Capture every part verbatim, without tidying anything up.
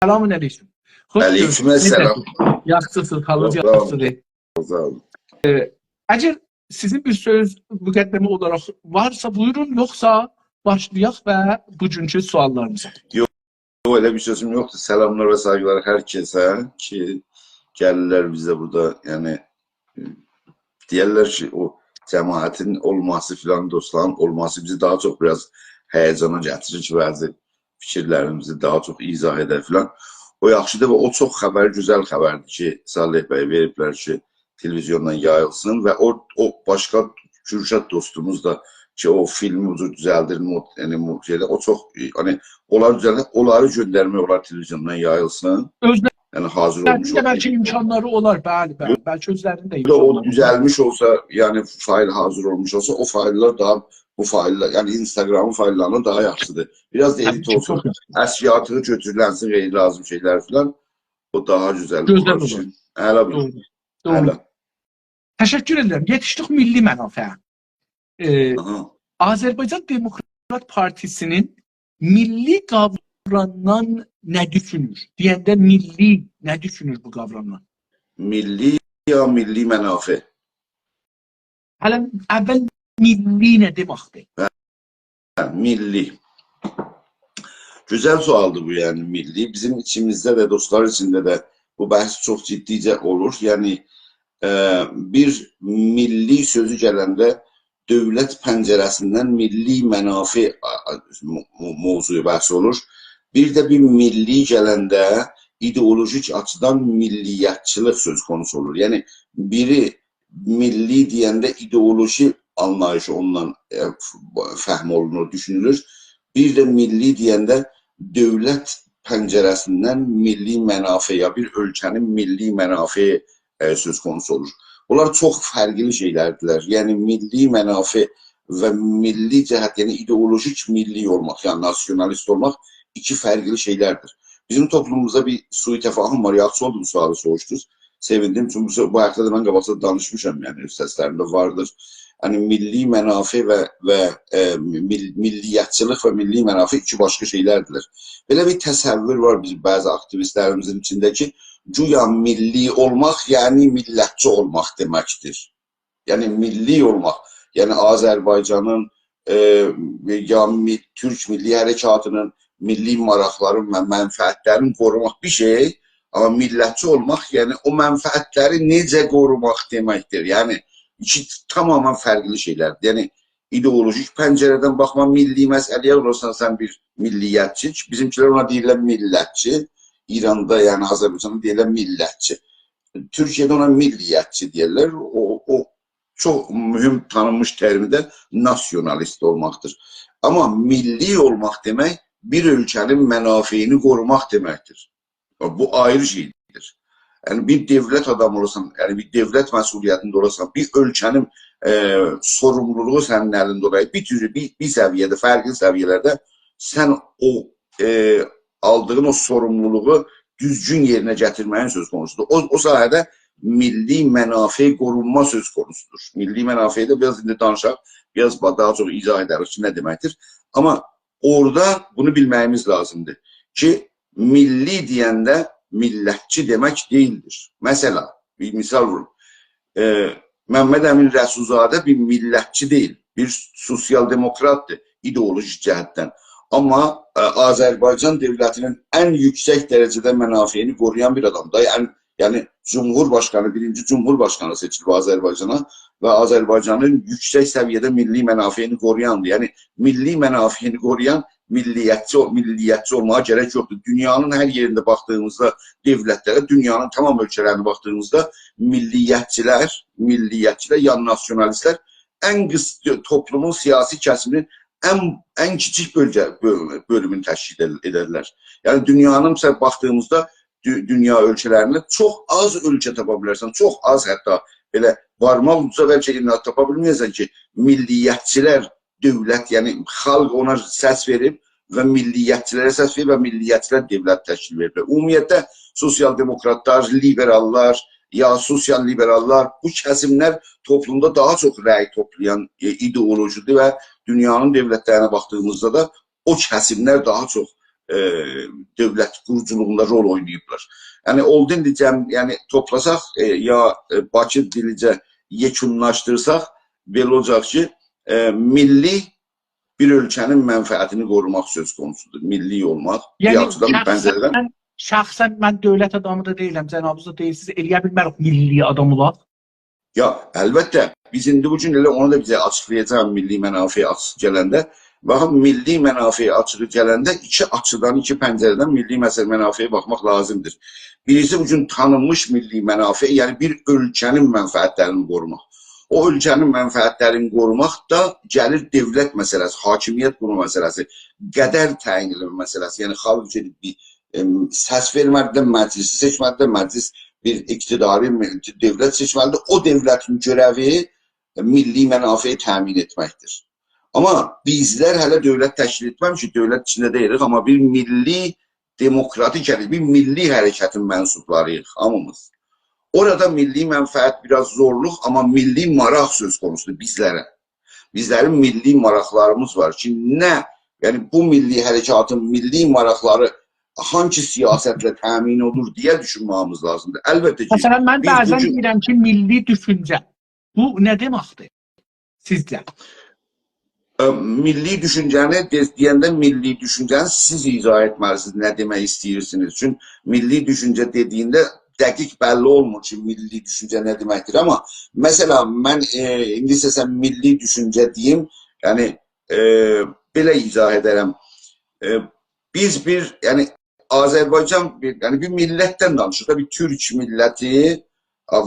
سلام علیکم. خوش گؤردوک. علیکم السلام. نئجه‌سینیز؟ یاخشیسینیز، حالینیز یاخشیدیر؟ ساغ اولون. ساغ اولون. ائ، اگر سیزین بیر سؤز مقدمه اولاراق وارسا بویورون، یوخسا باشلایاق و بوگونکو سؤاللاریمیزا. یوخ، یوخ، ائله بیر سؤزوم یوخدور. سلاملار و سایغیلار هر کسه کی، گلیرلر بیزه بورادا، یعنی، دئیرلر کی، او جماعتین اولماسی فلان، دوستلارین اولماسی بیزی داها چوخ بیر آز هیجانا گتیریر کی، بعضی فیکیرلریمیزی داها چوخ ایضاح ائدر فلان. او یاخشیدیر و او چوخ خبر، گؤزل خبردیر کی، صالح بی وئریبلر کی، تلویزیوندان یاییلسین و او، او باشقا کورشاد دوستوموز دا کی، او فیلمی بو جور دوزلدیر، مود-، یعنی، مو-، شئیده، او چوخ، یعنی، اونلار دوزلدیر، اونلاری گؤندرمک اولار تلویزیوندا یاییلسین. اؤزلری یعنی، حاضیر اولموش اؤزلرینین ده بلکه اولسایدی. امکانلاری اولار، بلی، بلی. بلکه اؤزلرینین ده یوخ، او امکانلاری اولار. دوزلمیش اولسا، یعنی، فایل حاضیر اولموش اولسا، او فایللار داها، بو فایللار، یعنی، اینستاگرامین فایللارینان داها یاخشیدیر. بیر آز دا ادیت اولسون. تبیی کی، چوخ یاخشی. اسکیاتی گؤتورولنسین، غیر لازیم شئیلر فلان. او داها گؤزل اولار. گؤزل اولار. ائله بیل. دوغرو، دوغرو. ائله. تشکر ائدیرم. یئتیشدیک میللی منافعه. ائ، آها. آذربایجان دموکرات پارتیسی‌نین میللی قاورامدان نه دوشونور؟ دئینده میللی، نه دوشونور بو قاورامدان؟ میللی یا میللی منافع؟ هله اول میللی نه دئمکدیر؟ هه، میللی. گؤزل سؤالدیر بو، یعنی میللی. بیزیم ایچیمیزده ده، دوستلار ایچینده ده بو بحث چوخ جدیجه اولور. یعنی، ائ، بیر میللی سؤزو گلنده دؤولت پنجره‌سیندن میللی منافع، آ، آ، مو-، مو-، موضوعو بحث اولور. بیر ده بیر میللی گلنده ایدئولوژیک آچیدان میللیتچیلیک سؤز قونوسو اولور. یعنی بیری میللی دئینده ایدئولوژی آنلاییشی اوندان، ائ، ف-، فهم اولونور، دوشونولور. بیر ده میللی دئینده دؤولت پنجره‌سیندن میللی منافع، یا بیر اؤلکه‌نین میللی منافعی، ائ، سؤز قونوسو اولور. بونلار چوخ فرقلی شئیلردیرلر. یعنی، میللی منافع و میللی جهت، یعنی ایدئولوژیک میللی اولماق، یعنی ناسیونالیست اولماق ایکی فرقلی شئیلردیر. بیزیم توپلوموموزدا بیر سوء تفاهم وار. یاخشی اولدو بو سؤالی سوروشدونوز. سئویندیم. چونکی بو، بو حاقدا دا من قاباقدا دانیشمیشام، یعنی اؤز سسلریمده واردیر. یعنی میللی منافع و، و، ائ، میل-، میللیتچیلیک و میللی منافع ایکی باشقا شئیلردیرلر. بئله بیر تصور وار بیزیم بعضی آکتیویستلریمیزین ایچینده کی، گویا میللی اولماق، یعنی میللتچی اولماق دئمکدیر. یعنی میللی اولماق، یعنی آذربایجانین، ائ، یا می-، تورک میللی حرکاتینین میللی ماراقلارین و منفعتلرین قوروماق بیر شئی، آمما میللتچی اولماق، یعنی او منفعتلری نئجه قوروماق دئمکدیر. یعنی ایکی تماما فرقلی شئیلردیر. یعنی ایدئولوژیک پنجره‌دن باخما میللی مسئله‌یه، اولورسان سن بیر میللیتچی. بیزیمکیلر اونا دئییرلر میللتچی. ایراندا، یعنی آذربایجاندا دئییرلر میللتچی. تورکیه‌ده اونا میللیتچی دئییرلر. او، او چوخ مهم تانینمیش ترمی ده ناسیونالیست اولماقدیر. آمما میللی اولماق دئمک بیر اؤلکه‌نین منافعینی قوروماق دئمکدیر. بو آیری شئیدیر. یعنی بیر دؤولت آدامی اولاسان، یعنی بیر دؤولت مسئولیتینده اولاسان، بیر اؤلکه‌نین، ائ، سوروملولوغو سنین الینده اولا، بیر جور، بیر، بیر سویه‌ده، فرقلی سویه‌لرده سن او، ائ، آلدیغین او سوروملولوغو دوزگون یئرینه گتیرمه‌یین سؤز قونوسودور. او، او ساحه‌ده میللی منافع قورونما سؤز قونوسودور. میللی منافعی ده بیر آز ایندی دانیشاق، بیر آز با-، داها چوخ ایضاح ائدریک کی، نه دئمکدیر. آمما اورادا بونو بیلمه‌ییمیز لازیمدیر کی، میللی دئینده میللتچی دئمک دئییلدیر. مثلا، بیر مثال ووروم. ائ، ممد امین رسول‌زاده بیر میللتچی دئییل، بیر سوسیال دموکراتدیر ایدئولوژیک جهتدن. آمما، ائ، آذربایجان دؤولتینین ان یوکسک درجه‌ده منافعینی قورویان بیر آدامدیر. یعنی، یعنی جمهور باشقانی، بیرینجی جمهور باشقانی سئچیلیب آذربایجانا و آذربایجانین یوکسک سویه‌ده میللی منافعینی قورویاندیر. یعنی میللی منافعینی قورویان میللیتچی، میللیتچی اولماغا گرک یوخدور. دونیانین هر یئرینده باخدیغیمیزدا، دؤولتلره، دونیانین تمام اؤلکه‌لرینه باخدیغیمیزدا میللیتچیلر، میللیتچیلر، یعنی ناسیونالیستلر ان قیس-، توپلومون سیاسی کسیمینین ان، ان کیچیک بؤلگه، بؤل-، بؤلومونو تشکیل ائدر-، ائدرلر. یعنی دونیانین، مثلا، باخدیغیمیزدا دو-، دونیا اؤلکه‌لرینده چوخ آز اؤلکه تاپا بیلرسن، چوخ آز، حتی بئله بارماق اوجا بلکه ایرنا تاپا بیلمه‌یه‌سن کی، میللیتچیلر دؤولت، یعنی خالق اونا سس وئریب و میللیتچیلره سس وئریب و میللیتچیلر دؤولت تشکیل وئریب. عمومیتله سوسیال دموکراتلار، لیبراللار، یا سوسیال لیبراللار، بو کسیملر توپلومدا داها چوخ رأی توپلایان، ائ، ایدئولوژیدیر و دونیانین دؤولتلرینه باخدیغیمیزدا دا او کسیملر داها چوخ، ائ، دؤولت قوروجولوغوندا رول اویناییبلار. یعنی، اولدو ایندی جم-، یعنی، توپلاساق، ائ، یا، ائ، باکی دیلیجه یئکونلاشدیرساق، بئله اولاجاق کی، ائ، میللی بیر اؤلکه‌نین منفعتینی قوروماق سؤز قونوسودور. میللی اولماق، بیر یعنی، آچیدان، بیر پنجره‌دن. شخصاً، شخصاً من دؤولت آدامی دا دئییلم، جنابینیز دا دئییل، سیز ائلیه بیلمه‌ریک میللی آدام اولاق. یا، البته، بیز ایندی بو گون ائله اونو دا بیزه آچیقلایاجاغام میللی منافع آچیسی گلنده. باخین، میللی منافع آچیسی گلنده ایکی آچیدان، ایکی پنجره‌دن میللی مسئله، منافعه باخماق لازیمدیر. بیریسی بو گون تانینمیش میللی منافع، یعنی بیر اؤلکه‌نین منفعتلرینی قوروماق. او اؤلکه‌نین منفعتلرینی قوروماق دا گلیر دؤولت مسئله‌سی، حاکمیت قوروم مسئله‌سی، قدر تعیین ائدیلمه مسئله‌سی. یعنی خالق گئدیب بیر، ائم، سس وئرمه‌دی ده مجلسی سئچمه‌دی ده، مجلس بیر اقتداری می-، دؤولت سئچمه‌لیدیر. او دؤولتین گؤره‌وی میللی منافعی تأمین ائتمکدیر. آمما بیزلر هله دؤولت تشکیل ائتمه‌میشیک، دؤولت ایچینده دئییلیک، آمما بیر میللی دموکراتیک حرکت، بیر میللی حرکتین منسوبلاری‌ییق هامیمیز. اورادا میللی منفعت بیر آز زورلوق، آمما میللی ماراق سؤز قونوسودور بیزلره. بیزلرین میللی ماراقلاریمیز وار کی، نه، یعنی بو میللی حرکتین میللی ماراقلاری هانسی سیاستله تأمین اولور دئیه دوشونمه‌ییمیز لازیمدیر. البته کی، مثلاً، من بیز بو بعضاً گون دئییرم کی، میللی دوشونجه. بو نه دئمکدیر سیزجه؟ ائ، میللی دوشونجه‌نی دئ-، دئینده میللی دوشونجه‌نی سیز ایضاح ائتمه‌لی‌سینیز، نه دئمک ایسته‌ییرسینیز. چونکی میللی دوشونجه دئدیگینده دقیق بللی اولمور کی، میللی دوشونجه نه دئمکدیر. آمما، مثلاً، من، ائ، ایندی ایسته‌سم میللی دوشونجه دئییم، یعنی، ائ، بئله ایضاح ائده‌رم. ائ، بیز بیر، یعنی، آذربایجان بیر، یعنی بیر میللتدن دانیشیریق دا، بیر تورک میللتی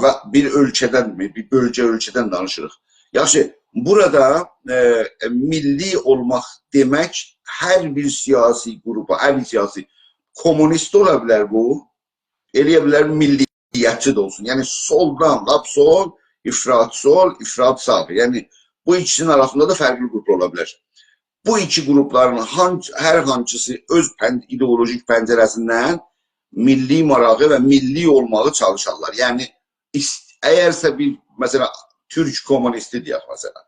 و بیر اؤلکه‌دن، بیر بؤلگه اؤلکه‌دن دانیشیریق. یاخشی، بورادا، ائ، میللی اولماق دئمک هر بیر سیاسی قروپا، هر بیر سیاسی، کمونیست اولا بیلر بو، ائلیه بیلر میللیتچی ده اولسون. یعنی سولدان، لاپ سول، افراط سول، افراط ساغ. یعنی بو ایکیسینین آراسیندا دا فرقلی قروپلار اولا بیلر. بو ایکی قروپلارین هانس-، هر هانسیسی اؤز پن-، ایدئولوژیک پنجره‌سیندن میللی ماراغی و میللی اولماغی چالیشارلار. یعنی ایست-، اگرسه بیر، مثلاً، تورک کمونیستی دئیک، مثلاً،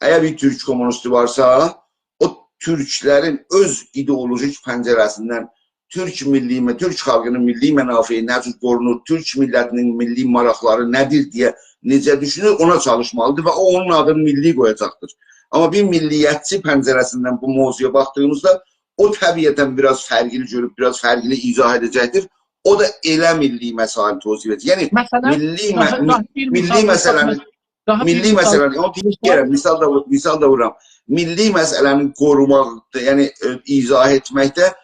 اگر بیر تورک کمونیستی وارسا، او تورکلرین اؤز ایدئولوژیک پنجره‌سیندن تورک میللی، تورک خالقینین میللی منافعی نه جور قورونور، تورک میللتینین میللی ماراقلاری نه‌دیر دئیه نئجه دوشونور، اونا چالیشمالیدیر و او اونون آدینی میللی قویاجاقدیر. آمما بیر میللیتچی پنجره‌سیندن بو موضوعا باخدیغیمیزدا او طبیعتاً بیر آز فرقلی گؤروب، بیر آز فرقلی ایضاح ائده‌جکدیر. او دا ائله میللی مسائل توضیح وئره‌جک. یعنی مثلاً، میللی داها، مه-، داها بیر میللی مثال، مثئله‌نی، داها بیر میللی مثال، مثئله‌نی، او مثال، دئییرم، مثال دا وور-، مثال دا وورورام. میللی مسئله‌نی قوروماقدا، یعنی، ائ، ایضاح ائتمکده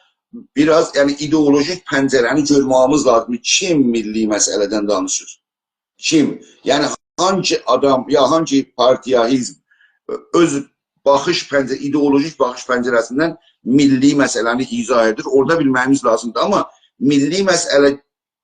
بیر آز، یعنی، ایدئولوژیک پنجره‌نی گؤرمه‌ییمیز لازیمدیر. کیم میللی مسئله‌دن دانیشیر؟ کیم؟ یعنی، هانسی آدام، یا هانسی پارتیا، حزب، ائ، اؤز باخیش پنجره-، ایدئولوژیک باخیش پنجره‌سیندن میللی مسئله‌نی ایضاح ائدیر؟ اورادا بیلمه‌ییمیز لازیمدیر. آمما میللی مسئله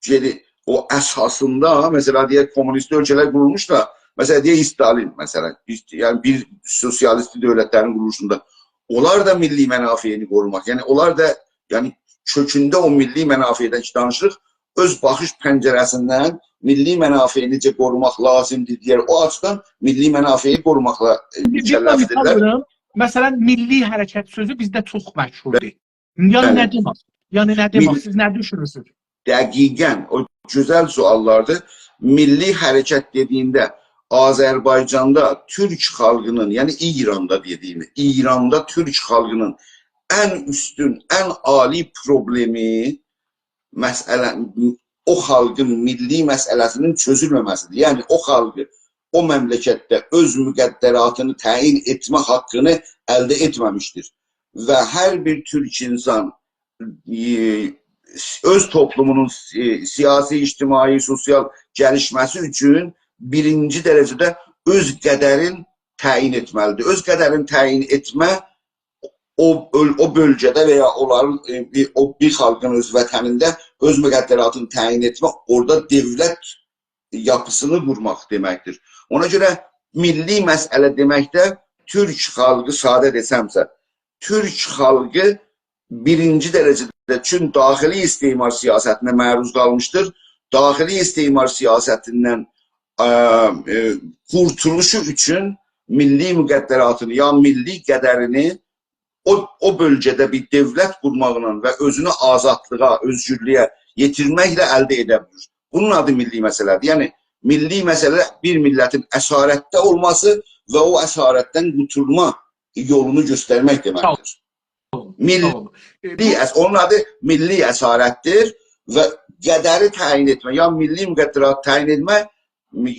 گئری، او اساسیندا، مثلاً، دئیک، کمونیست اؤلکه‌لر قورولموش دا، مثلاً، دئیک، استالین، مثلاً، ایست-، یعنی بیر سوسیالیستی دؤولتلرین قورولوشوندا، اونلار دا میللی منافعینی قوروماق، یعنی اونلار دا، یعنی کؤکونده او میللی منافعدن کی دانیشیریق، اؤز باخیش پنجره‌سیندن میللی منافعی نئجه قوروماق لازیمدیر دئیر. او آچیدان میللی منافعی قوروماقلا، ائ، بیر، بیر داها مثال مکلفدیرلر. وئریم. مثلاً، میللی حرکت سؤزو بیزده چوخ مشهوردور. یعنی بلی. نه دئمک؟ یعنی نه دئمک؟ میل-، سیز نه دوشونورسونوز؟ دقیقاً، او گؤزل سؤاللاردیر. میللی حرکت دئدیگینده آذربایجاندا تورک خالقینین، یعنی ایراندا دئدیگیم، ایراندا تورک خالقینین ان اوستون، ان عالی پروبلئمی مسئله، او خالقین میللی مسئله‌سینین چؤزولمه‌مه‌سیدیر. یعنی او خالقی او مملکتده اؤز مقدراتینی تعیین ائتمه حاققینی الده ائتمه‌میشدیر. و هر بیر تورک اینسان، ائ، اؤز توپلومونون سی-، سیاسی، اجتماعی، سوسیال گلیشمه‌سی اوچون بیرینجی درجه‌ده اؤز قدرین تعیین ائتمه‌لیدیر. اؤز قدرین تعیین ائتمه او، او، او بؤلگه‌ده و یا اونلارین، ائ، بیر، او بیر خالقین اؤز وطنینده اؤز مقدراتینی تعیین ائتمه، اورادا دؤولت یاپیسینی قورماق دئمکدیر. اونا گؤره میللی مسئله دئمکده تورک خالقی، ساده دئسمسه، تورک خالقی بیرینجی درجه‌ده، چون داخلی استعمار سیاستینه معروض قالمیشدیر. داخلی استعمار سیاستیندن، ا، ائ، قورتولوشو اوچون میللی مقدراتینی، یا میللی قدرینی او، او بؤلگه‌ده بیر دؤولت قورماقلا و اؤزونو آزادلیغا، اؤزگورلویه یئتیرمکله الده ائده بیلیر. بونون آدی میللی مسئله‌دیر. یعنی، میللی مسئله بیر میللتین اسارتده اولماسی و او اسارتدن قورتولما یولونو گؤسترمک دئمکدیر. ساغ اولون. ساغ اولون. ائ، میللی بو اس-، اونون آدی میللی اسارتدیر و قدری تعیین ائتمه، یا میللی مقدراتی تعیین ائتمه،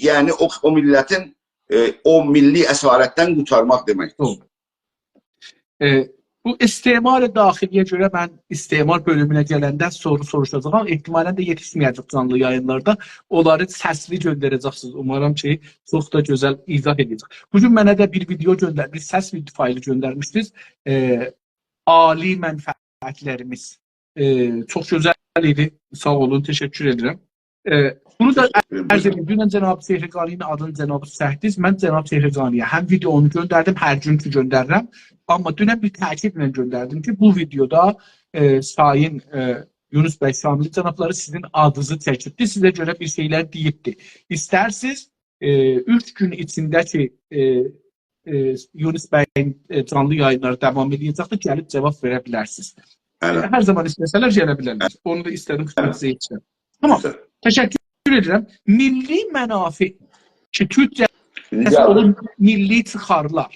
یعنی او، او میللتین، ائ، او میللی اسارتدن قورتارماق دئمکدیر. دوغرو. ائ، بو استعمار داخلی‌یه گؤره من استعمار بؤلومونه گلنده سورو سوروشاجاغام. احتمالاً ده یئتیشمه‌یه‌جک جانلی یایینلاردا. اونلاری سسلی گؤندره‌جکسینیز. اومارام کی، چوخ دا گؤزل ایضاح ائده‌جک. بو گون منه ده بیر ویدئو گؤندر-، بیر سس وید-، فایلی گؤندرمیشدینیز. ائ، عالی منفعتلریمیز. ائ، چوخ گؤزل ایدی. ساغ اولون، تشکر ائدیرم. ائ، بونو دا تشکر ائدیرم. عرض ائدیم. دونن جناب چهرگانی‌نین آدینی جناب چکدینیز. من جناب چهرگانی‌یه هم ویدئونو گؤندردیم، هر گون کی گؤندریرم. آمما دونن بیر تأکیدله گؤندردیم کی، بو ویدئودا، ائ، سایین، ائ، یونس بی شاملی جنابلاری سیزین آدینیزی چکیبدی، سیزه گؤره بیر شئیلر دئییبدی. ایسترسیز، ائ، اوچ گون ایچینده کی، ائ، ائ، یونس بیین، ائ، جانلی یایینلاری داوام ائده‌جکدیر، گلیب جاواب وئره بیلرسینیز. بلی. ائ، هر زامان ایسته‌سه‌لر گله بیلرلر. اونو دا ایسته‌دیم خدمتینیزه یئتیرم. تامام. گؤزل. تشکر ائدیرم. میللی منافع کی، تورکجه ایندی اصل آبی اونون میللی چیخارلار.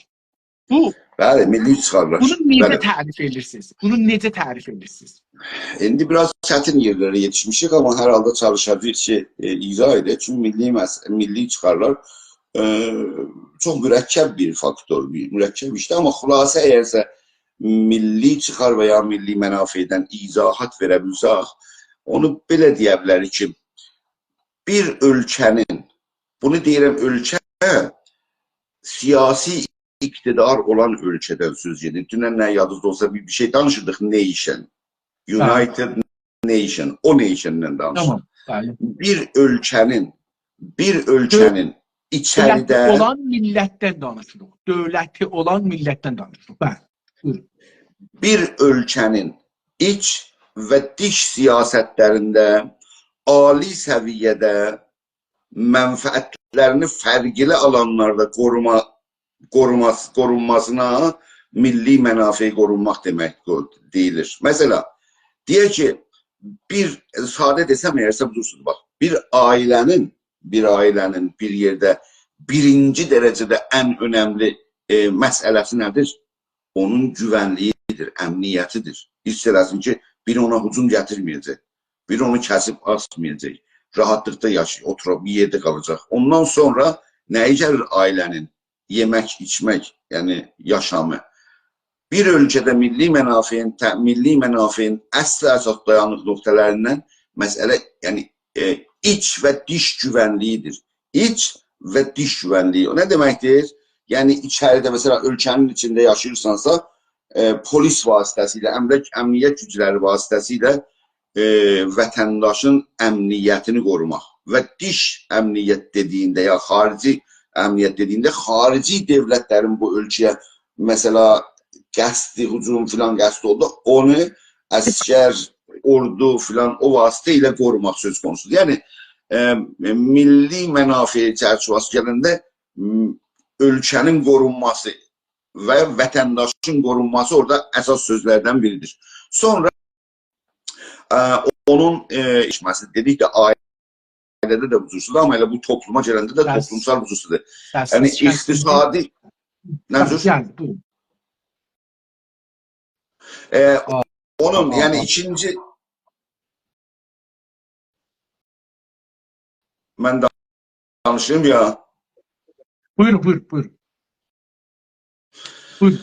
بو، بلی، میللی چیخارلار. بونو نئجه، بلی، تعریف ائدیرسینیز؟ بونو نئجه تعریف ائدیرسینیز؟ ایندی بیر آز چتین یئرلره یئتیشمیشیک، آمما هر حالدا چالیشاجاغیق کی، ائ، ایضاح ائدک. چونکی میللی مس-، میللی چیخارلار، ائ، چوخ مرکب بیر فاکتور، بیر مرکب ایشدیر. آمما خلاصه، اگرسه میللی چیخار و یا میللی منافعدن ایضاحات وئره بیلسک، اونو بئله دئیه بیلریک کی، بیر اؤلکه‌نین، بونو دئییرم، اؤلکه سیاسی اقتدار اولان اؤلکه‌دن سؤز گئدیر. دونن نه یادینیزدا اولسا بیر، بیر شئی دانیشیردیق، nation. بلی. United Nation، او nation-دن دانیشیریق. تامام، بلی. بیر اؤلکه‌نین، بیر اؤلکه‌نین دؤ-، ایچریده دؤولتی اولان میللتدن دانیشیریق. دؤولتی اولان میللتدن دانیشیریق. بلی. بویورون. بیر اؤلکه‌نین ایچ و دیش سیاستلرینده عالی سویه‌ده منفعتلرینی فرقلی آلانلاردا قوروما-، قوروماس-، قورونماسینا میللی منافع قورونماق دئمک قو-، دئییلیر. مثلا، دئیک کی، بیر، ساده دئسم، اگرسه بودورسونوز، باخ، بیر عائله‌نین، بیر عائله‌نین بیر یئرده بیرینجی درجه‌ده ان اؤنملی، ائ، مسئله‌سی نه‌دیر؟ اونون گوونلیگیدیر، امنیتیدیر. حیس ائله‌سین کی، بیری اونا هجوم گتیرمه‌یه‌جک، بیری اونو کسیب آسمایاجاق، راحاتلیقدا یاشای-، اوتوراجاق، بیر یئرده قالاجاق. اوندان سونرا نه‌یی گلیر عائله‌نین؟ یئمک، ایچمک، یعنی یاشامی. بیر اؤلکه‌ده میللی منافعین، ته-، میللی منافعین اصل اساس دایانیق نقطه‌لریندن مسئله، یعنی، ائ، ایچ و دیش گوونلیگیدیر. ایچ و دیش گوونلیگی. او نه دئمکدیر؟ یعنی، ایچریده، مثلا، اؤلکه‌نین ایچینده یاشاییرسانسا، ائ، پلیس واسطه‌سیله، امنیت، امنیت گوجلری واسطه‌سیله، ائ، وطنداشین امنیتینی قوروماق و دیش امنیت دئدیگینده، یا خارجی امنیت دئدیگینده، خارجی دؤولتلرین بو اؤلکه‌یه، مثلا، قصدی، هجوم فلان قصدی اولدو، اونو عسکر، اوردو فلان، او واسطه ایله قوروماق سؤز قونوسودور. یعنی، ائ، میللی منافع چرچیوه‌سی گلنده، م، اؤلکه‌نین قورونماسی و وطنداشین قورونماسی اورادا اساس سؤزلردن بیریدیر. سونرا، ائ، اونون، ائ، ایشمه‌سی، دئدیک ده، عائله‌ده ده بو جورسودور، آمما ائله بو توپلوما گلنده ده، سس-، توپلومسال بو جورسودور. سس-، یعنی، سس-، اقتصادی، نه جور؟ یعنی، بویورون. ائ، آ، اونون، آ، یعنی، آ. ایکینجی، من دانیشیم یا؟ بویورون، بویورون، بویورون. بویورون.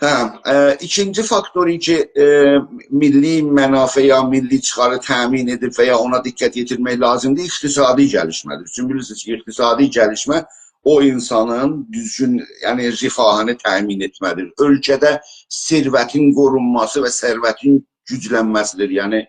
هه، ائ، ایکینجی فاکتور کی، ائ، میللی منافع یا میللی چیخاری تأمین ائدیب و یا اونا دقت یئتیرمک لازیمدیر، اقتصادی گلیشمه‌دیر. چونکی بیلیرسینیز کی، اقتصادی گلیشمه او اینسانین دوزگون، یعنی رفاهینی تأمین ائتمه‌دیر. اؤلکه‌ده ثروتین قورونماسی و ثروتین گوجلنمه‌سیدیر. یعنی،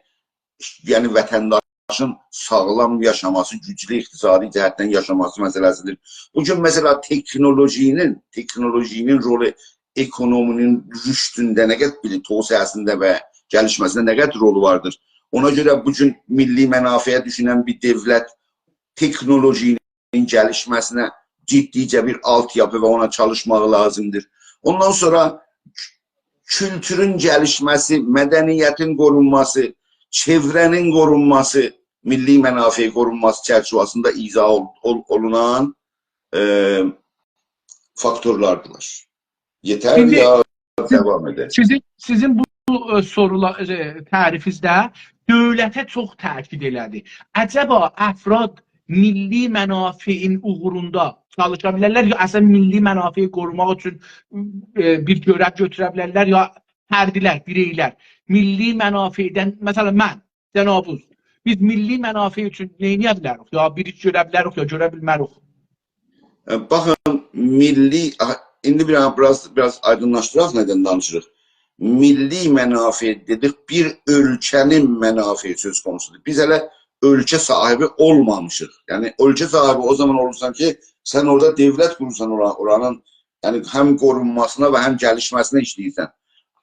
یعنی وطنداشین ساغلام یاشاماسی، گوجلو اقتصادی جهتدن یاشاماسی مسئله‌سیدیر. بو گون، مثلا، تکنولوژی‌نین، تکنولوژی‌نین رولو اکونومی‌نین رشدونده نه قدر، بیر توسعه‌سینده و گلیشمه‌سینده نه قدر رولو واردیر؟ اونا گؤره بو گون میللی منافعه دوشونن بیر دؤولت تکنولوژی‌نین گلیشمه‌سینه جدیجه بیر آلت‌یاپی و اونا چالیشماغی لازیمدیر. اوندان سونرا کولتورون گلیشمه‌سی، مدنیتین قورونماسی، چئوره‌نین قورونماسی، میللی منافع قورونماسی چرچیوه‌سینده ایضاح اول-، اول-، اولونان، ائ، فاکتورلاردیلار. یئتر ایندی یا سیز، داوام ائدک؟ سیزین، سیزین بو، ائ، سورولا-، ائ، تعریفینیزده دؤولته چوخ تأکید ائله‌دی. عجبا افراد میللی منافعین اوغروندا چالیشا بیلرلر، یا اصلا میللی منافعی قوروماق اوچون، ائ، بیر گؤرَو گؤتوره بیلرلر، یا فردلر، بیرئیلر؟ میللی منافعدن، مثلا، من، جنابینیز، بیز میللی منافع اوچون نه ائده بیلریک؟ یا بیر ایش گؤره بیلریک، یا گؤره بیلمریک. ائ، باخین، میللی، آها، ایندی بیر، بیر آز، بیر آز آیدینلاشدیراق، ندن دانیشیریق. میللی منافع دئدیک، بیر اؤلکه‌نین منافعی سؤز قونوسودور. بیز هله اؤلکه صاحیبی اولمامیشیق. یعنی، اؤلکه صاحیبی او زامان اولورسان کی، سن اورادا دؤولت قورورسان اورا-، اورانین، یعنی، هم قورونماسینا و هم گلیشمه‌سینه ایشله‌ییرسن.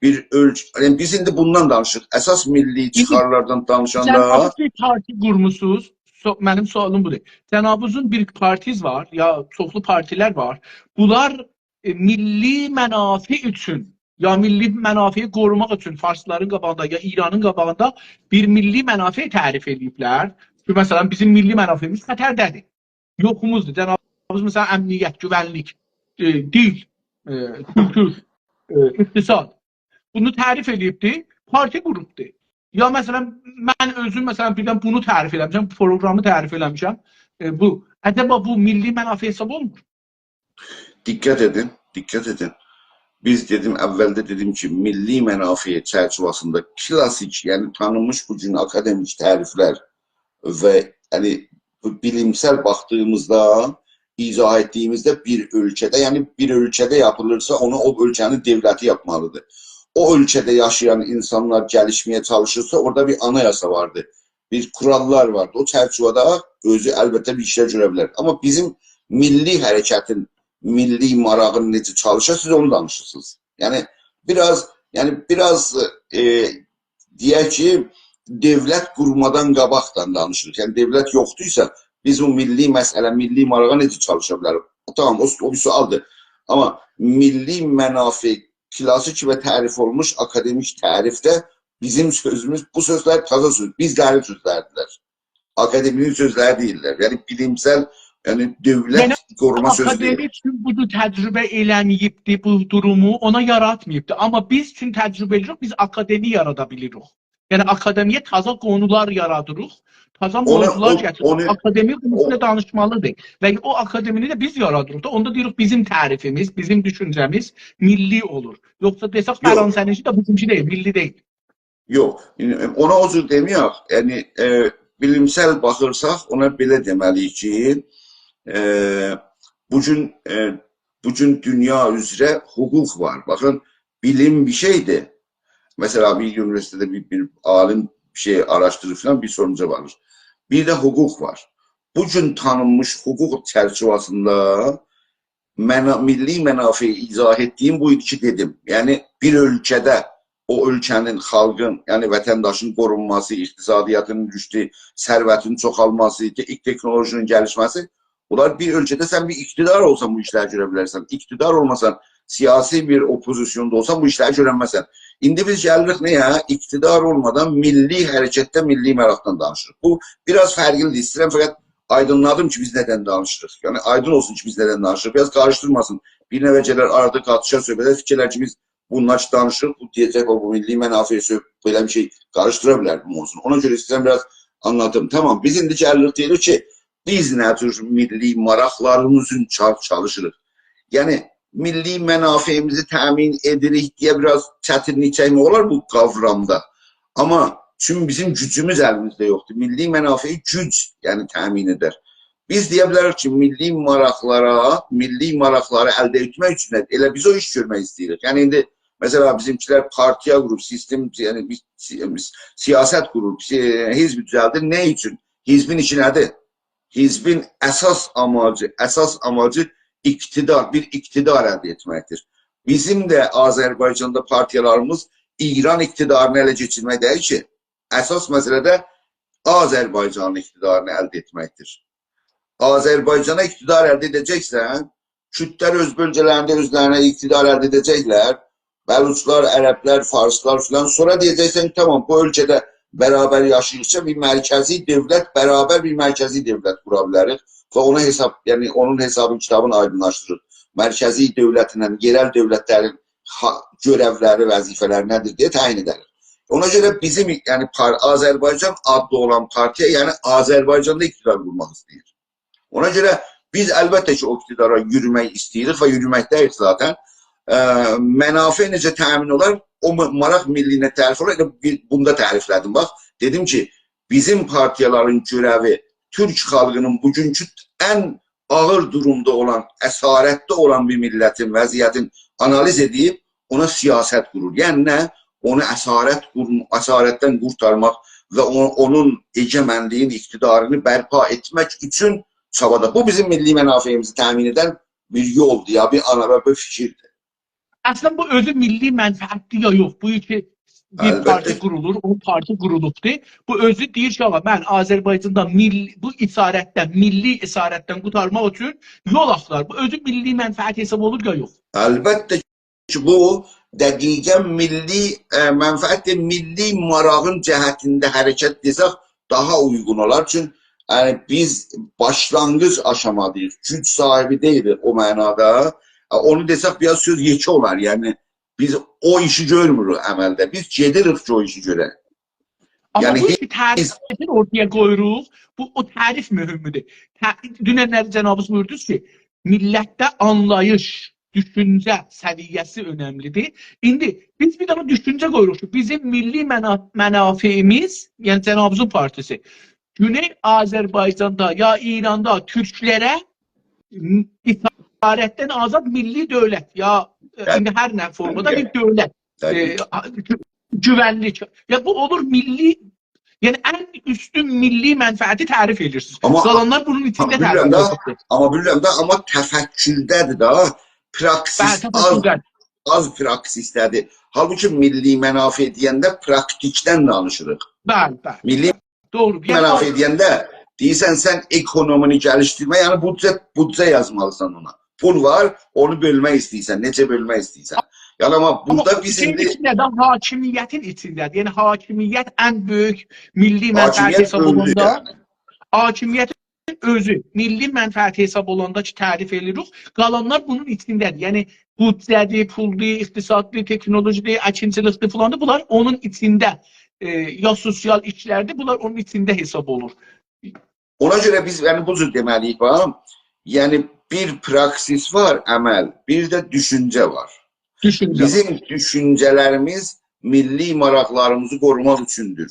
بیر اؤلک-، یعنی، بیز ایندی بوندان دانیشیریق. اساس میللی ایندی چیخارلاردان دانیشاندا جنابینیز بیر پارتی قورموسونوز. سو-، منیم سؤالیم بودور. جنابینیزین بیر پارتینیز وار، یا چوخلو پارتیلر وار. بونلار، ائ، میللی منافع اوچون، یا میللی منافعی قوروماق اوچون فارسلارین قاباغیندا، یا ایرانین قاباغیندا بیر میللی منافع تعریف ائدیبلر. کی، مثلا، بیزیم میللی منافعیمیز خطرده‌دیر. یوخوموزدور. جنابینیز، مثلا، امنیت، گوونلیک، ائ، دیل، ائ، کولتور، ائ، اقتصاد. بونو تعریف ائدیبدی، پارتی قوروبدو. یا، مثلا، من اؤزوم، مثلا، بیردن بونو تعریف ائله‌میشم، پروگرامی تعریف ائله‌میشم. ائ، بو، عجبا بو میللی منافع حساب اولمور؟ دقت ائدین، دقت ائدین. بیز، دئدیم، اولده دئدیم کی، میللی منافع چرچیوه‌سینده کلاسیک، یعنی تانینمیش بو گون آکادمیک تعریفلر و، یعنی، بو بیلیمسل باخدیغیمیزدا، ایضاح ائتدیگیمیزده بیر اؤلکه‌ده، یعنی بیر اؤلکه‌ده یاپیلیرسا، اونو او اؤلکه‌نین دؤولتی یاپمالیدیر. او اؤلکه‌ده یاشایان اینسانلار گلیشمه‌یه چالیشیرسا، اورادا بیر آنایاسا واردیر، بیر قوراللار واردیر. او چرچیوه‌ده اؤزو البته بیر ایشلر گؤره بیلر. آمما بیزیم میللی حرکتین، میللی ماراغین نئجه چالیشیر، سیز اونو دانیشیرسینیز. یعنی، بیر آز، یعنی، بیر آز، ائ، دئیک کی، دؤولت قورمادان قاباقدان دانیشیریق. یعنی، دؤولت یوخدورسا، بیز بو میللی مسئله، میللی ماراغا نئجه چالیشا بیلریک؟ تامام، او، او بیر سؤالدیر. آمما میللی منافع کلاسیک و تعریف اولموش آکادمیک تعریفده بیزیم سؤزوموز، بو سؤزلر تازا سؤز، بیزلرین سؤزلریدیرلر. آکادمی‌نین سؤزلری دئییللر. یعنی بیلیمسل، یعنی دؤولت یعنی قوروما سؤزو دئییل. آکادمی چون بونو تجربه ائله‌مه‌ییبدی، بو دورومو اونا یاراتماییبدی. آمما بیز چون تجربه ائدیریک، بیز آکادمی یارادا بیلیریک. یعنی آکادمی‌یه تازا قونولار یارادیریق، تازا اونو، موضوعلار او، گتیریریک. اونو، آکادمی بونون او اوستونده دانیشمالیدیر. و او آکادمینی ده بیز یارادیریق دا، اوندا دئییریک بیزیم تعریفیمیز، بیزیم دوشونجه‌میز میللی اولور. یوخسا دئسک، یوخ. فرانسه‌نینکی ده بیزیمکی دئییل، میللی دئییل. یوخ، ایندی اونا او جور دئمه‌یک. یعنی، ائ، بیلیمسل باخیرساق، اونا بئله دئمه‌لی‌ییک کی، ائ، بو گون، ائ، بو گون دونیا اوزره حقوق وار. باخین، بیلیم بیر شئیدیر. مثلا، بیر اونیوئرسیتئتده بیر، بیر عالیم بیر شئی آراشدیریر فلان، بیر سونوجا واریر. بیر ده حقوق وار. بو گون تانینمیش حقوق چرچیوه‌سینده منا-، میللی منافعی ایضاح ائتدیگیم بو ایدی کی، دئدیم. یعنی، بیر اؤلکه‌ده او اؤلکه‌نین، خالقین، یعنی وطنداشین قورونماسی، اقتصادیاتینین رشدو، ثروتین چوخالماسی، ته-، تکنولوژی‌نین گلیشمه‌سی، بونلار بیر اؤلکه‌ده سن بیر اقتدار اولسان بو ایشلری گؤره بیلرسن. اقتدار اولماسان، سیاسی بیر اوپوزیسیوندا اولسان بو ایشلری گؤرنمزسن. ایندی بیز گلیریک نه‌یه؟ اقتدار اولمادان میللی حرکتده، میللی ماراقدان دانیشیریق. بو بیر آز فرقلی‌دیر. ایسته‌ییرم فقط آیدینلادیم کی، بیز ندن دانیشیریق. یعنی، آیدین اولسون کی، بیز ندن دانیشیریق. بیر آز قاریشدیرماسین. بیر نفر گلر، آرادا قاتیشا، صحبته، فیکیر ائلر کی، بیز بونلار کی، دانیشیریق، بو دئیه‌جک، «او، بو میللی منافع سؤ-، بئله بیر شئی»، قاریشدیرا بیلر بو موضوعنو. اونا گؤره ایسته‌ییرم بیر آز آنلاتیم. تامام، بیز ایندی گلیریک، دئییریک کی، بیز نه جور میللی ماراقلاریمیز اوچون چا-، چالیشیریق. یعنی، میللی منافعیمیزی تأمین ائدیریک دئیه بیر آز چتینلیک چکمک اولار بو قاورامدا. آمما چونکی بیزیم گوجوموز الیمیزده یوخدور. میللی منافعی گوج، یعنی، تأمین ائدر. بیز دئیه بیلریک کی، میللی ماراقلارا، میللی ماراقلاری الده ائتمک اوچون ده ائله بیز او ایش گؤرمک ایسته‌ییریک. یعنی، ایندی، مثلا، بیزیمکیلر پارتیا قوروب، سیستم، یعنی، بیر سی-، سیاست قوروب، سی-، حزب دوزلدیر. نه اوچون؟ حزبین ایشی نه‌دیر؟ حزبین اساس آماجی، اساس آماجی اقتدار، بیر اقتدار الده ائتمکدیر. بیزیم ده آذربایجاندا پارتیالاریمیز ایران اقتدارینی اله کئچیرمک دئییل کی. اساس مسئله ده آذربایجانین اقتدارینی الده ائتمکدیر. آذربایجانا اقتدار الده ائده‌جکسن، کوردلر اؤز بؤلگه‌لرینده اؤزلرینه اقتدار الده ائده‌جکلر. بلوچلار، عربلر، فارسلار فلان. سونرا دئیه‌جکسن، تامام، بو اؤلکه‌ده برابر یاشاییرسا، بیر مرکزی دؤولت، برابر بیر مرکزی دؤولت قورا بیلریک و اونا حساب، یعنی اونون حسابین کیتابینی آیدینلاشدیریریق. مرکزی دؤولتله یئرل دؤولتلرین ها-، گؤرئولری، وظیفه‌لری نه‌دیر دئیه تعیین ائدریک. اونا گؤره بیزیم، یعنی پار-، آذربایجان آدلی اولان پارتیا، یعنی آذربایجاندا اقتدار قورماق ایسته‌ییر. اونا گؤره بیز البته کی، او اقتدارا یورومک ایسته‌ییریک و یورومکده‌ییک ذاتاً. ا، منافع نئجه تأمین اولار، او م-، ماراق میللی نه تعریف اولار، ائله بیر، بونو دا تعریفله‌دیم. باخ، دئدیم کی، بیزیم پارتیالارین گؤرئوی تورک خالقینین بوگونکو ان آغیر دورومدا اولان، اسارتده اولان بیر میللتین وضعیتین آنالیز ائدیب اونا سیاست قورور. یعنی نه؟ اونو اسارت قورم-، اسارتدن قورتارماق و او-، اونون هژمونلیگین، اقتدارینی برپا ائتمک اوچون چابادا. بو بیزیم میللی منافعیمیزی تأمین ائدن بیر یولدور، یا بیر آنا و بیر فیکیردیر. اصلاً بو اؤزو میللی منفعتدیر یا یوخ؟ بو کی بیر البته. پارتی قورولور، او پارتی قورولوبدور. بو اؤزو دئییر کی، آغا، من آذربایجاندا میل-، بو اسارتدن، میللی اسارتدن قورتارماق اوچون یول آختار. بو اؤزو میللی منفعت حساب اولور یا یوخ؟ البته کی، بو دقیقاً میللی، ا، منفعت، میللی ماراغین جهتینده حرکت دئسک، داها اویغون اولار. چون، یعنی، بیز باشلانغیج آشاماداییق، گوج صاحیبی دئییلیک او معنادا. ا، اونو دئسک، بیر آز سؤز یئکه اولار. یعنی، بیز او ایشی گؤرموروک عملده. بیز گئدیریک کی، او ایشی گؤرک. آمما یعنی بو هئچ کی تعریف اورتایا قویوروق، بو، او تعریف مهمدور. تع-، دوننلری جنابینیز بویوردونوز کی، میللتده آنلاییش، دوشونجه سویه‌سی اؤنملیدیر. ایندی بیز بیر دنه دوشونجه قویوروق کی، بیزیم میللی منا-، منافعیمیز، یعنی جنابینیزین پارتیسی، گونئی آذربایجاندا یا ایراندا تورکلره اسارتدن آزاد میللی دؤولت، یا، ائ، بلی. ایندی هر نه فورمادا بلی. بیر دؤولت، بلی. ائ، آ-، گو-، گوونلیک. یا بو اولور میللی، یعنی ان اوستون میللی منفعتی تعریف ائدیرسینیز. آمما، قالانلار بونون ایچینده آمما بیلیرم تعریف ده، اولونور. آمما بیلیرم ده، آمما تفکرده‌دیر ده. پراکسیس بلی، آز، تفکرده‌دیر. آز پراکسیسده‌دیر. حالبوکی میللی منافع دئینده پراکتیکدن دانیشیریق. بلی، بلی، میللی بلی. دوغرو. یعنی منافع او دئینده دئییرسن، سن اکونومینی گلیشدیرمه، یعنی بودجه، بودجه یازمالیسان اونا. پول وار، اونو بؤلمک ایسته‌ییرسن، نئجه بؤلمک ایسته‌ییرسن. یعنی، آمما آمما بورادا او بیز شئیین ایندی ایچینده ده، حاکمیتین ایچینده، یعنی حاکمیت ان بؤیوک میللی منفعت حاکمیت حساب اولوندا، یعنی. حاکمیت اؤزو میللی منفعت حساب اولاندا کی، تعریف ائدیریک، قالانلار بونون ایچینده‌دیر. یعنی بودجه‌دیر، پولدور، اقتصاددیر، تکنولوژی‌دیر، اکینچیلیکدیر، فلاندیر. بونلار اونون ایچینده، ائ، یا سوسیال ایشلردیر، بونلار اونون ایچینده حساب اولور. اونا گؤره بیز، یعنی، بو جور دئمه‌لی‌ییک، باخ. یعنی، بیر پراکسیس وار، عمل، بیر ده دوشونجه وار. دوشونجه وار. بیزیم دوشونجه‌لریمیز میللی ماراقلاریمیزی قوروماق اوچوندور.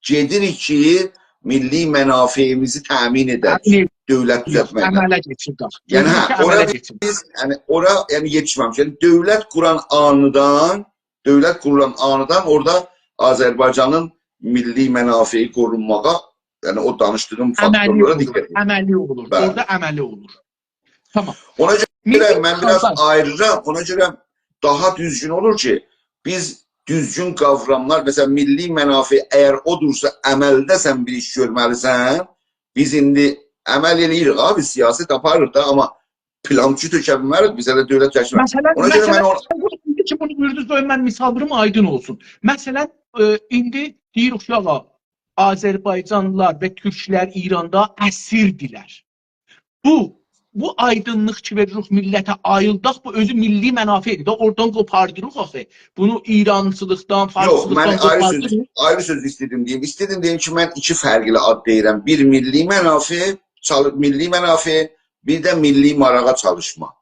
گئدیریک کی، میللی منافعیمیزی تأمین ائدک. تأمین ائدک. دؤولت دوزلتمکله. عمله کئچیردک. یعنی، گئدیریک هه، کی، اورا عمله بیز، کئچیردک. یعنی، اورا، یعنی، یئتیشمه‌میش. یعنی، دؤولت قوران آنیدان، دؤولت قورولان آنیدان اورادا آذربایجانین میللی منافعی قورونماغا، یعنی، او دانیشدیغیم عملی فاکتورلارا اولور، دقت ائدین. عملی اولور. بلی. اورادا عملی اولور. تامام. اونا گؤره میللی من بیر آز خالقلار آیریرام، اونا گؤره داها دوزگون اولور کی، بیز دوزگون قاوراملار، مثلا، میللی منافع اگر اودورسا، عملده سن بیر ایش گؤرمه‌لیسن، بیز ایندی عمل ائله‌ییریک، آبی، سیاست آپاریریق دا، آمما پلانچی تؤکه بیلمه‌ریک، بیزه ده دؤولت تشکیل. مثلا، اونا گؤره مثلا، من او بو، ایندی کی، بونو بویوردونوز، قوی من مثاللاریم آیدین اولسون. مثلا، ائ، ایندی دئییریک کی، آغا، آذربایجانلیلار و تورکلر ایراندا اسیردیلر. بو، بو آیدینلیق کی وئریریک میللته، آییلداق، بو اؤزو میللی منافعدیر دا، اورادان قوپاردیریق آخی. بونو ایرانچیلیقدان، یوخ، فارسچیلیقدان من آیری سؤز، قوپاردیریق. آیری سؤز ایسته‌دیم دئییم. ایسته‌دیم دئییم کی، من ایکی فرقلی آد دئییرم. بیر میللی منافع، چالی-، میللی منافع، بیر ده میللی ماراغا چالیشما.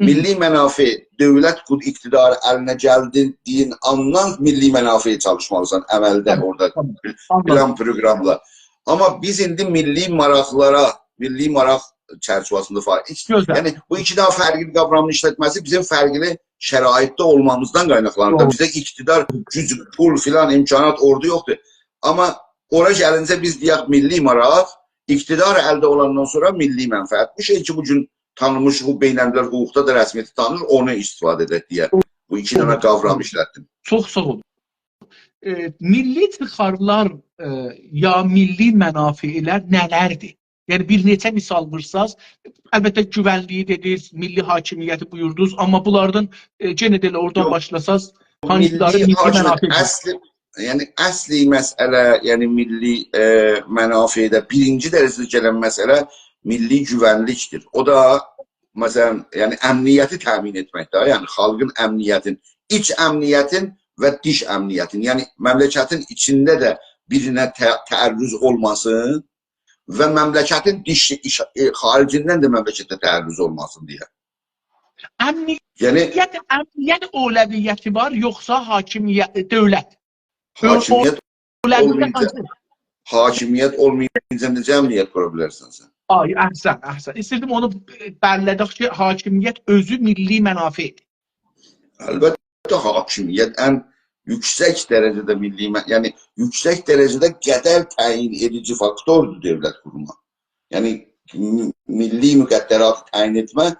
هی هی. میللی منافع، دؤولت قود-، اقتداری الینه گلدیگین آندان میللی منافعی چالیشمالیسان، عملده تامام، اورادا تامام، آنلادیم. پلان پروگراملا. آمما بیز ایندی میللی ماراقلارا، میللی ماراق چرچیوه‌سینده فعال. گؤزل. یعنی، بو ایکی دنه فرقلی قاورامین ایشلتمه‌سی بیزیم فرقلی شرایطده اولمامیزدان قایناقلانیر. دوغرو. بیزه اقتدار، گوج، پول فلان، امکانات اورادا یوخدور. آمما اورا گلینجه بیز دئیک میللی ماراق، اقتدار الده اولاندان سونرا میللی منفعت. بو شئی کی، بو گون تانینمیش، بو بین‌الملل حقوقدا دا رسمیته تانینیر، اونو استفاده ائدک دئیه بو ایکی دنه قاورام ایشلتدیم. چوخ ساغ اولون. ائ، میللی چیخارلار، ائ، یا میللی منافعلر نه‌لردیر؟ یعنی، بیر نئچه مثال وورساز، البته، گوونلیگی دئدینیز، میللی حاکمیتی بویوردونوز، آمما بونلاردان، ائ، یئنه ده ائله اورادان یوخ. باشلاساز، هانسیلاری میللی میللی حاکم منافعدیر؟ اصلی، یعنی اصلی مسئله، یعنی میللی، ائ، منافعده بیرینجی درجه‌ده گلن مسئله میللی گوونلیکدیر. او دا، مثلا، یعنی امنیتی تأمین ائتمک ده، یعنی خالقین امنیتین، ایچ امنیتین و دیش امنیتین، یعنی مملکتین ایچینده ده بیرینه ته-، تعرض اولماسین و مملکتین دیش، ایش-، ائ، خارجیندن ده مملکته تعرض اولماسین دئیه. یعنی امنیت، امنیت اولویتی وار، یوخسا حاکمیت، دؤولت؟ حاکمیت اولویت اولمایینجا، حاکمیت اولمایینجا نئجه امنیت قورا بیلرسن سن؟ آی، احسن، احسن. ایستیردیم اونو بلله‌دک کی، حاکمیت اؤزو میللی منافعدیر. البته، حاکمیت ان یوکسک درجه‌ده میللی، م-، یعنی یوکسک درجه‌ده قدر تعیین ائدیجی فاکتوردور دؤولت قورما. یعنی م-، میللی مقدراتی تعیین ائتمه،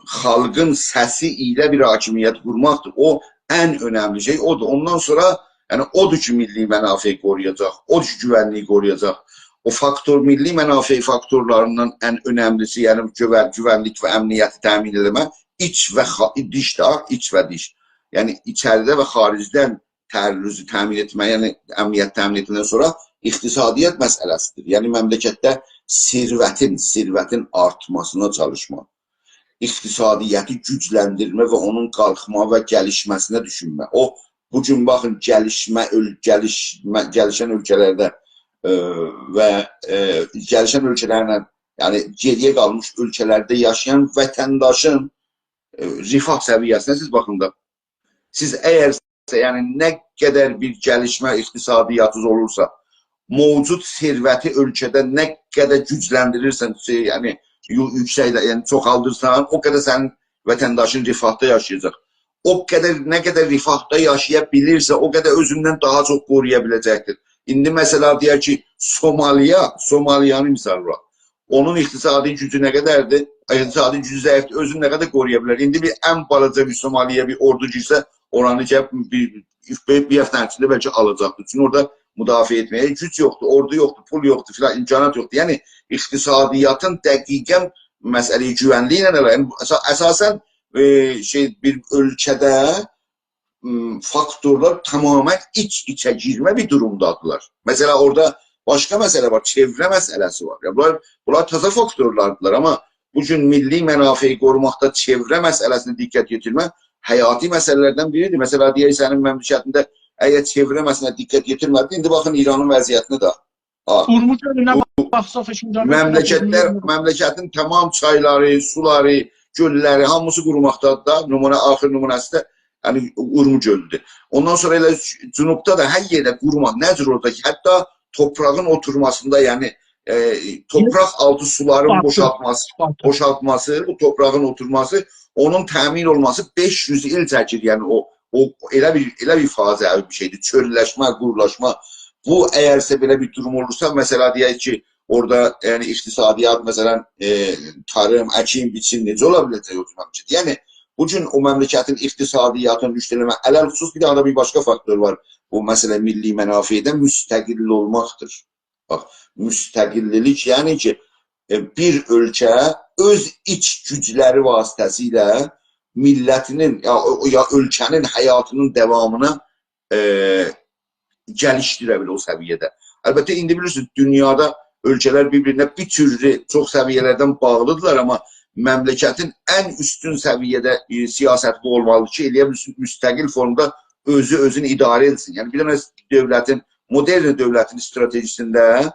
خالقین سسی ایله بیر حاکمیت قورماقدیر. او ان اؤنملی شئی اودور. اوندان سونرا، یعنی اودور کی، میللی منافعی قورویاجاق، اودور کی، گوونلیگی قورویاجاق. او فاکتور، میللی منافع فاکتورلاریندان ان اؤنملیسی، یعنی گوون-، گوونلیک و امنیتی تأمین ائتمه، ایچ و خا-، دیش ده، ایچ و دیش. یعنی ایچریده و خارجدن تعرضو تأمین ائتمه، یعنی امنیت تأمین ائتمه‌دن سونرا اقتصادیات مسئله‌سیدیر. یعنی مملکتده ثروتین، ثروتین آرتماسینا چالیشما، اقتصادیاتی گوجلندیرمه و اونون قالخما و گلیشمه‌سینه دوشونمه. او، بو گون باخین، گلیشمه، اؤل-، گلیشمه، گلیشن اؤلکه‌لرده، ائ، و، ائ، گلیشن اؤلکه‌لرله، یعنی گئری‌یه قالمیش اؤلکه‌لرده یاشایان وطنداشین، ائ، رفاه سویه‌سینه سیز باخین دا. سیز اگر، یعنی نه قدر بیر گلیشمه اقتصادیاتینیز اولورسا، موجود ثروتی اؤلکه‌ده نه قدر گوجلندیریرسن، شئی، یعنی یو-، یوکسکده، یعنی چوخالدیرسان، او قدر سنین وطنداشین رفاهدا یاشایاجاق. او قدر، نه قدر رفاهدا یاشایا بیلیرسه، او قدر اؤزوندن داها چوخ قورویا بیله‌جکدیر. ایندی مثلا دئیک کی، سومالیا، سومالیانی مثال وار. اونون اقتصادی گوجو نه قدردیر؟ اقتصادی گوجو ضعیفدیر. اؤزونو نه قدر قورویا بیلر؟ ایندی بیر ان بالاجا بیر سومالی‌یه بیر اوردو گیرسه، اورانی گلیب بیر، بیر، بیر هفته‌نین ایچینده بلکه آلاجاقدیر. چونکی اورادا مدافعه ائتمه‌یه گوج یوخدور، اوردو یوخدور، پول یوخدور، فلان، امکانات یوخدور. یعنی اقتصادیاتین دقیقا مسئله گوونلیگی ایله علاقه-، یعنی اسا-، اساسا، ائ، شئی، بیر اؤلکه‌ده م، فاکتورلار تماما ایچ-ایچه گیرمه بیر دورومدادیلار. مثلا، اورادا باشقا مسئله وار، چئوره مسئله‌سی وار. یا، بونلار، بونلار تازا فاکتورلاردیلار، آمما بو گون میللی منافعی قوروماقدا چئوره مسئله‌سینه دقت یئتیرمه حیاتی مسئله‌لردن بیریدیر. مثلا، دئیک، سنین مملکتینده اگر چئوره مسئله‌سینه دقت یئتیرمه‌دی، ایندی باخین ایرانین وضعیتینه ده. آ، اورمو گؤلونه بو باخساق، شیمجان مملکتلر، مملکتین تمام چایلاری، سولاری، گؤللری، هامیسی قوروماقدادیر دا. نمونه، آخر نمونه‌سی ده، یعنی، اورمو گؤلودور. اوندان سونرا ائله جنوبدا دا هر یئرده قوروماق، نه جور اورادا کی، حتی توپراغین اوتورماسیندا، یعنی، ائ، توپراق آلتی سولارین بوشالتماسی، بوشالتماسی، بو توپراغین اوتورماسی، اونون تأمین اولماسی بئش یوز ایل چکیر. یعنی، او، او ائله بیر، ائله بیر فاجعه‌وی بیر شئیدیر. چؤللشمه، قورولاشما. بو، اگرسه بئله بیر دوروم اولورسا، مثلا، دئیک کی، اورادا، یعنی، اقتصادیات، مثلا، ائ، تاریم، اکین، بیچین نئجه اولا بیله‌جک او زامان کی؟ یعنی، بو گون او مملکتین اقتصادیاتینی رشد ائله‌مک، علی‌الخصوص بیر دنه ده بیر باشقا فاکتور وار. بو مسئله میللی منافعده مستقل اولماقدیر. باخ، مستقللیک، یعنی کی، ائ، بیر اؤلکه اؤز ایچ گوجلری واسطه‌سیله میللتینین، یا، او، یا اؤلکه‌نین حیاتینین داوامینا، ائ، گلیشدیره بیلیر او سویه‌ده. البته، ایندی بیلیرسینیز، دونیادا اؤلکه‌لر بیر-بیرینه بیر تورلو چوخ سویه‌لردن باغلیدیرلار، آمما مملکتین ان اوستون سویه‌ده، ائ، سیاستی بو اولمالیدیر کی، ائلیه بیلسین مستقل فورمدا اؤزو اؤزونو اداره ائتسین. یعنی، بیر دنه دؤولتین، مدرن دؤولتین استراتژی‌سینده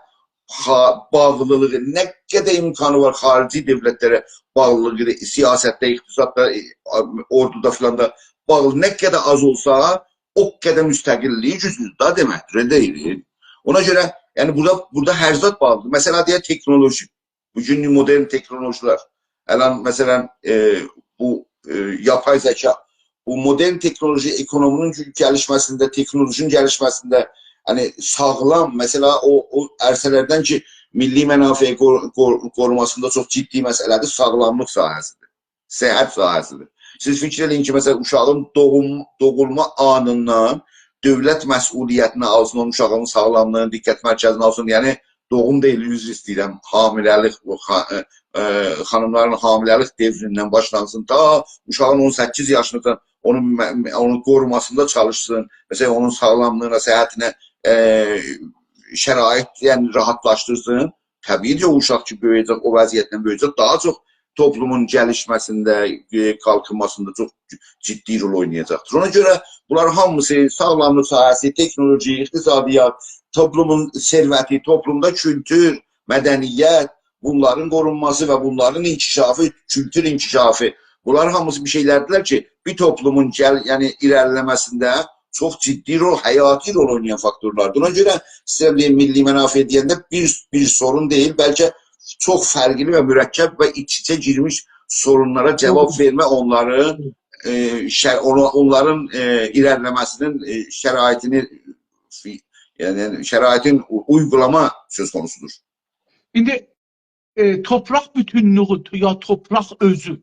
خا-، باغلیلیغی، نه قدر امکانی وار خارجی دؤولتلره باغلیلیغی، سیاستده، اقتصاددا، ائ، اوردودا فلان دا باغلی، نه قدر آز اولسا، او قدر مستقللیگی گوجلودور دا دئمکدیر، ائله دئییل؟ اونا گؤره، یعنی، بورادا، بورادا هر زاد باغلیدیر. مثلا، دئیک، تکنولوژی. بوگون مدرن تکنولوژی‌لر، الان، مثلا، ائ، بو، ائ، یاپای ذکا، بو مدرن تکنولوژی اکونومی‌نین گلیشمه‌سینده، تکنولوژی‌نین گلیشمه‌سینده، یعنی، ساغلام، مثلا، او، او عرصه‌لردن کی، میللی منافع قور-، قور-، قوروماسیندا چوخ جدی مسئله‌دیر، ساغلاملیق ساحه‌سیدیر، صحت ساحه‌سیدیر. سیز فیکیر ائدین کی، مثلا، اوشاغین دوغوم-، دوغولما آنیندان دؤولت مسئولیتینی آلسین، اونون اوشاغینین ساغلاملیغینی دقت مرکزینه آلسین، یعنی، دوغوم دئییل، عذر ایسته‌ییرم، حامله‌لیک، او خا-، ائ، ائ، خانیملارین حامله‌لیک دؤوریندن باشلانسین، تا اوشاغین اون سککیز یاشینا، اونون مه-، اونون قوروماسیندا چالیشسین، مثلا، اونون ساغلاملیغینا، صحتینه، ائ، شرایط، یعنی، راحاتلاشدیرسین. طبیعی کی، او اوشاق کی، بؤیویه‌جک، او وضعیتله بؤیویه‌جک، داها چوخ توپلومون گلیشمه‌سینده، ائ، قالخینماسیندا چوخ جدی رول اوینایاجاقدیر. اونا گؤره بونلار هامیسی، ساغلاملیق ساحه‌سی، تکنولوژی، اقتصادیات، توپلومون ثروتی، توپلومدا کولتور، مدنیت، بونلارین قورونماسی و بونلارین انکشافی، کولتور انکشافی، بونلار هامیسی بیر شئیلردیرلر کی، بیر توپلومون گل-، یعنی ایره‌لیله‌مه‌سینده چوخ جدی رول، حیاتی رول اوینایان فاکتورلاردیر. اونا گؤره سیزه دئییم، میللی منافع دئینده بیر، بیر سورون دئییل، بلکه چوخ فرقلی و مرکب و ایچ-ایچه گیرمیش سورونلارا جاواب وئرمه، اونلارین، ائ، شر-، اونا-، اونلارین، ائ، ایره‌لیله‌مه‌سینین، ائ، شرایطینی، یعنی شرایطین او-، اویغولاما سؤز قونوسودور. ایندی ائ، تورپاق بوتونلویو، تو-، یا تورپاق اؤزو،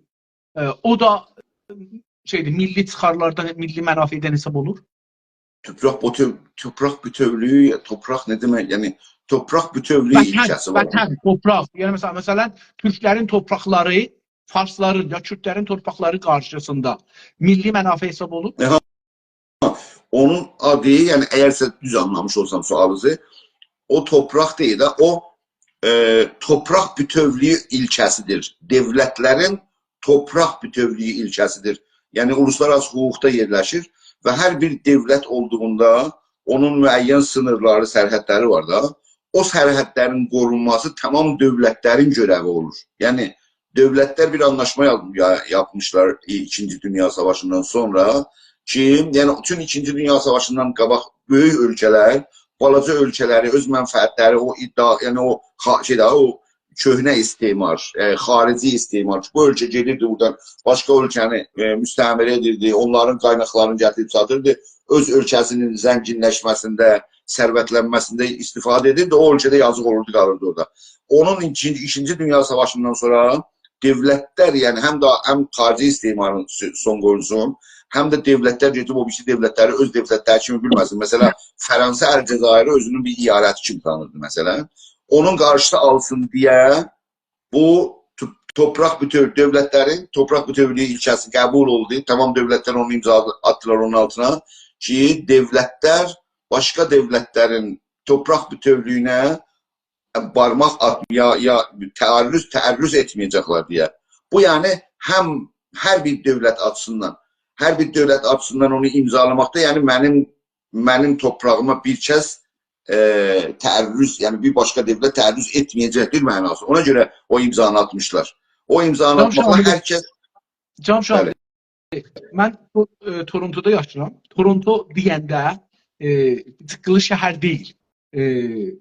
ائ، او دا، ائ، شئیدیر، میللی چیخارلاردان، میللی منافعدن حساب اولور؟ تورپاق بوتو-، تورپاق بوتؤولویو، یا تورپاق نه دئمک؟ یعنی تورپاق بوتؤولویو ایلکه‌سی وار. وطن، تورپاق. یعنی، مثلا، مثلا، تورکلرین تورپاقلاری، فارسلارین یا کوردلرین تورپاقلاری قارشیسیندا میللی منافع حساب اولور؟ اونون آدی، یعنی اگر سن دوز آنلامیش اولسام سؤالینیزی، او تورپاق دئییل ده، او، ائ، تورپاق بوتؤولویو ایلکه‌سیدیر. دؤولتلرین تورپاق بوتؤولویو ایلکه‌سیدیر. یعنی اولوسلارآراسی حقوقدا یئرلشیر و هر بیر دؤولت اولدوغوندا اونون معین سینیرلاری، سرحدلری وار دا. او سرحدلرین قورونماسی تمام دؤولتلرین گؤره‌وی اولور. یعنی دؤولتلر بیر آنلاشما یاپ-، یا-، یاپمیشلار ای-، ایکینجی دونیا ساواشیندان سونرا کی، یعنی چون ایکینجی دونیا ساواشیندان قاباق بؤیوک اؤلکه‌لر بالاجا اؤلکه‌لری، اؤز منفعتلری، او ادعا، یعنی او خا-، شئی ده، او کؤهنه استعمار، ائ، خارجی استعمار. بو اؤلکه گئدیردی بورادان باشقا اؤلکه‌نی، ائ، مستعمره ائدیردی، اونلارین قایناقلارینی گتیریب ساتیردی، اؤز اؤلکه‌سینین زنگینلشمه‌سینده، ثروتلنمه‌سینده استفاده ائدیردی، او اؤلکه ده یازیق اولوردو، قالیردی اورادا. اونون ایکینجی، ایکینجی دونیا ساواشیندان سونرا دؤولتلر، یعنی هم ده هم خارجی استعمارین سو-، سون قویولسون، هم ده دؤولتلر گئدیب او بیریسی دؤولتلری اؤز دؤولتلری کیمی بیلمه‌سین. مثلا، فرانسه الجزایری اؤزونون بیر ایالتی کیمی تانیردی، مثلا. اونون قارشیسی آلسین دئیه بو تو-، تورپاق بوتؤو-، دؤولتلرین تورپاق بوتؤولویو ایلکه‌سی قبول اولدو. تمام دؤولتلر اونو امضا آتدیلار اونون آلتینا کی، دؤولتلر باشقا دؤولتلرین تورپاق بوتؤولویونه بارماق آت-، یا، یا تعرض، تعرض ائتمه‌یه‌جکلر دئیه. بو، یعنی، هم هر بیر دؤولت آچیسیندان، هر بیر دؤولت آچیسیندان اونو امضالاماقدا، یعنی، منیم، منیم تورپاغیما بیر کس، ائ، تعرض، یعنی بیر باشقا دؤولت تعرض ائتمه‌یه‌جکدیر معناسی. اونا گؤره او امضانی آتمیشلار. او امضانی آتماقلا هر کس... جان شاهی، بلی. من تو-، ائ، تورونتودا یاشاییرام. تورونتو دئینده، ائ، جیققیلی شهر دئییل. ائ،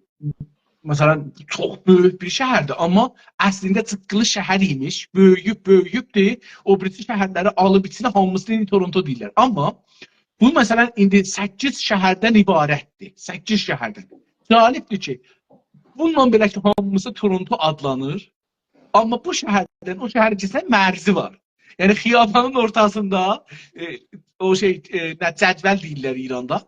مثلا، چوخ بؤیوک بیر شهردیر، آمما اصلینده جیققیلی شهر ایمیش، بؤیویوب، بؤیویوبدور. او بیریسی شهرلری آلیب ایچینه، هامیسینی ایندی تورونتو دئییرلر. آمما بو، مثلا، ایندی سککیز شهردن عبارتدیر. سککیز شهردن. جالبدیر کی، بونونلا بئله کی، هامیسی تورونتو آدلانیر. آمما بو شهردن او شهره کئچن مرزی وار. یعنی خیابانین اورتاسیندا، ائ، او شئی، ائ، نه، جدول دئییرلر ایراندا.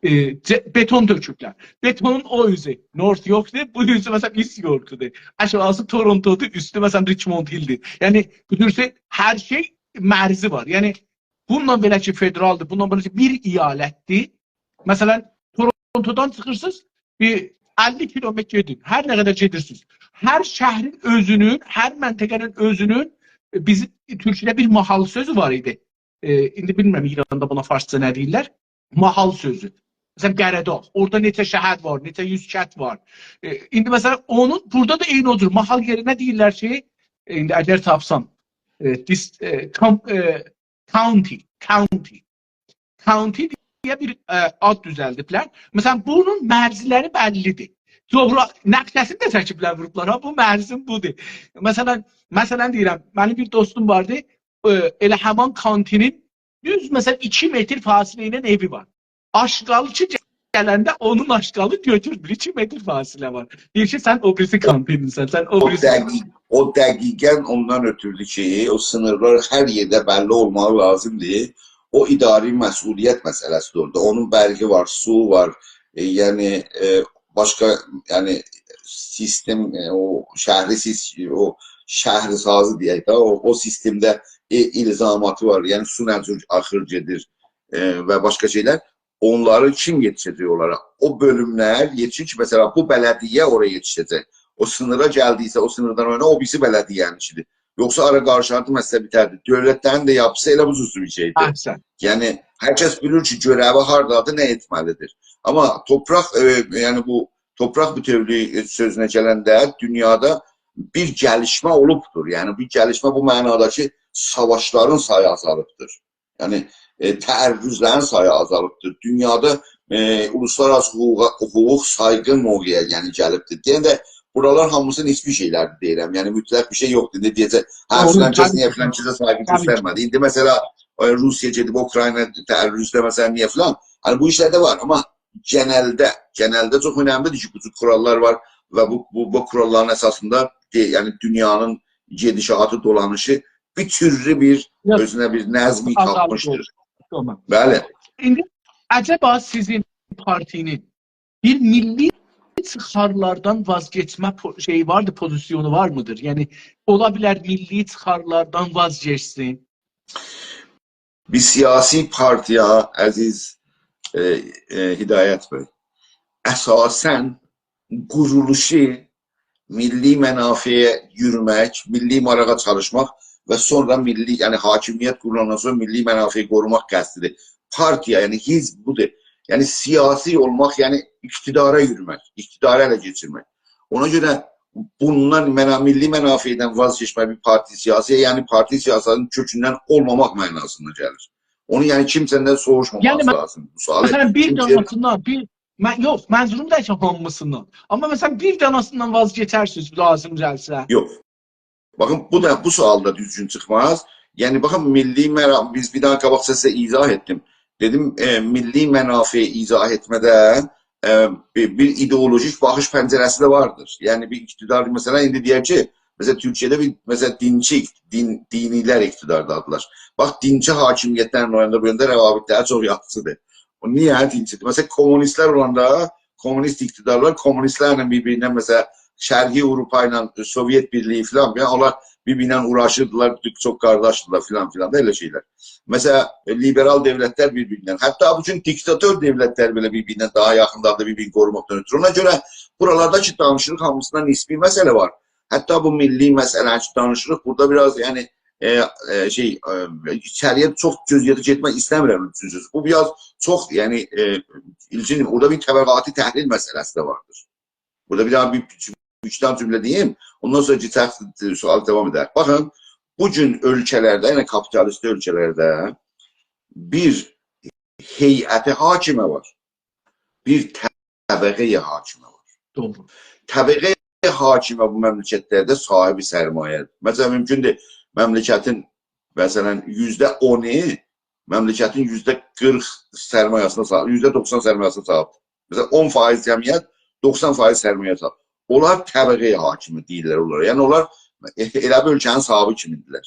ائ، ج-، بتون تؤکوبلر. بتونون او اوزو نورت یورکدور، بو اوزو، مثلا، ایست یورکدور. آشاغیسی تورونتودور، اوستو، مثلا، ریچموند هیلدیر. یعنی بو جور شئی، هر شئی مرزی وار. یعنی بونونلا بئله کی، فدرالدیر، بونونلا بئله کی، بیر ایالتدیر. مثلا، تورونتودان چیخیرسینیز، بیر اللی کیلومتر گئدین. هر نه قدر گئدیرسینیز. هر شهرین اؤزونون، هر منطقه‌نین اؤزونون، ائ، بیزیم تورکیه‌ده بیر ماحال سؤزو وار ایدی. ائ، ایندی بیلمیرم ایراندا بونا فارسجا نه دئییرلر. ماحال سؤزو. مثلا، قره‌داغ. اورادا نئچه شهر وار، نئچه یوز کند وار. ائ، ایندی، مثلا، اونون، بورادا دا عینی او جور ماحال یئرینه دئییرلر کی، ائ، ایندی اگر تاپسام، ائ، دیس-، ائ، کام-، ائ، کاونتی، کاونتی. کاونتی دئیه بیر، ائ، آد دوزلدیبلر. مثلا، بونون مرزلری بللیدیر. جغرا-، نقشه‌سینی ده چکیبلر، ووروبلار ها، بو مرزین بودور. مثلا، مثلا دئییرم، منیم بیر دوستوم واردی، ائ، ائله همان کانتینین دوز، مثلا، ایکی متر فاصله ایله ائوی وار. آشغالچی گلنده اونون آشغالین گؤتورمور. ایکی متر فاصله وار. دئییر کی، سن او بیریسی کانتینسن، سن او بیریسی. دقیق-، او دقیقا اوندان اؤتوردو کی، او سینیرلار هر یئرده بللی اولماغی لازیمدیر. او اداری مسئولیت مسئله‌سیدیر اورادا. اونون برقی وار، سو وار، ائ، یعنی، ائ، باشقا، یعنی سیستم، ائ، او شهری سیس-، او شهرسازی دئیک ده، او، او سیستمده ائ، الزاماتی وار، یعنی سو نه جور آخیر گئدیر، ائ، و باشقا شئیلر، اونلاری کیم یئتیشه‌جک اونلارا؟ او بؤلوملر یئتیشیر کی، مثلا، بو بلدیه اورایا یئتیشه‌جک. او سینیرا گلدییسه، او سینیردان او یانا او بیریسی بلدیه‌نین ایشیدیر. یوخسا آرا قارشی آرتیق مسئله بیتردی. دؤولت ده یاپیسی ائله بو جور بیر شئیدیر. احسن. یعنی، هر کس بیلیر کی، گؤره‌وی هاردادیر، نه ائتمه‌لیدیر. آمما تورپاق، ائ، یعنی بو تورپاق بوتؤولویو سؤزونه گلنده دونیادا بیر گلیشمه اولوبدور. یعنی، بیر گلیشمه بو معنادا کی، ساواشلارین سایی آزالیبدیر. یعنی، ائ، تعرض‌لرین سایی آزالیبدیر. دونیادا، ائ، اولوسلارآراسی حقوقا، حقوق سایغین موقعه، یعنی، گلیبدیر. یعنی ده بورالار هامیسی نسبی شئیلردیر دئییرم. یعنی، مطلق بیر شئی یوخدور. ایندی دئیه‌جک، هه، دوغرو، فلان کس طبیعی نییه کی. فلان کسه سایغی طبیعی کی. گؤسترمه‌دی؟ ایندی، مثلا، ائ، روسیه گئدیب اوکراینا تعرضده، مثلا، نییه فلان؟ یعنی، بو ایشلر ده وار، آمما گئنلده، گئنلده چوخ اؤنملیدیر کی، بو جور قوراللار وار و بو، بو، بو قوراللارین اساسیندا، دئ-، یعنی، دونیانین گئدیشاتی، دولانیشی بیر تورلو بیر، یوخ، اؤزونه بیر نظمی آزالدی. تاپمیشدیر. تامام. بلی. ایندی عجبا سیزین پارتینین بیر میللی چیخارلاردان واز کئچمه پو-، شئیی واردی، پوزیسیونو وار میدیر؟ یعنی، اولا بیلر میللی چیخارلاردان واز کئچسین؟ بیر سیاسی پارتیا، عزیز، ائ، ائ، هدایت بی، اساسا قورولوشو میللی منافعه یورومک، میللی ماراغا چالیشماق و سونرا میللی، یعنی حاکمیت قورولاندان سونرا میللی منافعی قوروماق قصدیدیر. پارتیا، یعنی حزب بودور. یعنی سیاسی اولماق، یعنی اقتدارا یورومک، اقتداری اله کئچیرمک. اونا گؤره بوندان، منا-، میللی منافعدن واز کئچمک بیر پارتی سیاسی، یعنی پارتی سیاستینین کؤکوندن اولماماق معناسینا گلیر. اونو، یعنی، کیمسه‌دن سوروشماماق، یعنی، مه-، لازیم بو سؤالی. مثلا، بیر کیمسه داناسیندان، بیر، من، یوخ، منظوروم دا کی، هامیسیندان. آمما، مثلا، بیر داناسیندان واز کئچرسینیز، لازیم گلسه. یوخ. باخین، بو دا، بو سؤال دا دوزگون چیخماز. یعنی، باخین، میللی مرا-، بیز بیر دانا قاباق سیزه ایضاح ائتدیم. دئدیم، ائ، میللی منافعی ایضاح ائتمه‌ده، ائ، بیر، بیر ایدئولوژیک باخیش پنجره‌سی ده واردیر. یعنی، بیر اقتدار، مثلا، ایندی دئیک کی، مثلا، تورکیه‌ده بیر، مثلا، دینچی، دین، دینی‌لر اقتداردادیلار. باخ، دینچی حاکمیتلرله اویندا بو یاندا روابطلری چوخ یاخشیدیر. او نییه دینچیدیر؟ مثلا، کمونیستلر اولاندا، کمونیست اقتدارلار کمونیستلرله بیر-بیریندن، مثلا، شرقی آوروپا ایله سوویئت بیرلیگی فلان، یعنی اونلار بیر-بیریندن اوغراشیردیلار، چوخ قارداشدیلار فلان فلان دا ائله شئیلر. مثلا، لیبرال دؤولتلر بیر-بیریندن، حتی بو گون دیکتاتور دؤولتلر بئله بیر-بیریندن داها یاخیندادیر، بیر-بیرینی قوروماقدان اؤترو. اونا گؤره بورالاردا کی دانیشیریق، هامیسیندا نسبی مسئله وار. حتی بو میللی مسئله کی دانیشیریق، بورادا بیر آز، یعنی، ائ، ائ، شئی، ائ، ایچری‌یه چوخ جزئیاتا گئتمک ایسته‌میرم، دوزگون سؤز. بو بیر آز چوخ، یعنی، ائ، ایلگین، اورادا بیر طبقاتی تحلیل مسئله‌سی ده واردیر. بورادا بیر دانا بیر، بیر ایکی دانا جمله دئییم، اوندان سونرا کئچک، سؤال داوام ائدر. باخین، بو گون اؤلکه‌لرده، یعنی کاپیتالیست اؤلکه‌لرده بیر هیئت حاکمه وار، بیر طبقه حاکمه وار. دوغرو. طبقه حاکمه بو مملکتلرده صاحب سرمایه‌دیر. مثلا، مومکوندور مملکتین، مثلا، یوزده اونو مملکتین یوزده قیرخ سرمایه‌سینه صاحیب، یوزده دوخسان سرمایه‌سینه صاحیبدیر. مثلا، اون فایز جمعیت، دوخسان فایز سرمایه صاحیب. اونلار طبقه حاکمه دئییرلر اونلارا. یعنی، اونلار ائله بیل اؤلکه‌نین صاحیبی کیمیدیرلر.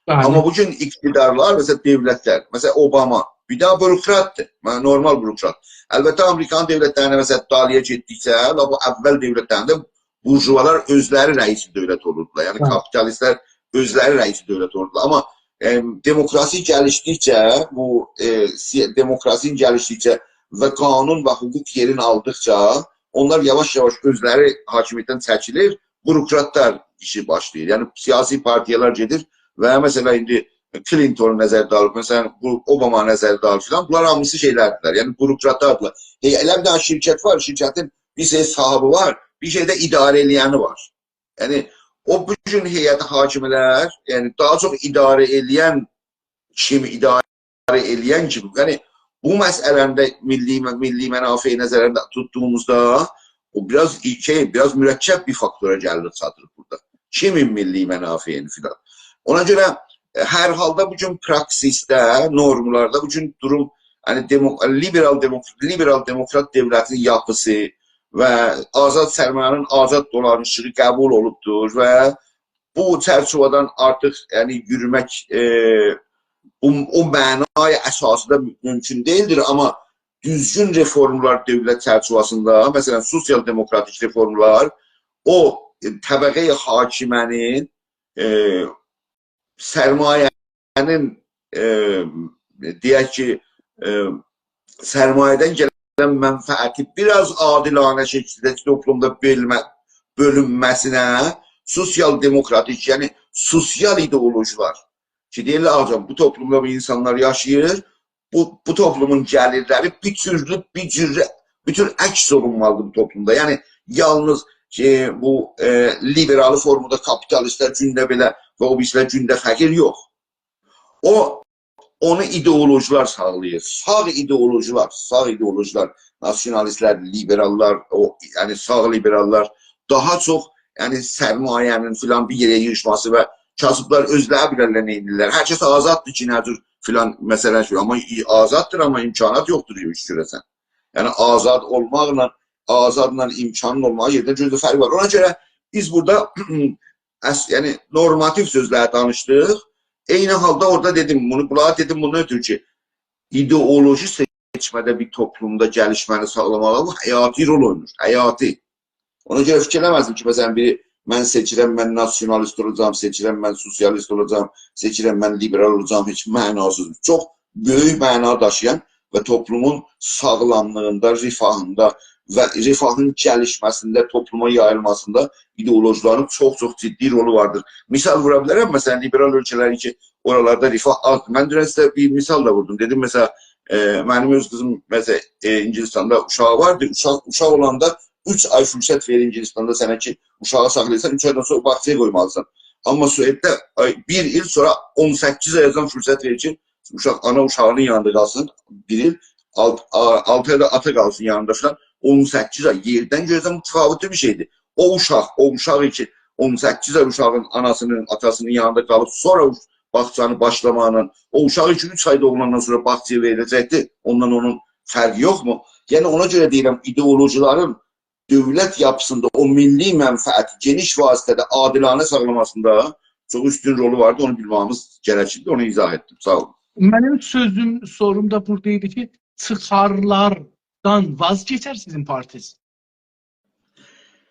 بلی. آمما بو گون اقتدارلار، مثلا، دؤولتلر، مثلا، اوباما، بیر دانا بوروکراتدیر. من، نورمال بوروکرات. البته، آمریکانین دؤولتلرینه، مثلا، دالییا گئتدیکجه، لا بو اول دؤولتلرینده بورژوالار اؤزلری رئیس دؤولت اولوردولار. یعنی، بلی. کاپیتالیستلر اؤزلری رئیس دؤولت اولوردولار. آمما، ائ، دموکراسی گلیشدیکجه، بو، ائ، سی-، دموکراسی گلیشدیکجه و قانون و حقوق یئرینی آلدیقجا، اونلار یاواش-یاواش اؤزلری حاکمیتدن چکیلیر، بوروکراتلار ایشی باشلاییر. یعنی، سیاسی پارتیالار گئدیر و، مثلا، ایندی کلینتون نظرده آلیب، مثلا، بو اوباما نظرده آلیب فلان، بونلار هامیسی شئیلردیلر، یعنی بوروکراتلاردیلار. ائ، ائله بیر دانا شرکت وار، شرکتین بیر شئی صاحیبی وار، بیر شئی ده اداره ائله‌ینی وار. یعنی، او بو گون هیئت حاکمه‌لر، یعنی داها چوخ اداره ائله‌ین کیمی، اداره ائله‌ین کیمی، یعنی بو مسئله‌نی ده میللی، میللی منافع نظرده توتدوغوموزدا، او بیر آز شئی، بیر آز مرکب بیر فاکتورا گلیب چاتیریق بورادا. کیمین میللی منافعینی فلان. اونا گؤره، ائ، هر حالدا بو گون پراکسیسده، نورملاردا بو گون دوروم، یعنی دمو-، لیبرال دموک-، لیبرال دموکرات دؤولتینین یاپیسی و آزاد سرمایه‌نین آزاد دولانیشیغی قبول اولوبدور و بو چرچیوه‌دن آرتیق، یعنی، یورومک، ائ، او، او معنای اساسی‌دا مومکون دئییلدیر، آمما دوزگون رفورملار دؤولت چرچیوه‌سینده، مثلا، سوسیال دموکراتیک رفورملار، او، ائ، طبقه حاکمه‌نین، ائ، سرمایه‌نین سرمایه‌نین، ائ، دئیک کی، ائ، سرمایه‌دن گلن منفعتی بیر آز عادلانه شکیلده توپلومدا بؤلمه، بؤلونمه‌سینه سوسیال دموکراتیک، یعنی سوسیال ایدئولوژی‌لر کی، دئییرلر: «آغاجان، بو توپلومدا بو اینسانلار یاشاییر، بو، بو توپلومون گلیرلری بیر تورلو، بیر جور، بیر تور عکس اولونمالیدیر بو توپلومدا.» یعنی، یالنیز کی، بو، ائ، لیبرال فورمادا کاپیتالیستلر گونده بئله و او بیریسیلر گونده فقیر، یوخ. او، اونو ایدئولوژی‌لر ساغلاییر. ساغ ایدئولوژی‌لر، ساغ ایدئولوژی‌لر، ناسیونالیستلر، لیبراللار، او، یعنی ساغ لیبراللار داها چوخ، یعنی سرمایه‌نین فلان بیر یئره ییغیشماسی و کاسیبلار اؤزلری بیلرلر نه ائدیرلر. هر کس آزاددیر کی، نه جور فلان مسئله شئی، آمما ای-، آزاددیر، آمما امکانات یوخدور ایش گؤره‌سن. یعنی آزاد اولماقلا، آزادلا امکانین اولماغی یئرده گؤزده فرق وار. اونا گؤره بیز بورادا اس-، یعنی نورماتیو سؤزلری دانیشدیق. عینی حالدا اورادا دئدیم، بونو، بونلاری دئدیم بوندان اؤترو کی، ایدئولوژی سئچمه‌ده بیر توپلومدا گلیشمه‌نی ساغلاماغا بو حیاتی رول اوینایر، حیاتی. اونا گؤره فیکیر ائله‌مزدیم کی، مثلا، بیری: «من سئچیرم، من ناسیونالیست اولاجاغام، سئچیرم، من سوسیالیست اولاجاغام، سئچیرم، من لیبرال اولاجاغام»، هئچ معناسیز. چوخ بؤیوک معنا داشییان و توپلومون ساغلاملیغیندا، رفاهیندا و رفاهین گلیشمه‌سینده، توپلوما یاییلماسیندا ایدئولوژی‌لرین چوخ-چوخ جدی رولو واردیر. مثال وورا بیلرم، مثلا، لیبرال اؤلکه‌لری کی، اورالاردا رفاه آزدیر. من دونن سیزه بیر مثال دا ووردوم. دئدیم، مثلا، ائ، منیم اؤز قیزیم، مثلا، ائ، اینگیلیستاندا اوشاغی واردی. اوشاق، اوشاق اولاندا اوچ آی فرصت وئریر اینگیلیستاندا سنه کی، اوشاغی ساخلایاسان، اوچ آیدان سونرا باغچایا قویمالیسان. آمما سوئدده، آی، بیر ایل سونرا اون سککیز آیاجان فرصت وئریر کی، اوشاق، آنا اوشاغینین یانیندا قالسین بیر ایل، آلت-، آ-، آلتی آی دا آتا قالسین یانیندا فلان. اون سککیز آی یئردن گؤیه متفاوت بیر شئیدیر. او اوشاق، او اوشاق کی، اون سککیز آی اوشاغین آناسینین، آتاسینین یانیندا قالیب، سونرا اوش-، باغچانی باشلاماغینان، او اوشاق کی اوچ آی دوغولاندان سونرا باغچایا وئریله‌جکدیر، اوندان اونون فرقی یوخمو؟ یعنی اونا گؤره دئییرم، ایدئولوژی‌لرین دؤولت یاپیسیندا او میللی منفعتی گئنیش وسعتده عادلانه ساغلاماسیندا چوخ اوستون رولو واردی، اونو بیلمه‌ییمیز گرکیردی، اونو ایضاح ائتدیم. ساغ اولون. منیم سؤزوم، سوروم دا بورادا ایدی کی، چیخارلاردان واز کئچر سیزین پارتیز؟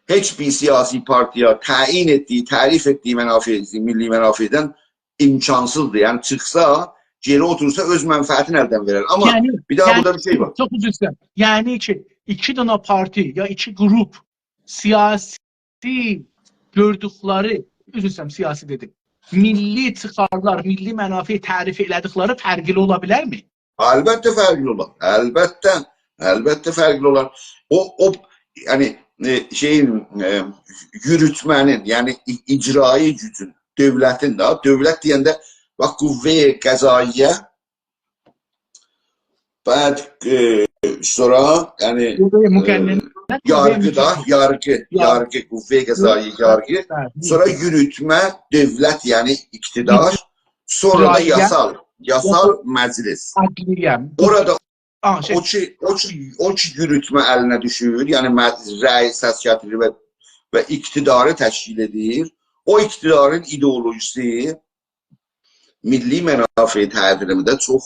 هئچ بیر سیاسی پارتیا تعیین ائتدیگی، تعریف ائتدیگی منافع، میللی منافعدن امکانسیزدیر. یعنی چیخسا، گئری اوتورسا اؤز منفعتینی الدن وئرر. آمما یعنی، بیر داها یعنی، بورادا بیر شئی وار. چوخ عذر ایسته‌ییرم. یعنی کی، ایکی دنه پارتی یا ایکی گروپ سیاسی گؤردوکلری، عذر ایسته‌ییرم، سیاسی دئدیم، میللی چیخارلار، میللی منافع تعریف ائله‌دیکلری فرقلی اولا بیلرمی؟ البته فرقلی اولار. البته، البته فرقلی اولار. او، او، یعنی، ائ، شئیین، ائ، یوروتمه‌نین، یعنی ای-، اجرایی گوجون، دؤولتین ده، دؤولت دئینده، باخ، قوه قضاییه، بعد، ائ، سونرا، یعنی، قوه، ائ، مقننه، قوه، یارغی دا، مقننه. یارغی، یارغی. یارغی، قوه قضاییه، یارغی. بلی. سونرا یوروتمه، دؤولت، یعنی اقتدار. اجرا. سونرا دا اجراییه. یاسال، یاسال مجلس. عدلیه. اورادا آها، شئی. او کی، او کی، او کی یوروتمه الینه دوشور، یعنی مج-، رأی، سس گتیریر و، و اقتداری تشکیل ائدیر. او اقتدارین ایدئولوژیسی میللی منافع تعریفینده چوخ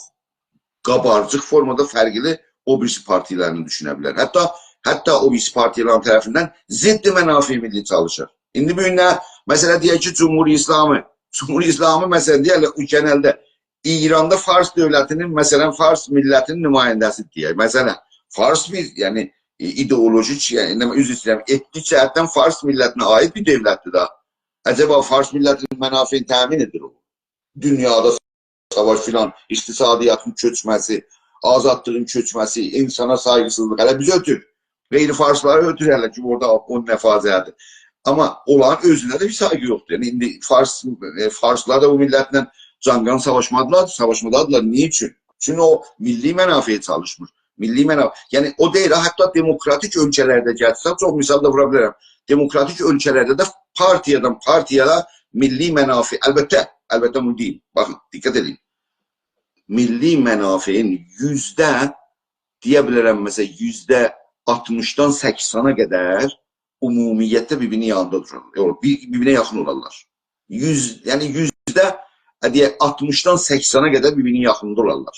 قابارجیق فورمادا فرقلی او بیریسی پارتیالارینی دوشونه بیلر. حتی، حتی او بیریسی پارتیالارین طرفیندن ضد منافع ملی چالیشیر. ایندی بو گون نه، مثلا، دئیک کی، جمهوری اسلامی، جمهوری اسلامی، مثلا، دئیرلر، او گئنلده ایراندا فارس دؤولتینین، مثلا، فارس میللتینین نماینده‌سی دئیک. مثلا، فارس بیر، یعنی، ائ، ایدئولوژیک، یعنی، عذر ایسته‌ییرم، ائتنیک جهتدن فارس میللتینه عایید بیر دؤولتدیر دا. عجبا فارس میللتینین منافعینی تأمین ائدیر او؟ دونیادا ساواش فلان، اقتصادیاتین چؤکمه‌سی، آزادلیغین چؤکمه‌سی، اینسانا سایغیسیزلیق. هله بیزی اؤتور. غیر فارسلاری اؤتور هله کی، اورادا او نه فاجعه‌دیر. آمما اونلارین اؤزونه ده بیر سایغی یوخدور. یعنی، ایندی فارس، ائ، فارسلار دا بو میللتله جانقان ساواشمادیلار، ساواشمادیلار. نیچون؟ چونکی او میللی منافعه چالیشمیر. میللی منافع، یعنی او دئییل، حتی دموکراتیک اؤلکه‌لرده گلسه، چوخ مثال دا وورا بیلرم. دموکراتیک اؤلکه‌لرده ده پارتیادان پارتیایا میللی منافع، البته، البته بونو دئییم، باخین، دقت ائدین. میللی منافعین یوزده، دئیه بیلرم، مثلا، یوزده آلتمیشدان سکسنه قدر عمومیتده بیر-بیرینین یانیندا دورار. یوخ، بیر-، بیر-بیرینه یاخین اولارلار. یوز، یعنی یوزده، ائ، دئیک، آلتمیشدان سکسنه قدر بیر-بیرینین یاخینیندا اولارلار.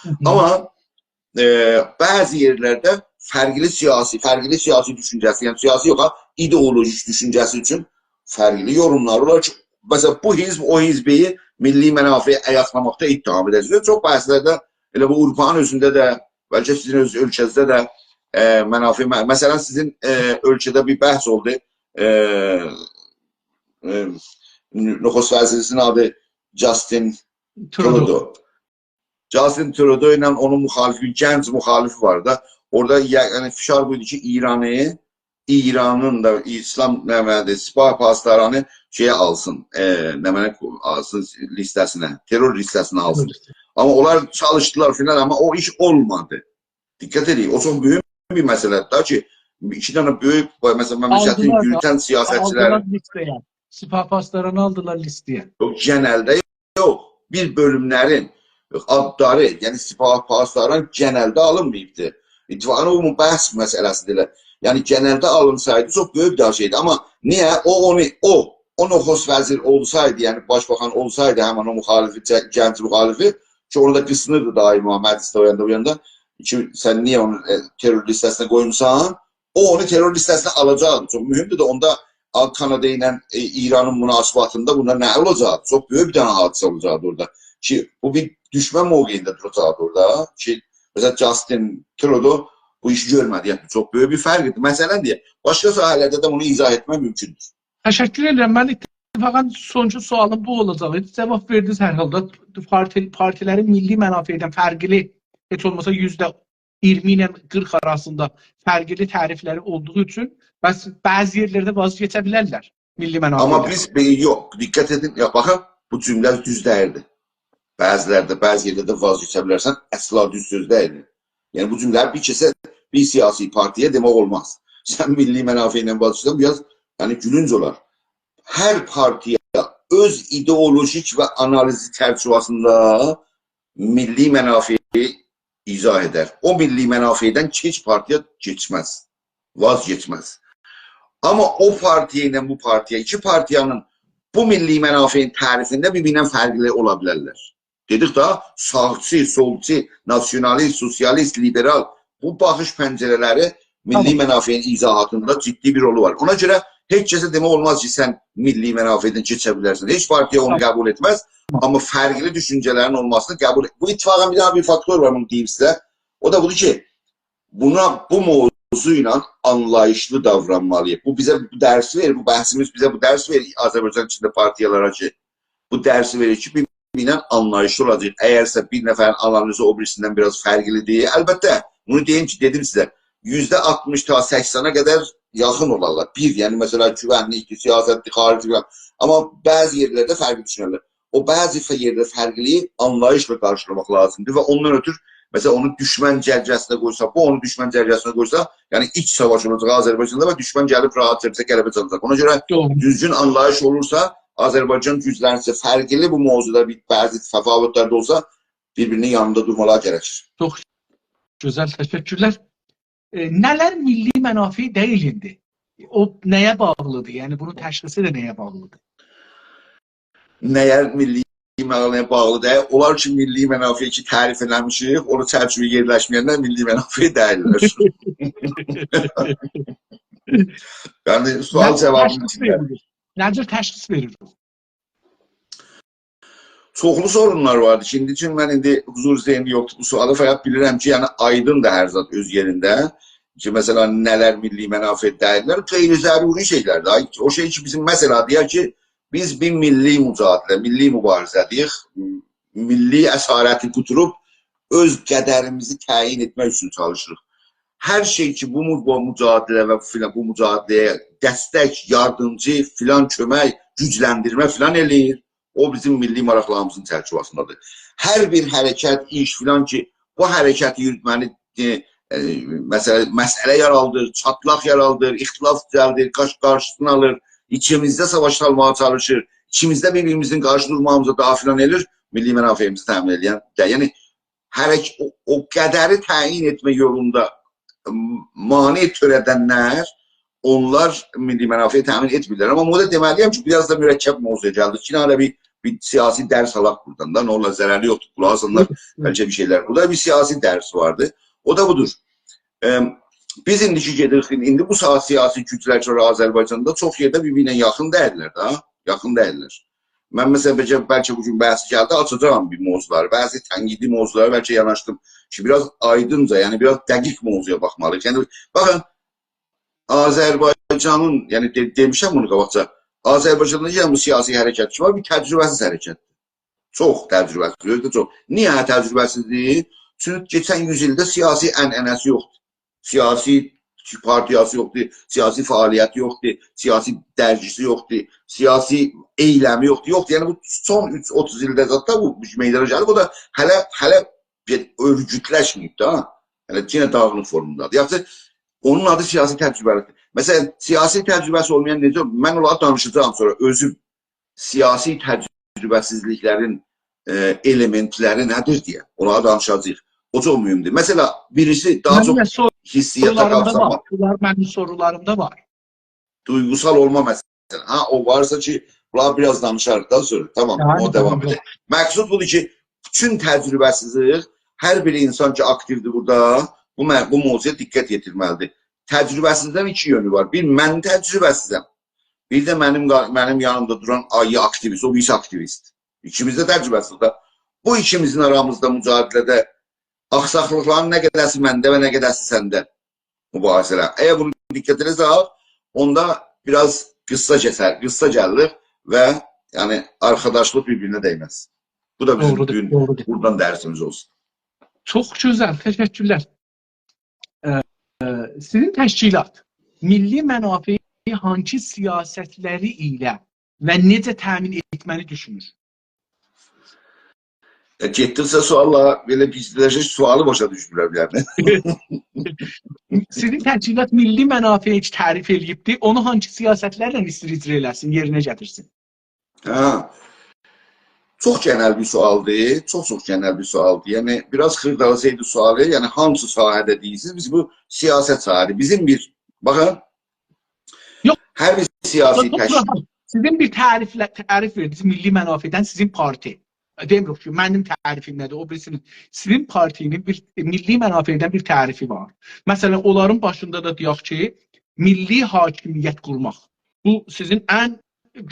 هی هی. آمما، ائ، بعضی یئرلرده فرقلی سیاسی، فرقلی سیاسی دوشونجه‌سی، یعنی سیاسی یوخ ها، ایدئولوژیک دوشونجه‌سی اوچون فرقلی یوروملار اولار کی، مثلا، بو حزب او حزبی میللی منافعی آیاقلاماقدا اتهام ائده‌جکلر. چوخ بحثلرده، ائله بو آوروپانین اؤزونده ده، بلکه سیزین اؤز اؤلکه‌نیزده ده، ائ، منافع، م-، مثلا، سیزین، ائ، اؤلکه‌ده بیر بحث اولدو. ائ، ائ، نخست وزیرینیزین آدی جاستین ترودو. ترودو. جاستین ترودو ایله اونون مخالفی، گنج مخالفی وار دا. اورادا یا-، یعنی فشار بو ایدی کی، ایرانی، ایرانین دا اسلام، نمنه‌دیر، سپاه پاسدارانی شئیه آلسین، ائ، نمنه آلسین لیسته‌سینه، ترور لیسته‌سینه آلسین. آمما اونلار چالیشدیلار فلان، آمما او ایش اولمادی. دقت ائدین، او چوخ مهم بیر مسئله‌دیر دا کی، ایکی دنه بؤیوک، مثلا، مملکتین آلدیلار دا، یوروتن سیاستچیلری آلدیلار لیسته‌یه. سپاه پاسدارانی آلدیلار لیسته‌یه. یوخ، گئنلده یوخ. بیر بؤلوملرین آدلاری، یعنی سپاه پاسداران گئنلده آلینماییبدی. اتفاقا او بحث مسئله‌سیدیر ائله. یعنی گئنلده آلینسایدی چوخ بؤیوک بیر شئیدی. آمما نییه؟ او، اونو، او، او نخست وزیر اولسایدی، یعنی باشباخان اولسایدی، همین او مخالفی، ج-، گنج مخالفی کی، اورادا قیسینیردی دائما مجلیسده او یاندا، بو یاندا کی، سن نییه اونو، ائ، ترور لیسته‌سینه قویموسان؟ او اونو ترور لیسته‌سینه آلاجاقدی. چوخ مهمدور دا، اوندا آ-، کانادا ایله، ائ، ایرانین مناسبتینده بوندا نه اولاجاقدی؟ چوخ بؤیوک بیر دنه حادثه اولاجاقدی اورادا. کی، بو بیر دوشمن موقعینده دوراجاقدی اورادا. کی، مثلا، جاستین ترودو بو ایشی گؤرمه‌دی. یعنی، چوخ بؤیوک بیر فرق ائدیر. مثلا، دئیه، باشقا ساحه‌لرده ده بونو ایضاح ائتمک مومکوندور. تشکر ائدیرم. من اتفاقا سونونجو سؤالیم بو اولاجاق ایدی. جاواب وئردینیز هر حالدا. پارتی، پارتیلرین میللی منافعدن فرقلی، هئچ اولماسا یوزده اییرمی ایله قیرخ آراسیندا فرقلی تعریفلری اولدوغو اوچون، بس بعضی یئرلرده واز کئچه بیلرلر میللی منافعدن. آمما بیز، ائ، یوخ، دقت ائدین، یا، باخین، بو جمله دوز دئییلدی. بعضی‌لرده، بعضی یئرلرده واز کئچه بیلرسن، اصلا دوز سؤز دئییل. یعنی، بو جمله‌نی بیر کسه، بیر سیاسی پارتی‌یه دئمک اولماز. سن میللی منافعیندن واز کئچسن، بیر آز، یعنی، گولونج اولار. هر پارتی‌یا اؤز ایدئولوژیک و آنالیزی چرچیوه‌سینده میللی منافعی ایضاح ائدر. او میللی منافعدن هئچ پارتی‌یا کئچمز، واز کئچمز. آمما او پارتی‌یا ایله بو پارتی‌یا، ایکی پارتی‌نین بو میللی منافعین تعریفینده بیر-بیریندن فرقلی اولا بیلرلر. دئدیک دا، ساغچی، سولچو، ناسیونالیست، سوسیالیست، لیبرال، بو باخیش پنجره‌لری میللی، تامام، منافعین ایضاحاتیندا جدی بیر رولو وار. اونا گؤره هئچ کسه دئمک اولماز کی، سن میللی منافعدن کئچه بیلرسن. هئچ پارتی‌یا اونو، تامام، قبول ائتمز. تامام. آمما فرقلی دوشونجه‌لرین اولماسینی قبول ائت-، بو اتفاقا بیر داها بیر فاکتور وار بونون دئییب سیزه. او دا بودور کی، بونا، بو موضوع ایله آنلاییشلی داورانمالی‌ییق. بو بیزه بو درسی وئریر، بو بحثیمیز بیزه بو درسی وئریر آذربایجان ایچینده پارتیالارا کی، بو درسی وئریر کی، بیر-بیرینن آنلاییشلی اولاجاق. اگرسه بیر نفرین آنالیزی او بیریسیندن بیر آز فرقلی‌دیر. البته، بونو دئییم کی، دئدیم سیزه، یوزده آلتمیش تا سکسنه قدر یاخین اولارلار. بیر، یعنی، مثلا، گوونلیک‌دیر، سیاست‌دیر، خارجی فلان. آمما بعضی یئرلرده فرقلی دوشونرلر. او بعضی ف-، یئرده فرقلی‌یی آنلاییشلا قارشیلاماق لازیمدیر و اوندان اؤتور، مثلا، اونو دوشمن جرگه‌سینه قویسا، بو اونو دوشمن جرگه‌سینه قویسا، یعنی ایچ ساواش اولاجاق آذربایجاندا و دوشمن گلیب راحتجا بیزه غلبه چاتاجاق. اونا گؤره، دوغرو، دوزگون آنلاییش اولورسا، آذربایجان گوجلنسه، فرقلی بو موضوعدا بیر بعضی تفاوت‌لر ده اولسا، بیر-بیرینین یانیندا دورماغا گرکیر. چوخ گؤزل، تشکرلر. ائ، نه‌لر میللی منافع دئییل ایندی؟ او نه‌یه باغلی‌دیر؟ یعنی بونون تشخیصی ده نه‌یه باغلی‌دیر؟ نه‌لر میللی منافعه باغلی دئییل؟ اونلار کی، میللی منافعی کی تعریف ائله‌میشیک، اونو چرچیوه‌یه یئرلشمه‌ینلر میللی منافع دئییللر. یعنی، سؤال، نه جوابینین تشخیص ایچینده وئریر؟ نه جور تشخیص وئریر او؟ چوخلو سورونلار واردی کی، ایندی اوچون من ایندی حضور ذهنی یوخدور بو سؤالا، فقط بیلیرم کی، یعنی آیدیندیر هر زاد اؤز یئرینده. کی، مثلا، نه‌لر میللی منافع دئییللر، غیر ضروری شئیلردیر. آی، او شئی کی، بیزیم، مثلا، دئیک کی، بیز بیر میللی مجادله، میللی مبارزه‌ده‌ییک، میللی اسارتی قوتاریب اؤز قدریمیزی تعیین ائتمک اوچون چالیشیریق. هر شئی کی، بو مو-، بو مجادله و فلان، بو مجادله‌یه دستک، یاردیمجی، فلان، کؤمک، گوجلندیرمه فلان ائله‌ییر، او بیزیم میللی ماراقلاریمیزین چرچیوه‌سینده‌دیر. هر بیر حرکت، ایش فلان کی، بو حرکتی یوروتمه‌نی، ائ، ائ، مسئله، مسئله یارادیر، چاتلاق یارادیر، اختلاف دوزلدیر، قارش-، قارشیسینی آلیر، ایچیمیزده ساواش سالماغا چالیشیر، ایچیمیزده بیر-بیریمیزین قارشی دورماغیمیزا داها فلان ائله‌ییر، میللی منافعیمیزی تأمین ائله‌ین ده. یعنی، حرک-، او، او قدری تعیین ائتمه یولوندا مانع تؤره‌دنلر، اونلار میللی منافعی تأمین ائتمیرلر. آمما بورادا دئمه‌لی‌یم کی، بیر آز دا مرکب موضوعا گلدیک. یئنه ائله بیر، بیر سیاسی درس آلاق بورادان دا. نه اولار، ضرری یوخدور، قولاق آسینلار، بلکه بیر شئیلر. بورادا بیر سیاسی درس واردی. او دا بودور. ائم، بیز ایندی کی گئدیریک، ایندی بو ساعات سیاسی گوجلر کی وار آذربایجاندا، چوخ یئرده بیر-بیرینه یاخین دئییللر ده، یاخین دئییللر. من، مثلا، بلکه، بلکه بو گون بحث گلدی، آچاجاغام بیر موضوعلاری، بعضی تنقیدی موضوعلارا بلکه یاناشدیم کی، بیر آز آیدینجا، یعنی بیر آز دقیق موضوعیا باخمالی‌ییق. یعنی، باخین، آذربایجانین، یعنی، دئ-، دئمیشم بونو قاباقجا، آذربایجاندا، یعنی، بو سیاسی حرکت کی وار، بیر تجربه‌سیز حرکتدیر. چوخ تجربه‌سیز، اؤزو ده چوخ. نییه تجربه‌سیزدیر؟ چونکی کئچن یوز ایلده سیاسی عنعنه‌سی یوخدور. سیاسی پارتیاسی یوخدور، سیاسی فعالیتی یوخدور، سیاسی درگیسی یوخدور، سیاسی ائیلمی یوخدور. یوخدور، یعنی بو سون اوچ، اوتوز ایلده زاددا بو میدانا گلیب، او دا هله، هله بیر اؤرگوتلشمه‌ییب ده، ها. هله یئنه داغینیق فورمادادیر. یاخشی، اونون آدی سیاسی تجربه‌لیکدیر. مثلا، سیاسی تجربه‌سی اولمایان نئجه؟ من اونلاری دانیشاجاغام سونرا اؤزوم. سیاسی تجربه‌سیزلیکلرین، ائ، ائلئمئنتلری نه‌دیر دئیه. اونلاری دانیشاجاغیق. او چوخ مهمدور. مثلا، بیریسی داها منیم چوخ ده سور-، حسیاتا سورولاریمدا قاپساما. وار. بونلار منیم سورولاریمدا وار. دویغوسال اولما مثلا. ها، او وارسا کی، بونلار بیر آز دانیشاریق دا سونرا. تامام، هه، او داوام تامام. ائدک. مقصود بودور کی، بوتون تجربه‌سیزلیک، هر بیر اینسان کی، آکتیودیر بورادا، بو مه-، بو موضوعا دقت یئتیرمه‌لیدیر. تجربه‌سیزلیگین ایکی یؤنو وار. بیر، من تجربه‌سیزم. بیر ده منیم قا-، منیم یانیمدا دوران آیری آکتیویست، او بیریسی آکتیویست. ایکیمیز ده تجربه‌سیز ده. بو ایکیمیزین آرامیزدا مجادله‌ده، آخساقلیقلارین نه قدرسی منده و نه قدرسی سنده مباحثه‌لر. اگر بونو دقت ائله‌سک، اوندا بیر آز قیسسا کسر، قیسسا گلیر و، یعنی، آرخاداشلیق بیر-بیرینه دیمز. بو دا بیزیم دوغرودور، بوگون دوغرودور. بورادان درسیمیز اولسون. چوخ گؤزل، تشکرلر. ائ، ائ، سیزین تشکیلات میللی منافعی هانسی سیاستلری ایله و نئجه تأمین ائتمه‌نی دوشونور؟ ائ، گئتدیکجه سؤاللار بئله گیزله‌شیر، سؤالی باشا دوشمورم، یعنی. سیزین تشکیلات میللی منافعی هئچ تعریف ائله‌ییبدی؟ اونو هانسی سیاستلرله ایسته‌ییر اجرا ائله‌سین، یئرینه گتیرسین؟ هه. چوخ گئنل بیر سؤالدیر، چوخ-چوخ گئنل بیر سؤالدیر. یعنی، بیر آز خیردالاسایدی سؤالی، یعنی، هانسی ساحه‌ده دئییرسینیز، بیز بو سیاست ساحه‌دیر. بیزیم بیر، باخین، یوخ، هر بیر سیاسی یوخ، یوخ، تشکیل یوخ. سیزین بیر تعریفله، تعریف وئردینیز میللی منافعدن سیزین پارتی. دئمیریک کی، منیم تعریفیمده‌دیر، او بیریسینین. سیزین پارتی‌نین بیر میللی منافعدن بیر تعریفی وار. مثلا، اونلارین باشیندا دا دئیک کی، میللی حاکمیت قورماق. بو سیزین ان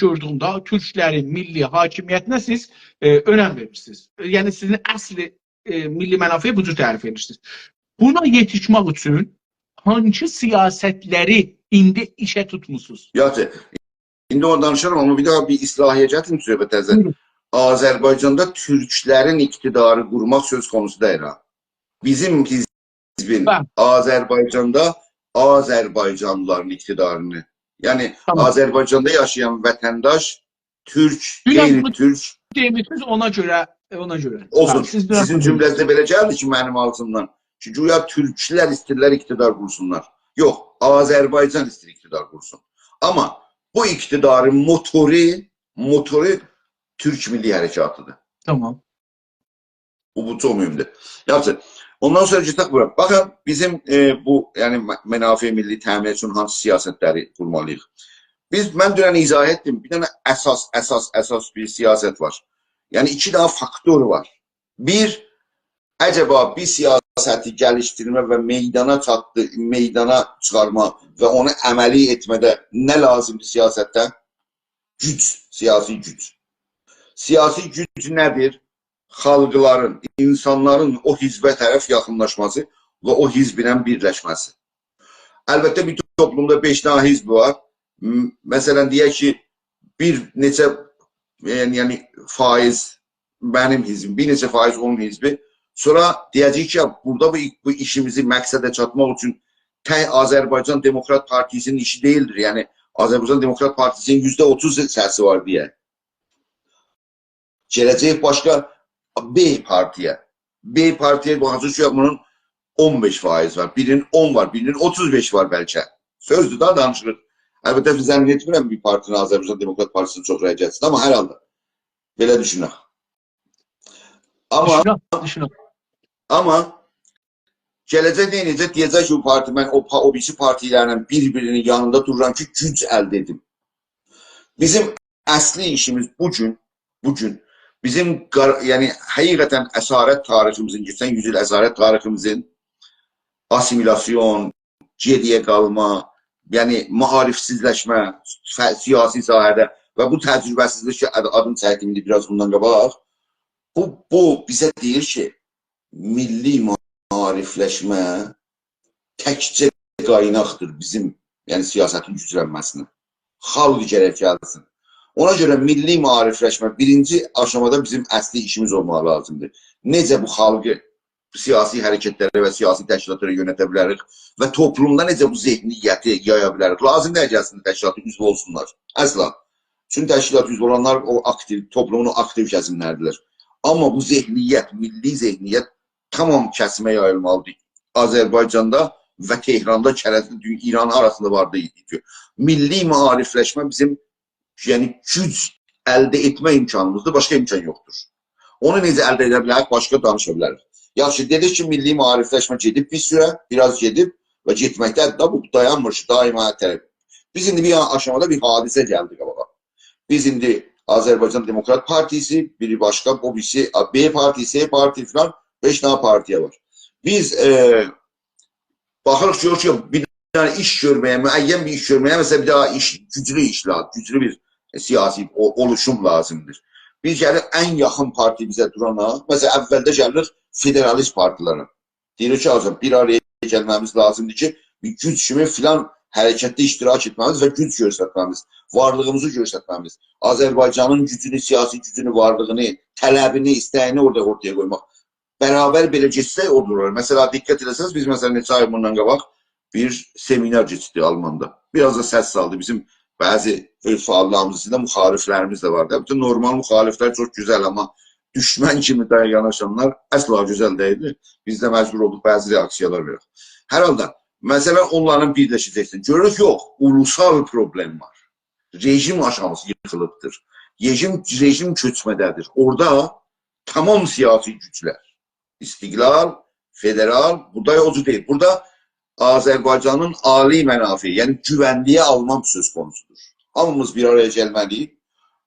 گؤردویوم ده تورکلرین میللی حاکمیتینه سیز، ائ، اؤنم وئریرسینیز. یعنی سیزین اصلی، ائ، میللی منافعی بو جور تعریف ائدیرسینیز. بونا یئتیشمک اوچون هانسی سیاستلری ایندی ایشه توتموسونوز؟ یاخشی، ایندی اونو دانیشارام، آمما بیر داها بیر اصلاحیه گتیریم صحبته. بویورون. آذربایجاندا تورکلرین اقتداری قورماق سؤز قونوسو دئییل ها. بیزیم حزبین، بلی، آذربایجاندا آذربایجانلیلارین اقتدارینی، یعنی، تامام، آذربایجاندا یاشایان وطنداش، تورک، دونن غیر بونو تورک، دئمیشسینیز، اونا گؤره، اونا گؤره. اولسون. هه، سیز دونن سیزین بونو جمله‌نیزده بئله گلدی کی، منیم آغزیمدان کی، گویا تورکلر ایسته‌ییرلر اقتدار قورسونلار. یوخ، آذربایجان ایسته‌ییر اقتدار قورسون. آمما بو اقتدارین موتورو، موتورو تورک میللی حرکاتیدیر. تامام. بو، بو چوخ مهمدور. یاخشی، اوندان سونرا گئدک بورا. باخین، بیزیم، ائ، بو، یعنی، م-، منافع میللی تأمین اوچون هانسی سیاستلری قورمالی‌ییق؟ بیز، من دونن ایضاح ائتدیم، بیر دنه اساس، اساس، اساس بیر سیاست وار. یعنی، ایکی دنه فاکتور وار. بیر، عجبا بیر سیاستی گلیشدیرمه و میدانا چاتدی، میدانا چیخارما و اونو عملی ائتمه‌ده نه لازیمدیر سیاستدن؟ گوج، سیاسی گوج. سیاسی گوج نه‌دیر؟ خالقلارین، اینسانلارین او حزبه طرف یاخینلاشماسی و او حزبله بیرلشمه‌سی. البته، بیر توپلومدا بئش دنه حزب وار. م-، مثلا، دئیک کی، بیر نئچه، یعنی، یعنی، فایز منیم حزبیم، بیر نئچه فایز اونون حزبی. سونرا دئیه‌جه‌ییک کی، بورادا بو، بو ایشیمیزی مقصده چاتماق اوچون تک آذربایجان دموکرات پارتی‌سی‌نین ایشی دئییلدیر. یعنی، آذربایجان دموکرات پارتی‌سی‌نین یوزده اوتوز سسی وار دئیه. گله‌جک باشقا ب پارتی‌یه. ب پارتی‌یه باخاجاغیق کی، بونون اون بئش فایز وار، بیرینین اون وار، بیرینین اوتوز بئش وار بلکه. سؤزدور دا، دانیشیریق. البته، زنن ائتمیرم بیر پارتی‌نین، آذربایجان دموکرات پارتی‌سی‌نین چوخ رأی گلسین، آمما هر حالدا بئله دوشونک. آمما دوشونک، دوشونک. آمما گله‌جک نئینه‌یه‌جک؟ دئیه‌جک کی، بو پارتی، من او پا-، او بیریسی پارتی‌لرله بیر-بیرینین یانیندا دورورام کی، گوج الده ائدیم. بیزیم اصلی ایشیمیز بو گون، بو گون بیزیم قار-، یعنی، حقیقتا اسارت تاریخیمیزین، کئچن یوز ایل اسارت تاریخیمیزین آسیمیلاسیون، گئری‌یه قالما، یعنی، معاریفسیزلشمه، ف-، سیاسی ساحه‌ده و بو تجربه‌سیزلیک کی، آد-، آدین چکدیم ایندی بیر آز بوندان قاباق، بو، بو بیزه دئییر کی، میللی معاریفلشمه تکجه قایناقدیر بیزیم، یعنی سیاستین گوجلنمه‌سینه. خالق گرک گلسین. اونا گؤره میللی معاریفلشمه بیرینجی آشامادا بیزیم اصلی ایشیمیز اولماغی لازیمدیر. نئجه بو خالقی سیاسی حرکتلره و سیاسی تشکیلاتلارا یؤنته بیلریک و توپلومدا نئجه بو ذهنیتی یایا بیلریک؟ لازیم دئییل کی، اصلینده تشکیلاتا عضو اولسونلار. اصلا. چون تشکیلات عضو اولانلار او آکتیو، توپلومون او آکتیو کسیملریدیرلر. آمما بو ذهنیت، میللی ذهنیت تمام کسیمه یاییلمالیدیر. آذربایجاندا و تهراندا، کرجده، دو-، ایران آراسیندا واردی کی، میللی معاریفلشمه بیزیم، یعنی، گوج الده ائتمه امکانیمیزدیر، باشقا امکان یوخدور. اونو نئجه الده ائده بیلریک، باشقا دانیشا بیلریک. یاخشی، دئدیک کی، میللی معاریفلشمه گئدیب بیر سوره، بیر آز گئدیب و گئتمکده‌دیر ده، بو دایانمیر کی، دائما هر طرف. بیز ایندی بیر آشامادا بیر حادثه گلدی قاباغا. بیز ایندی آذربایجان دموکرات پارتیسی، بیری باشقا، او بیریسی، آ، ب پارتی، س پارتی فلان، بئش دنه پارتیا وار. بیز، ائ، باخیریق، گؤروروک کی، بیر دنه ایش گؤرمه‌یه، معین بیر ایش گؤرمه‌یه، مثلا، بیر داها ایش، گوجلو ایشلر، گوجلو بیر سیاسی او-، اولوشوم لازیمدیر. بیز گلیب ان یاخین پارتی بیزه دورانا، مثلا، اولده گلیریک فدرالیست پارتیلره. دئییریک کی، «حاجی، بیر آرایا گلمه‌میز لازیمدیر کی، بیر گوج کیمی فلان حرکتده اشتراک ائتمه‌میز و گوج گؤسترمه‌میز، وارلیغیمیزی گؤسترمه‌میز، آذربایجانین گوجونو، سیاسی گوجونو، وارلیغینی، طلبینی، ایسته‌یینی اورادا اورتایا قویماق.» برابر بئله گئتسه اولار. مثلا، دقت ائله‌سز، بیز، مثلا، نئچه آی بوندان قاباق بیر سمینار کئچیردیک آلماندا. بیر آز دا سس سالدی. بیزیم بعضی فعاللاریمیز ایچینده مخالفلریمیز ده واردی. بوتون نورمال مخالفلر چوخ گؤزل، آمما دوشمن کیمی ده یاناشانلار اصلا گؤزل دئییلدی. بیز ده مجبور اولدوق بعضی رئاکسیالار وئرک. هر حالدا، مثلا، اونلارین بیرلشه‌جکسین. گؤروروک، یوخ، اولوسال پروبلم وار. رژیم آشامیسی ییخیلیبدیر. رژیم، رژیم چؤکمه‌ده‌دیر. اورادا تمام سیاسی گوجلر، استقلال، فدرال، بورادا یوخ، او جور دئییل. بورادا آذربایجانین عالی منافعی، یعنی گوونلیگی آلماق سؤز قونوسودور. هامیمیز بیر آرایا گلمه‌لی‌ییک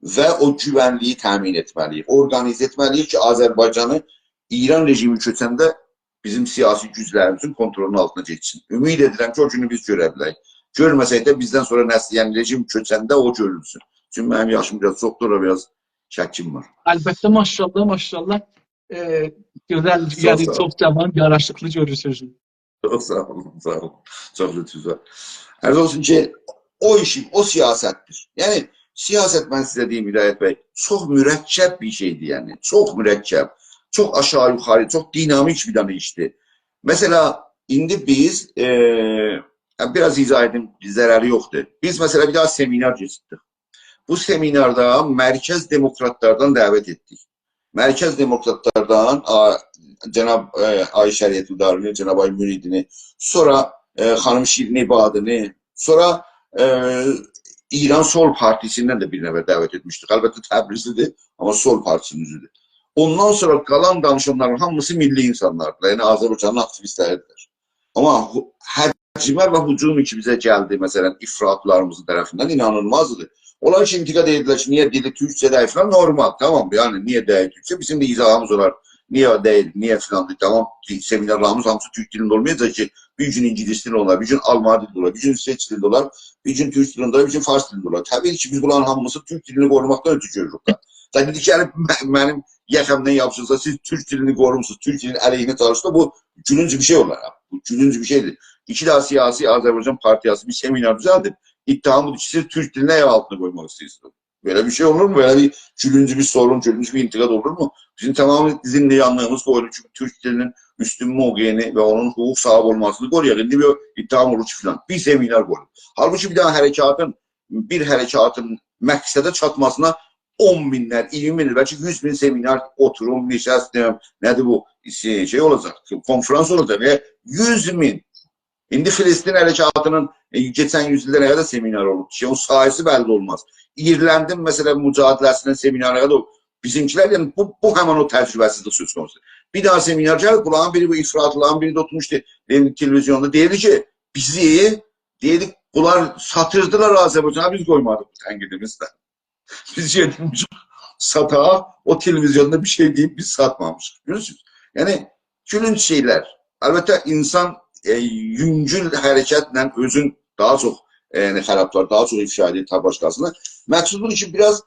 و او گوونلیگی تأمین ائتمه‌لی‌ییک، اورقانیزه ائتمه‌لی‌ییک کی، آذربایجانی ایران رژیمی چؤکنده بیزیم سیاسی گوجلریمیزین کونترولونون آلتینا گئتسین. امید ائدیرم کی، او گونو بیز گؤره بیلک. گؤرمه‌سک ده بیزدن سونرا نسل، یعنی رژیم چؤکنده او گؤرولسون. چونکی منیم یاشیم بیر آز چوخدور، اورا بیر آز شکیم وار. البته، ماشاءالله، ماشاءالله. ائ، گؤزل، چوخ یعنی ساغ اول. چوخ جاوان، یاراشیقلی گؤرونورسونوز. چوخ ساغ اولون، ساغ اولون. چوخ لطفونوز وار. عرض اولسون کی، او ایشین، او سیاستدیر. یعنی، سیاست، من سیزه دئییم، هدایت بی، چوخ مرکب بیر شئیدیر، یعنی. چوخ مرکب، چوخ آشاغی یوخاری، چوخ دینامیک بیر دنه ایشدیر. مثلا، ایندی بیز، ائ، بیر آز ایضاح ائدیم، ضرری یوخدور. بیز، مثلا، بیر داها سمینار کئچیردیک. بو سمیناردا مرکز دموکراتلاردان دعوت ائتدیک. مرکز دموکراتلاردان، آ، جناب، ائ، آقای شریعتمداری‌نی، جناب آقای مریدی‌نی، سونرا، ائ، خانیم شیرین عبادی‌نی، سونرا، ائ، ایران سول پارتیسیندن ده بیر نفر دعوت ائتمیشدیک. البته تبریزلی‌دیر، آمما سول پارتیسی‌نین اوزویدور. اوندان سونرا قالان دانیشانلارین هامیسی میللی اینسانلاردیر. یعنی آذربایجانین آکتیویستلریدیر. آمما هو-، حجمه و هجوم کی بیزه گلدی، مثلا، افراطلاریمیزین طرفیندن، اینانیلمازدی. اونلار کی انتقاد ائدیردیلر کی، نییه دیلی تورکجه دئییل فلان، نورمال، تامام، یعنی نییه دئییل تورکجه، بیزیم ده ایضاحیمیز اولار. نییه دئییل، نییه فلان دئییل، تامام، سمینارلاریمیز هامیسی تورک دیلینده اولمایاجاق کی، بیر گون اینگیلیس دیلینده اولار، بیر گون آلمانی دیلینده اولار، بیر گون ایسوئچ دیلینده اولار، بیر گون تورک دیلینده اولار، بیر گون فارس دیلینده اولار. طبیعی کی، بیز بونلارین هامیسینی تورک دیلینی قوروماقدان اؤترو گؤروروک ده. سن ایندی گلیب م-، منیم یاخامدان یاپیشیرسان، سیز تورک دیلینی قوروموسونوز، تورک دیلینین علیهینه چالیشسا، بو گولونج بیر شئی اولار. بو گولونج بیر شئیدیر. ایکی دنه سیاسی آذربایجان پارتیاسی بیر سمینار دوزلدیب، اتهامی بودور کی، سیز تورک دیلینی آیاق آلتینا قویماق ایسته‌ییرسینیز. بئله بیر شئی اولورمو؟ بئله بیر گولونج بیر سورون، گولونج بیر انتقاد اولورمو؟ بیزیم تمام ذهنی‌یانلیغیمیز بو ایدی کی، تورک دیلینین اوستون موقعینی و اونون حقوق صاحیبی اولماسینی قورویاق. ایندی بیر اتهام اولور کی، فلان. بیر سمینار قویولوب. حالبوکی بیر دنه حرکاتین، بیر حرکاتین مقصده چاتماسینا اون مینلر، اییرمی مینلر، بلکه یوز مین سمینار، اوتوروم، نشست، نه، نه‌دیر بو، شئی، شئی اولاجاق، کنفرانس اولاجاق، ائ، یوز مین. ایندی فلسطین حرکاتی‌نین، ائ، کئچن یوز ایلده نه قدر سمینار اولوب؟ شئی، اونون ساییسی بللی اولماز. ایرلندین، مثلا، مجادله‌سی‌نین سمیناری نه قدر اولوب؟ بیزیمکیلر، یعنی، بو، بو همین او تجربه‌سیزلیک سؤز قونوسودور. بیر دنه سمینار گلیب، بونلارین بیری، بو افراطلارین بیری ده اوتورموشدو، ائ، تلویزیوندا، دئییردی کی، بیزی، دئییردی، بونلار ساتیردیلار آذربایجانا، بیز قویمادیق بو تنقیدیمیزله. بیز گئتمیشیک ساتاق، او تلویزیوندا بیر شئی دئییب، بیز ساتمامیشیق. گؤرورسونوز؟ یعنی، گولونج شئیلر. البته، اینسان، ائ، یونگول حرکتله اؤزون داها چوخ، ائ، یعنی، خرابلار، داها چوخ افشا ائدیر تا باشقاسینا. مقصود بودور کی، بیر آز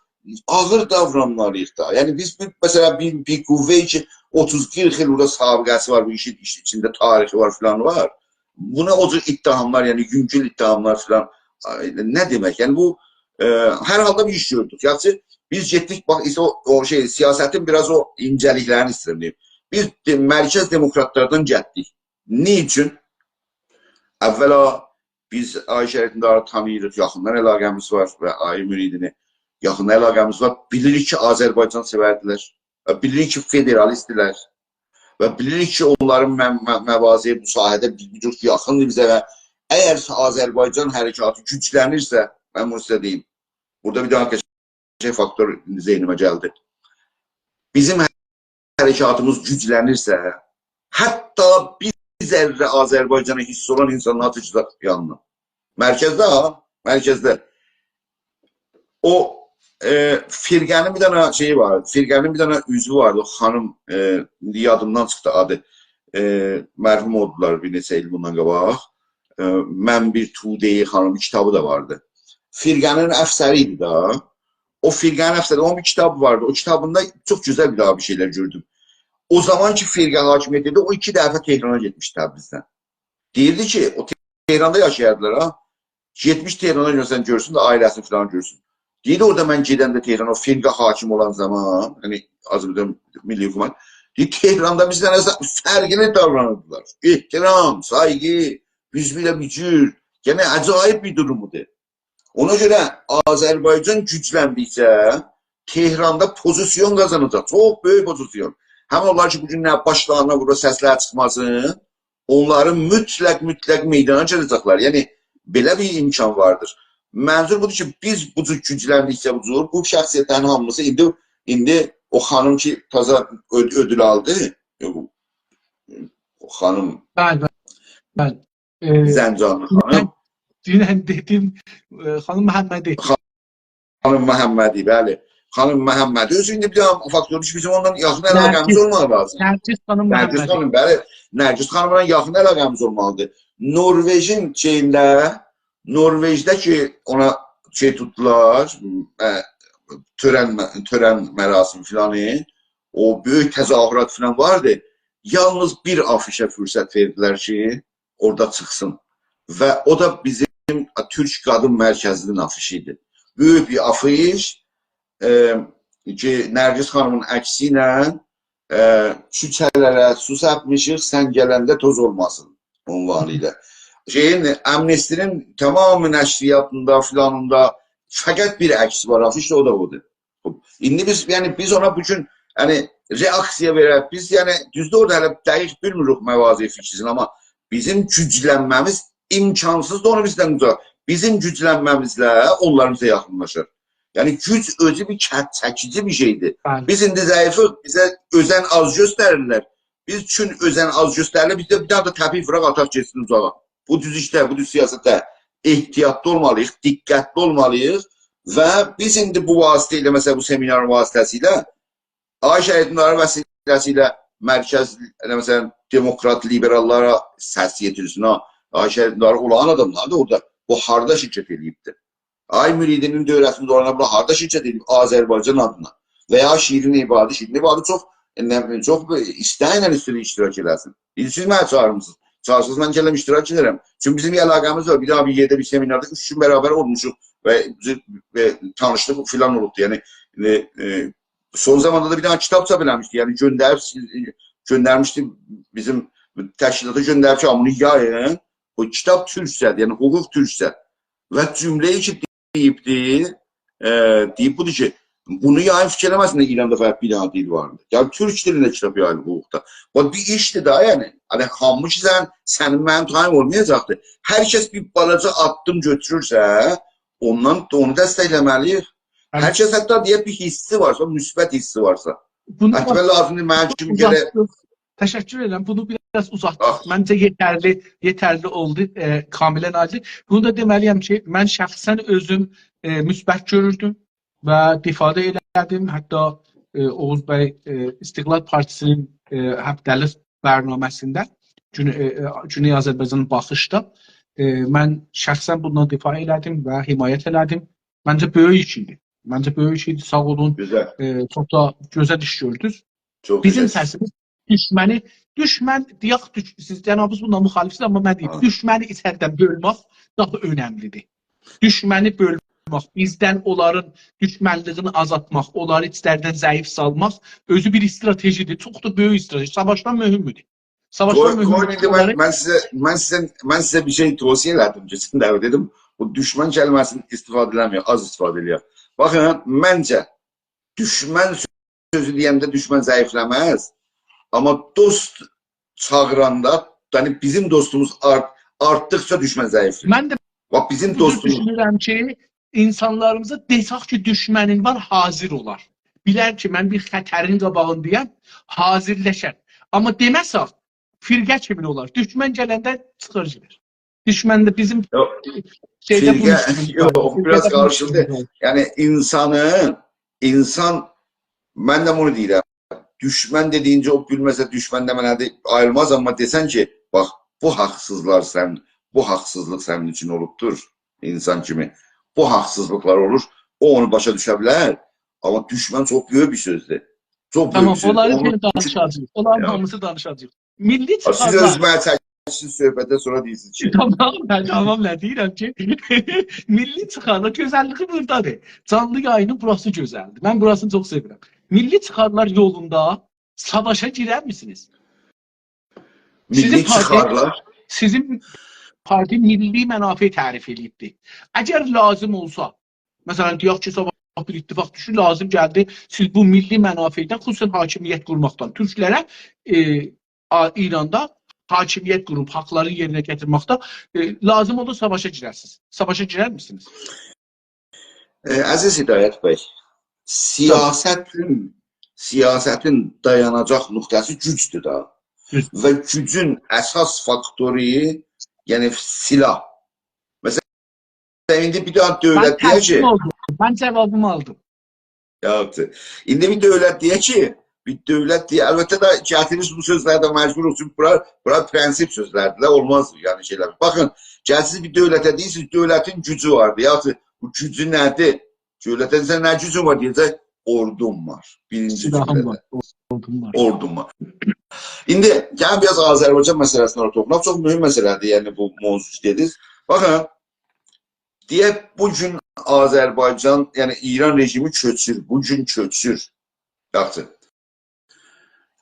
آغیر داورانمالی‌ییق دا. یعنی بیز بیر، مثلا، بیر، بیر قوه‌ای کی، اوتوز قیرخ ایل بورادا سابقه‌سی وار، بو ایشین، ایشین ایچینده تاریخی وار، فلان وار. بونا او جور اتهاملار، یعنی یونگول اتهاملار فلان، آی، نه دئمک؟ یعنی بو، ائ، هر حالدا بیر ایش گؤردوک. یاخشی، بیز گئتدیک، باخ، ایشته او، او شئی، سیاستین بیر آز او اینجه‌لیکلرینی ایسته‌ییرم دئییم. بیز ده، مرکز دموکراتلاردان گلدیک. نیچین؟ اولا، بیز آقای شریعتمداری تانیییریق، یاخیندان علاقه‌میز وار و آقای مریدینی یاخیندان علاقه‌میز وار. بیلیریک کی، آذربایجان سئوردیلر و بیلیریک کی، فدرالیستدیلر و بیلیریک کی، اونلارین م، م، مواضعی بو ساحه‌ده بیر، بیر جور یاخیندیر بیزه و اگر آذربایجان حرکاتی گوجلنیرسه، من بونو سیزه دئییم، بورادا بیر دنه قشنگ فاکتور ذهنیمه گلدی. بیزیم حرکاتیمیز گوجلنیرسه، حتی بیر ذره آذربایجانا حیس اولان اینسانلاری چکه‌جک یانینا. مرکزده ها، مرکزده. او، ائ، فرقه‌نین بیر دنه شئیی وار، فرقه‌نین بیر دنه عضوو واردی، او خانیم، ائ، ایندی یادیمدان چیخدی آدی. ائ، مرحوم اولدولار بیر نئچه ایل بوندان قاباق. ائ، «من بیر توده‌ای» خانیمین کیتابی دا واردی. فرقه‌نین افسری ایدی دا. او فرقه‌نین افسری، اونون بیر کیتابی واردی. او کیتابیندا چوخ گؤزل بیر داها بیر شئیلر گؤردوم. او زامان کی، فرقه حاکمیت ائدیردی، او ایکی دفعه تهرانا گئتمیشدی تبریزدن. دئییردی کی، او تهراندا یاشایاردیلار ها. گئتمیش تهرانا، گؤرسن، گؤرسون ده، عائله‌سینی فلان گؤرسون. دئییردی، اورادا من گئدنده تهرانا، او فرقه حاکم اولان زامان، یعنی آذربایجان میللی حکومت، دئییر، تهراندا بیزدن اصلا فرقلی داورانیردیلار. احترام، سایغی، بیز بیر ده بیر جور. یعنی عجایب بیر دورومودور. اونا گؤره آذربایجان گوجلندیکجه تهراندا پوزیسیون قازاناجاق. چوخ بؤیوک پوزیسیون. همین اونلار کی، بو گون نه باشلارینا وورور، سسلری چیخماسین، اونلارین مطلق، مطلق میدانا گله‌جکلر. یعنی، بئله بیر امکان واردیر. منظور بودور کی، بیز بو جور گوجلندیکجه بو جور، بو شخصیتلرین هامیسی ایندی، ایندی او خانیم کی، تازا اؤد، اؤدول آلدی، او خانیم بلی، بلی، بلی. ائ، زنجانلی خانیم. دونن، دونن دئدیم، ائ، خانیم محمدی. خانیم محمدی، بلی. خانیم محمدی. اؤزو ایندی بیر دنه فاکتوردور کی، بیزیم اوننان یاخین علاقه‌میز نرگس، اولماق لازیم. نرگس خانیم نرگس محمدی. خانیم، بلی. نرگس خانیملا یاخین علاقه‌میز اولمالیدیر. نروژین شئیینده، نروژده کی، اونا شئی توتدولار، ائ، تؤرن، تؤرن مراسمی فلانی، او بؤیوک تظاهرات فلان واردی. یالنیز بیر آفیشه فرصت وئردیلر کی، اورادا چیخسین. و او دا بیزیم تورک قادین مرکزی‌نین آفیشی ایدی. بؤیوک بیر آفیش، ائ، کی، نرگس خانیمین عکسی ایله، ائ، «کوچه‌لره سو سپمیشیک، سن گلنده توز اولماسین» عنوانی ایله. شئیین، آمنستی‌نین تمام نشریاتیندا، فلانیندا فقط بیر عکس وار، آفیش ده او دا اودور. خوب، ایندی بیز، یعنی بیز اونا بو گون، یعنی رئاکسیا وئرک. بیز، یعنی دوزدور، اورادا هله دقیق بیلمیریک مواضع فکری‌سینی، آمما بیزیم گوجلنمه‌میز امکانسیزدیر اونو بیزدن اوزاق. بیزیم گوجلنمه‌میزله اونلار بیزه یاخینلاشار. یعنی گوج اؤزو بیر کت چکیجی بیر شئیدیر. بلی. بیز ایندی ضعیفیک، بیزه اؤزن آز گؤستریرلر. بیز چون اؤزن آز گؤستریلیر، بیز ده بیر دنه ده تپیک ووراق، آتاق گئتسین اوزاغا. بو دوز ایش دئییل، بو دوز سیاست دئییل. احتیاطلی اولمالی‌ییق، دقتلی اولمالی‌ییق و بیز ایندی بو واسطه ایله، مثلا، بو سمینارین واسطه‌سیله، آقای شریعتمداری وسیله‌سیله مرکز، ائله، مثلا، دموکرات، لیبراللارا سس یئتیرسین ها. آقای شریعتمداری اولان آداملاردیر اورادا. بو هاردا شرکت ائله‌ییبدیر؟ آقای مریدی‌نین دؤوره‌سینده اولانا بونلار هاردا شرکت ائدیب؟ آذربایجان آدینا. و یا شیرین عبادی، شیرین عبادی چوخ، ائ، نه بیلیم، چوخ ایستکله ایسته‌ییر اشتراک ائله‌سین. بیلیرسینیز، منی چاغیرمیسینیز. چاغیرسانیز، من گلم اشتراک ائدرم. چونکی بیزیم علاقه‌میز وار. بیر دنه بیر یئرده بیر سمیناردا اوچ گون برابر اولموشوق و، و تانیشلیق فلان اولوبدو. یعنی، ائ، ائ، سون زاماندا دا بیر دنه کیتاب چاپ ائله‌میشدی. یعنی گؤندریب، گؤندرمیشدی بیزیم تشکیلاتا، گؤندریب کی، «بونو یایین.» او کیتاب تورکجه‌دیر، یعنی حقوق تورکجه. و جمله‌ای کی، دئییبدی، ائ، دئییب بودور کی، بونو یایین، فیکیر ائله‌مه‌سینلر ایراندا فقط بیر دنه دیل واردیر. یا تورک دیلینده کیتاب یاییلیر حقوقدا. بو بیر ایشدیر دا، یعنی. هانی هامی کی، سن، سنین، منیم تاییم اولمایاجاقدیر. هر کس بیر بالاجا آددیم گؤتورورسه، اوندان، اونو دستکله‌مه‌لی‌ییک. بلی. هر کس حتی دئیه بیر حیسی وارسا، مثبت حیسی وارسا. بونو حتما لازیمدیر منیم کیمی گله اوزاتدیق. تشکر ائدیرم. بونو بیر آز اوزاتدیق. آه. منجه یئترلی، یئترلی اولدو، ائ، کاملاً آیدین. بونو دا دئمه‌لی‌یم کی، من شخصاً اؤزوم، ائ، مثبت گؤروردوم و دفاع دا ائله‌دیم. حتی، ائ، اوغوز بی، ائ، استقلال پارتی‌سی‌نین، ائ، هفته‌لیک برنامه‌سینده گونه-، ائ، ائ، گونئی آذربایجانین باخیشدا، ائ، من شخصاً بوندان دفاع ائله‌دیم و حمایت ائله‌دیم. منجه بؤیوک ایش ایدی. منجه بؤیوک ایش ایدی. ساغ اولون. گؤزل. ائ، چوخ دا گؤزل ایش گؤردونوز. چوخ بیزیم گؤزل. سسیمیز دوشمنی، دوشمن، دئیک، دوش-، سیز جنابینیز بونونلا مخالفسینیز، آمما من دئییم، ها. دوشمنی ایچریدن بؤلمک داها اؤنملیدیر. دوشمنی بؤلمک، بیزدن اونلارین دوشمنلیگینی آزالتماق، اونلاری ایچریدن ضعیف سالماق اؤزو بیر استراتژی‌دیر. چوخ دا بؤیوک استراتژی. ساواشدان مهمدور. ساواشدان قوی، مهم قویون ایندی من، اونلاری من سیزه، من سیزه، من سیزه بیر شئی توصیه ائله‌دیم کئچن دفعه، دئدیم، بو دوشمن کلمه‌سینی استفاده ائله‌مه‌یک، آز استفاده ائله‌یک. باخین، منجه، دوشمن سؤزو دئینده دوشمن ضعیفله‌مز. آمما دوست چاغیراندا، یعنی بیزیم دوستوموز آرت-، آرتدیقجا دوشمن ضعیفله‌ییر. من ده باخ، بیزیم بو جور دوستوموز دوشونورم کی، اینسانلاریمیزا دئسک کی، دوشمنین وار، حاضر اولار. بیلر کی، من بیر خطرین قاباغیندایام، حاضرلاشار. آمما دئمه‌سک، فرقه کیمین اولار. دوشمن گلنده چیخار گئدر. دوشمن ده بیزیم یوخ، شئیده بو فرقه، مشکلیمیز یوخ، وار. بو فرقه‌ده بیر آز بو قاریشیلدی. مشکلیمیز وار. یعنی اینسانی، اینسان، من ده بونو دئییرم. دوشمن دئدیگینجه او بیلمه‌سه دوشمن نمنه‌دیر، آییلماز، آمما دئسن کی، باخ، بو حاقسیزلار سن، بو حاقسیزلیق سنین اوچون اولوبدور، اینسان کیمی. بو حاقسیزلیقلار اولور، او اونو باشا دوشه بیلر. آمما دوشمن چوخ بؤیوک بیر سؤزدور. چوخ بؤیوک بیر سؤزدور. تامام، اونلاری اونون شئی اوچون دانیشاجاغیق. اونلارین یوخ. هامیسی دانیشاجاغیق. میللی چیخارلار. سیز اؤزومه چکیشسیز صحبته، سونرا دئییرسینیز کی تامام، هه، تامام، نه دئییرم کی، میللی چیخارلار، گؤزللیگی بورادادیر. جانلی یایینین بوراسی گؤزلدیر. من بوراسینی چوخ سئویرم. میللی چیخارلار یولوندا ساواشا گیرر میسینیز؟ میللی سیزین پارتی، چیخارلار؟ سیزین پارتی میللی منافع تعریف ائله‌ییبدی. اگر لازیم اولسا، مثلا، دئیک کی، صاباح بیر اتفاق دوشدو، لازیم گلدی، سیز بو میللی منافعدن، خصوصا حاکمیت قورماقدان، تورکلره، ائ، آ-، ایراندا حاکمیت قوروب، حاقلارین یئرینه گتیرمکده، ائ، لازیم اولدو، ساواشا گیررسینیز. ساواشا گیرر میسینیز؟ ائ، عزیز هدایت بی، سیاستین، سیاستین دایاناجاق نقطه‌سی گوجدور دا. گوج. و گوجون اساس فاکتورو، یعنی سلاح. مثلا، ایندی بیر دنه من دؤولت دئیک کی، تسلیم اولدوم. من جاوابیمی آلدیم. یاخشی. ایندی بیر دؤولت دئیک کی، بیر دؤولت دئیک، البته ده گتیریرسینیز بو سؤزلری ده مجبور اولسون، بورا، بورا پرنسیپ سؤزلردیر ده، اولماز یعنی شئیلر. باخین، گلیرسینیز بیر دؤولته دئییرسینیز، دؤولتین گوجو واردیر. یاخشی، بو گوجو نه‌دیر؟ دؤولته دئییرسن، نه گوجون وار؟ دئیه‌جک، اوردوم وار. بیرینجی سلاحیم جمله‌ده وار، اوردوم وار. اوردوم وار. ایندی گلین بیر آز آذربایجان مسئله‌سینه توخوناق. چوخ مهم مسئله‌دیر، یعنی بو موضوع کی دئدینیز. باخین، دئیک، بو گون آذربایجان، یعنی ایران رژیمی چؤکور، بو گون چؤکور. یاخشی.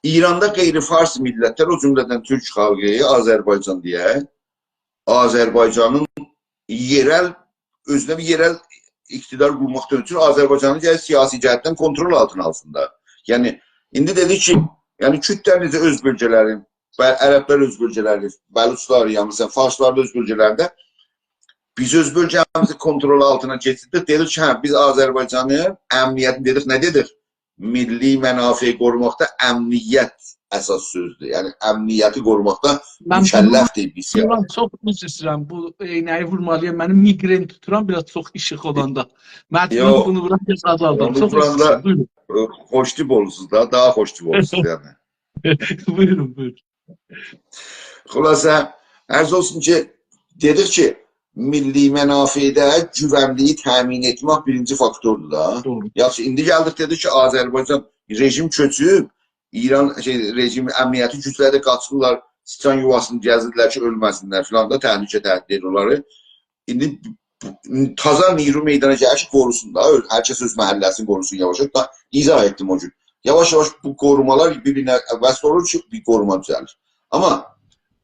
ایراندا غیر فارس میللتلر، او جمله‌دن تورک خالقی، آذربایجان دئیک، آذربایجانین یئرل، اؤزونه بیر یئرل اقتدار قورماقدان اؤترو آذربایجانی گرک سیاسی جهتدن کنترل آلتینا آلسین دا. یعنی، ایندی دئدیک کی، یعنی کوردلر نئجه اؤز بؤلگه‌لرین، ب-، عربلر اؤز بؤلگه‌لرین، بلوچلار، یعنی مثلا، فارسلار دا اؤز بؤلگه‌لرینده، بیز اؤز بؤلگه‌میزی کنترل آلتینا کئچیردیک. دئدیک کی، هه، بیز آذربایجانین امنیتینی، دئدیک، نه دئدیک؟ میللی منافعی قوروماقدا امنیت اساس سؤزدور. یعنی امنیتی قوروماقدا من بونو مکلفدیر بیز، یعنی. بوران چوخ عذر ایسته‌ییرم، بو عینه‌یی وورمالی‌یام. منیم میگرن توتورام، بیر آز چوخ ایشیق اولاندا. مجبورام، یوخ، بونو بوران بیر آز آزالدام. اونو چوخ عذر ووراندا، ایسته‌ییرم. بویورون. ائ، خوشتیپ اولورسونوز دا، داها خوشتیپ اولورسونوز، یعنی. بویورون، بویورون. خلاصه، عرض اولسون کی، دئدیک کی، میللی منافعده گوونلیگی تأمین ائتمک بیرینجی فاکتوردور دا. دوغرو. یاخشی، ایندی گلدیک، دئدیک کی، آذربایجان رژیم چؤکوب، ایران، شئی، رژیم امنیتی گوجلری ده قاچیرلار، سیچان یوواسینی گزیرلر کی، اؤلمه‌سینلر فلان دا، تهلکه تهدید ائدیر اونلاری. ایندی تازا نیرو میدانا گلیر کی، قوروسون دا، اؤل-، هر کس اؤز محله‌سینی قوروسون یاواش-یاواش. دا ایضاح ائتدیم او گون. یاواش-یاواش بو قورومالار بیر-بیرینه وصل اولور کی، بیر قوروما دوزه‌لیر. آمما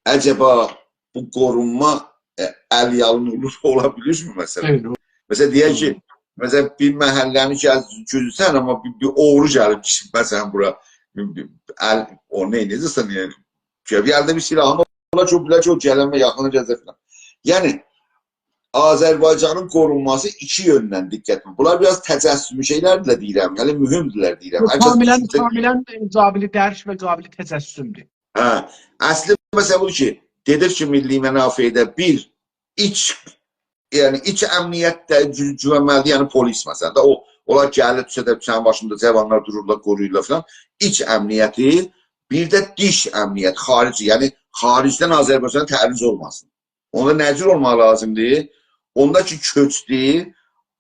عجبا بو قورونما، ائ، ال یالین اولور، اولا بیلیرمی، مثلا؟ خیر، او- مثلا، دئیک کی، مثلا، بیر محله‌نی گز-، گزیرسن، آمما بیر، بیر اوغرو گلیب، مثلا، بورا، بیر، بیر ال، او نه ائده‌جکسن، یعنی؟ گؤره بیر الده بیر سلاحین اولا کی، او بیلر کی، او گلن و یاخینا گله‌جک فلان. یعنی، آذربایجانین قورونماسی ایکی یؤندن دقت. بونلار بیر آز تجسمی شئیلردیلر دئییرم، یعنی مهمدولر دئییرم. یوخ، هر کس کاملا، فیکرینده کاملا، ائ، قابل درک و قابل تجسمدور. هه، اصلی مسئله بودور کی، دئدیک کی، میللی منافعده بیر، ایچ، یعنی ایچ امنیت ده گو-، گوونمه‌لیدیر، یعنی پلیس، مثلا، دا او، اونلار گلیر، کوچه‌ده، کوچه‌نین باشیندا جاوانلار دورورلار، قورویورلار فلان. ایچ امنیتی، بیر ده دیش امنیت، خارجی، یعنی خارجدن آذربایجانا تعرض اولماسین. اوندا نه جور اولماق لازیمدیر؟ اوندا کی، کؤچدو،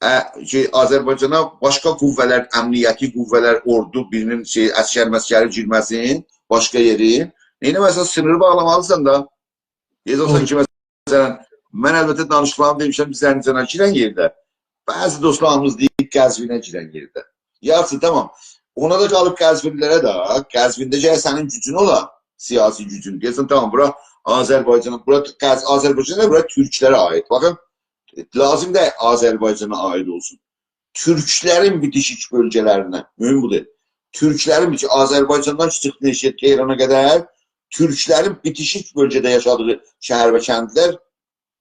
ا، شئی، آذربایجانا باشقا قوه‌لر، امنیتی قوه‌لر، اوردو، بیرینین شئی، عسکر مسکری گیرمه‌سین، باشقا یئری. نئینه‌مه‌سن، سینیری باغلامالیسان دا. دئیه‌جکسن دوغرو. کی، مثلا، من البته دانیشیقلاریمی دئمیشم، بیز زنجیره‌یه گیرن یئرده. بعضی دوستلاریمیز دئییر، قزوینه گیرن یئرده. یاخشی، تامام. اونا دا قالیب قزوینلی‌لره ده، قزوینده گرک سنین گوجون اولا، سیاسی گوجون. دئیه‌سن، تامام، بورا آذربایجانا، بورا قز-، آذربایجان دا، بورا تورکلره عایید. باخین، لازیم دئییل آذربایجانا عایید اولسون. تورکلرین بیتیشیک بؤلگه‌لرینه، مهم بودور. تورکلرین بیتیشیک، آذربایجاندان چیخدی نئجه تهرانا قدر، تورکلرین بیتیشیک بؤلگه‌ده یاشادیغی شهر و کندلر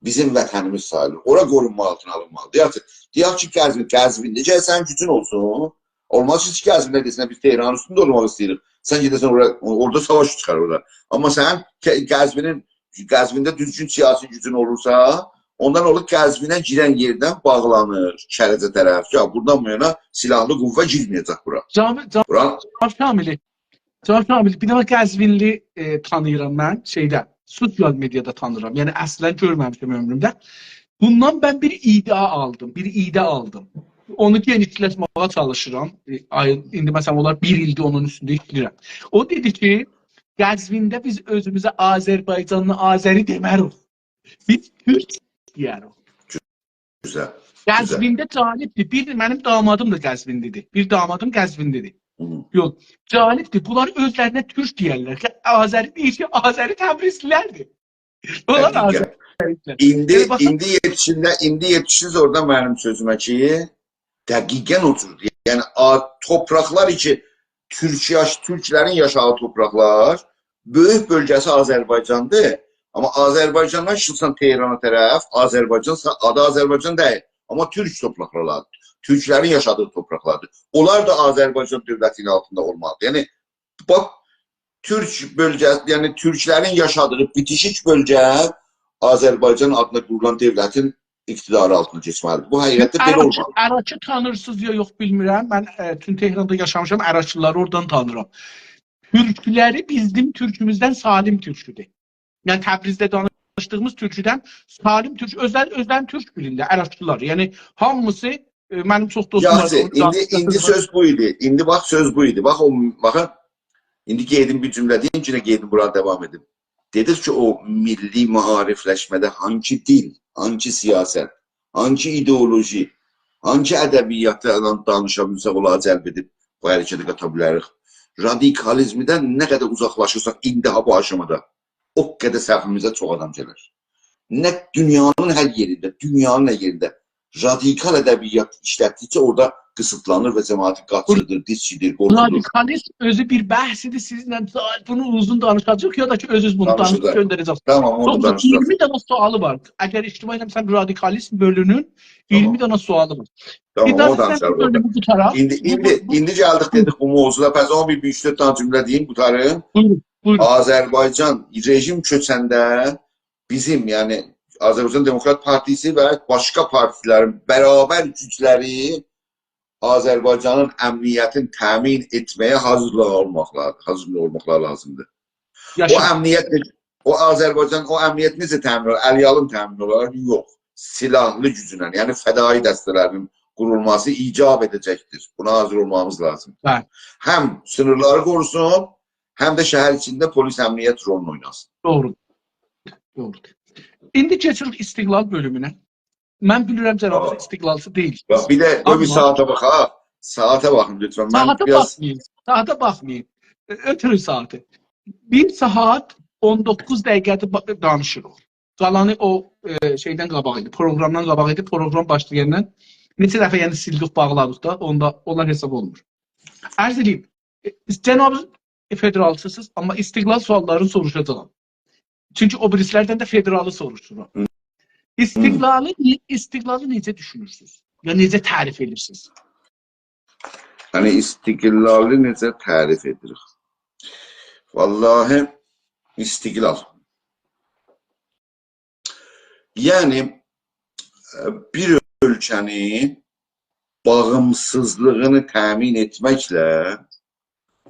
بیزیم وطنیمیز ساییلیر. اورا قورونما آلتینا آلینمالیدیر. دئیک کی، دئیک کی، قزوین، قزوینده گرک سنین گوجون اولسون. اولماز کی، قزوینده دئسینلر، بیز تهرانین اوستونده اولماق ایسته‌ییریک. سن گئده‌سن اورا، اورادا ساواش چیخار اورادان. آمما سن ق-، قزوینین، قزوینده دوزگون سیاسی گوجون اولورسا، اوندان اولور قزوینه گیرن یئردن باغلانیر کرجه طرف. یا، بورادان بو یانا سیلاحلی قوه گیرمه‌یه‌جک بورا. جناب، جناب، بورا جناب شاملی، جناب شاملی، بیر دنه قزوینلی، ائ، تانیییرام من شئیده، سوسیال مئدیادا تانیییرام. یعنی، اصلا گؤرمه‌میشدیم عؤمرومده. بوندان من بیر ایده آلدیم، بیر ایده آلدیم. اونو گئنیشلتمه‌یه چالیشیرام. ائ، آی-، ایندی، مثلا، اونلار بیر ایلدیر اونون اوستونده ایشله‌ییرم. او دئدی کی، قزوینده بیز اؤزوموزه آذربایجانلی، آذری دئمه‌ریک. بیز تورک دئیه‌ریک. گؤزل، گؤزل. قزوینده جالبدیر. بیر، منیم دامادیم دا قزوینلی‌دیر. بیر دامادیم قزوینلی‌دیر. هی. یوخ، جالبدیر. بونلار اؤزلرینه تورک دئیرلر. آذری دئییر کی، آذری تبریزلی‌لردیر. اونلار دقیقا. آذری‌لر. ایندی، یعنی، باخ، ایندی یئتیشیرلر، ایندی یئتیشیرسیز اورادا منیم سؤزومه کی، دقیقا او جوردور. یعنی، آ-، توپراقلار کی، تورک یاش-، تورکلرین یاشادیغی توپراقلار، بؤیوک بؤلگه‌سی آذربایجاندیر. آمما آذربایجاندان چیخسان تهرانا طرف، آذربایجان سا-، آدی آذربایجان دئییل. آمما تورک توپراقلاردیر. تورکلرین یاشادیغی توپراقلاردیر. اونلار دا آذربایجان دؤولتی‌نین آلتیندا اولمالیدیر. یعنی، باخ، تورک بؤلگه، یعنی تورکلرین یاشادیغی بیتیشیک بؤلگه آذربایجان آدینا قورولان دؤولتین اقتداری آلتینا کئچمه‌لیدیر. بو حقیقتده بئله اراکی، اولمالیدیر. اراکی تانیرسینیز یا یوخ، بیلمیرم. من، ائ، چون تهراندا یاشامیشام، اراکی‌لاری اورادان تانیییرام. تورکلری بیزیم تورکوموزدن سالم تورکودور. یعنی، تبریزده دانیشدیغیمیز تورکودن سالم تورک، اؤزل-، اؤزلرینی تورک بیلیرلر، اراکی‌لار. یعنی، هامیسی، ائ، منیم چوخ دوستوم وار، یاخشی، اونو ایندی، دانیشدیرسین ایندی سؤز بو ایدی. ایندی باخ، سؤز بو ایدی. باخ، او، باخین، ایندی قئییدیم بیر جمله دئییم، یئنه قئییدیم، بورانی داوام ائدیم. دئدیک کی، او میللی معاریفلشمه‌ده هانگی دیل، هانگی سیاست، هانگی ایدئولوژی، هانگی ادبیاتدان دانیشا بیلسک، اونلاری جلب ائدیب بو حرکته قاتا بیلریک. رادیکالیزمدن نه قدر اوزاقلاشیرسان، ایندی ها بو آشامادا، او قدر صفیمیزه چوخ آدام گلر. نه دونیانین هر یئرینده، دونیانین هر یئرینده رادیکال ادبیات ایشلتدیکجه اورادا قیسیتلانیر و جماعتی قاچیردیر، دیسکیدیر، قورخودور. رادیکالیزم اؤزو بیر بحثیدیر، سیزینله دا-، بونو اوزون دانیشاجاغیق، یا دا کی، اؤزونوز بونو دانیشاجاق. دانیشاجاق، گؤندره‌جکسینیز. تامام، اونو دانیشاجاق. چوخ دا اییرمی دنه سؤالی وار. اگر اشتباه ائله‌میرم، رادیکالیزم بؤلومونون اییرمی دنه سؤالی وار. تامام. تامام، اونو دانیشاریق اورادا. اجازه وئرسن، بیر بؤلومو قوتاراق. ایندی، بو، ایندی، بو، ایندی گلدیک، بو دئدیک بو موضوعا. پس اونو بیر، بیر اوچ-دؤرد دنه جمله دئییم، قوتاریم. بویورون، بویورون. آذربایجان رژیم چؤکه‌نده بیزیم، یعنی آذربایجان دموکرات پارتیسی و باشقا پارتی‌لرین برابر گوجلری آذربایجانین امنیتینی تأمین ائتمه‌یه حاضیرلیق اولماقلاری، حاضیرلیق اولماقلاری لازیمدیر. یاشا. او امنیت، او آذربایجان، او امنیت نئجه تأمین اولار؟ الی‌یالین تأمین اولار؟ یوخ. سیلاحلی گوجونن، یعنی فدایی دسته‌لرین قورولماسی ایجاب ائده‌جکدیر. بونا حاضیر اولمامیز لازیمدیر. بلی. هم سینیرلاری قوروسون، هم ده شهر ایچینده پلیس امنیت رولونو اویناسین. دوغرودور. دوغرودور. ایندی کئچیریک استقلال بؤلومونه. من بیلیرم، جنابینیز، آه، استقلالچی دئییلسینیز. باخ، بیر ده، قوی بیر آمما ساعاتا باخاق. ساعاتا باخین، لطفا. من ساعاتا بیر آز باخمایین. ساعاتا باخمایین. ائ، اؤتورون ساعاتی. بیر ساعات اون دوققوز دقیقه‌دیر با-، دانیشیریق. قالانی او، ائ، شئیدن قاباق ایدی، پروگرامدان قاباق ایدی. پروگرام باشلایاندان نئچه دفعه، یعنی، سیلدیک، باغلادیق دا، اوندا اونلار حساب اولمور. عرض ائدییم، ائ، جنابینیز فدرالچی‌سینیز، آمما استقلال سؤاللارینی سوروشاجاغام. چونکی او بیریسی‌لردن ده فدرالی سوروشورام. هی. استقلالی نئ-، استقلالی نئجه دوشونورسونوز؟ یا نئجه تعریف ائدیرسینیز؟ یعنی، استقلالی نئجه تعریف ائدیریک؟ واللهی، استقلال. یعنی، ائ، بیر اؤلکه‌نین باغیمسیزلیغینی تأمین ائتمکله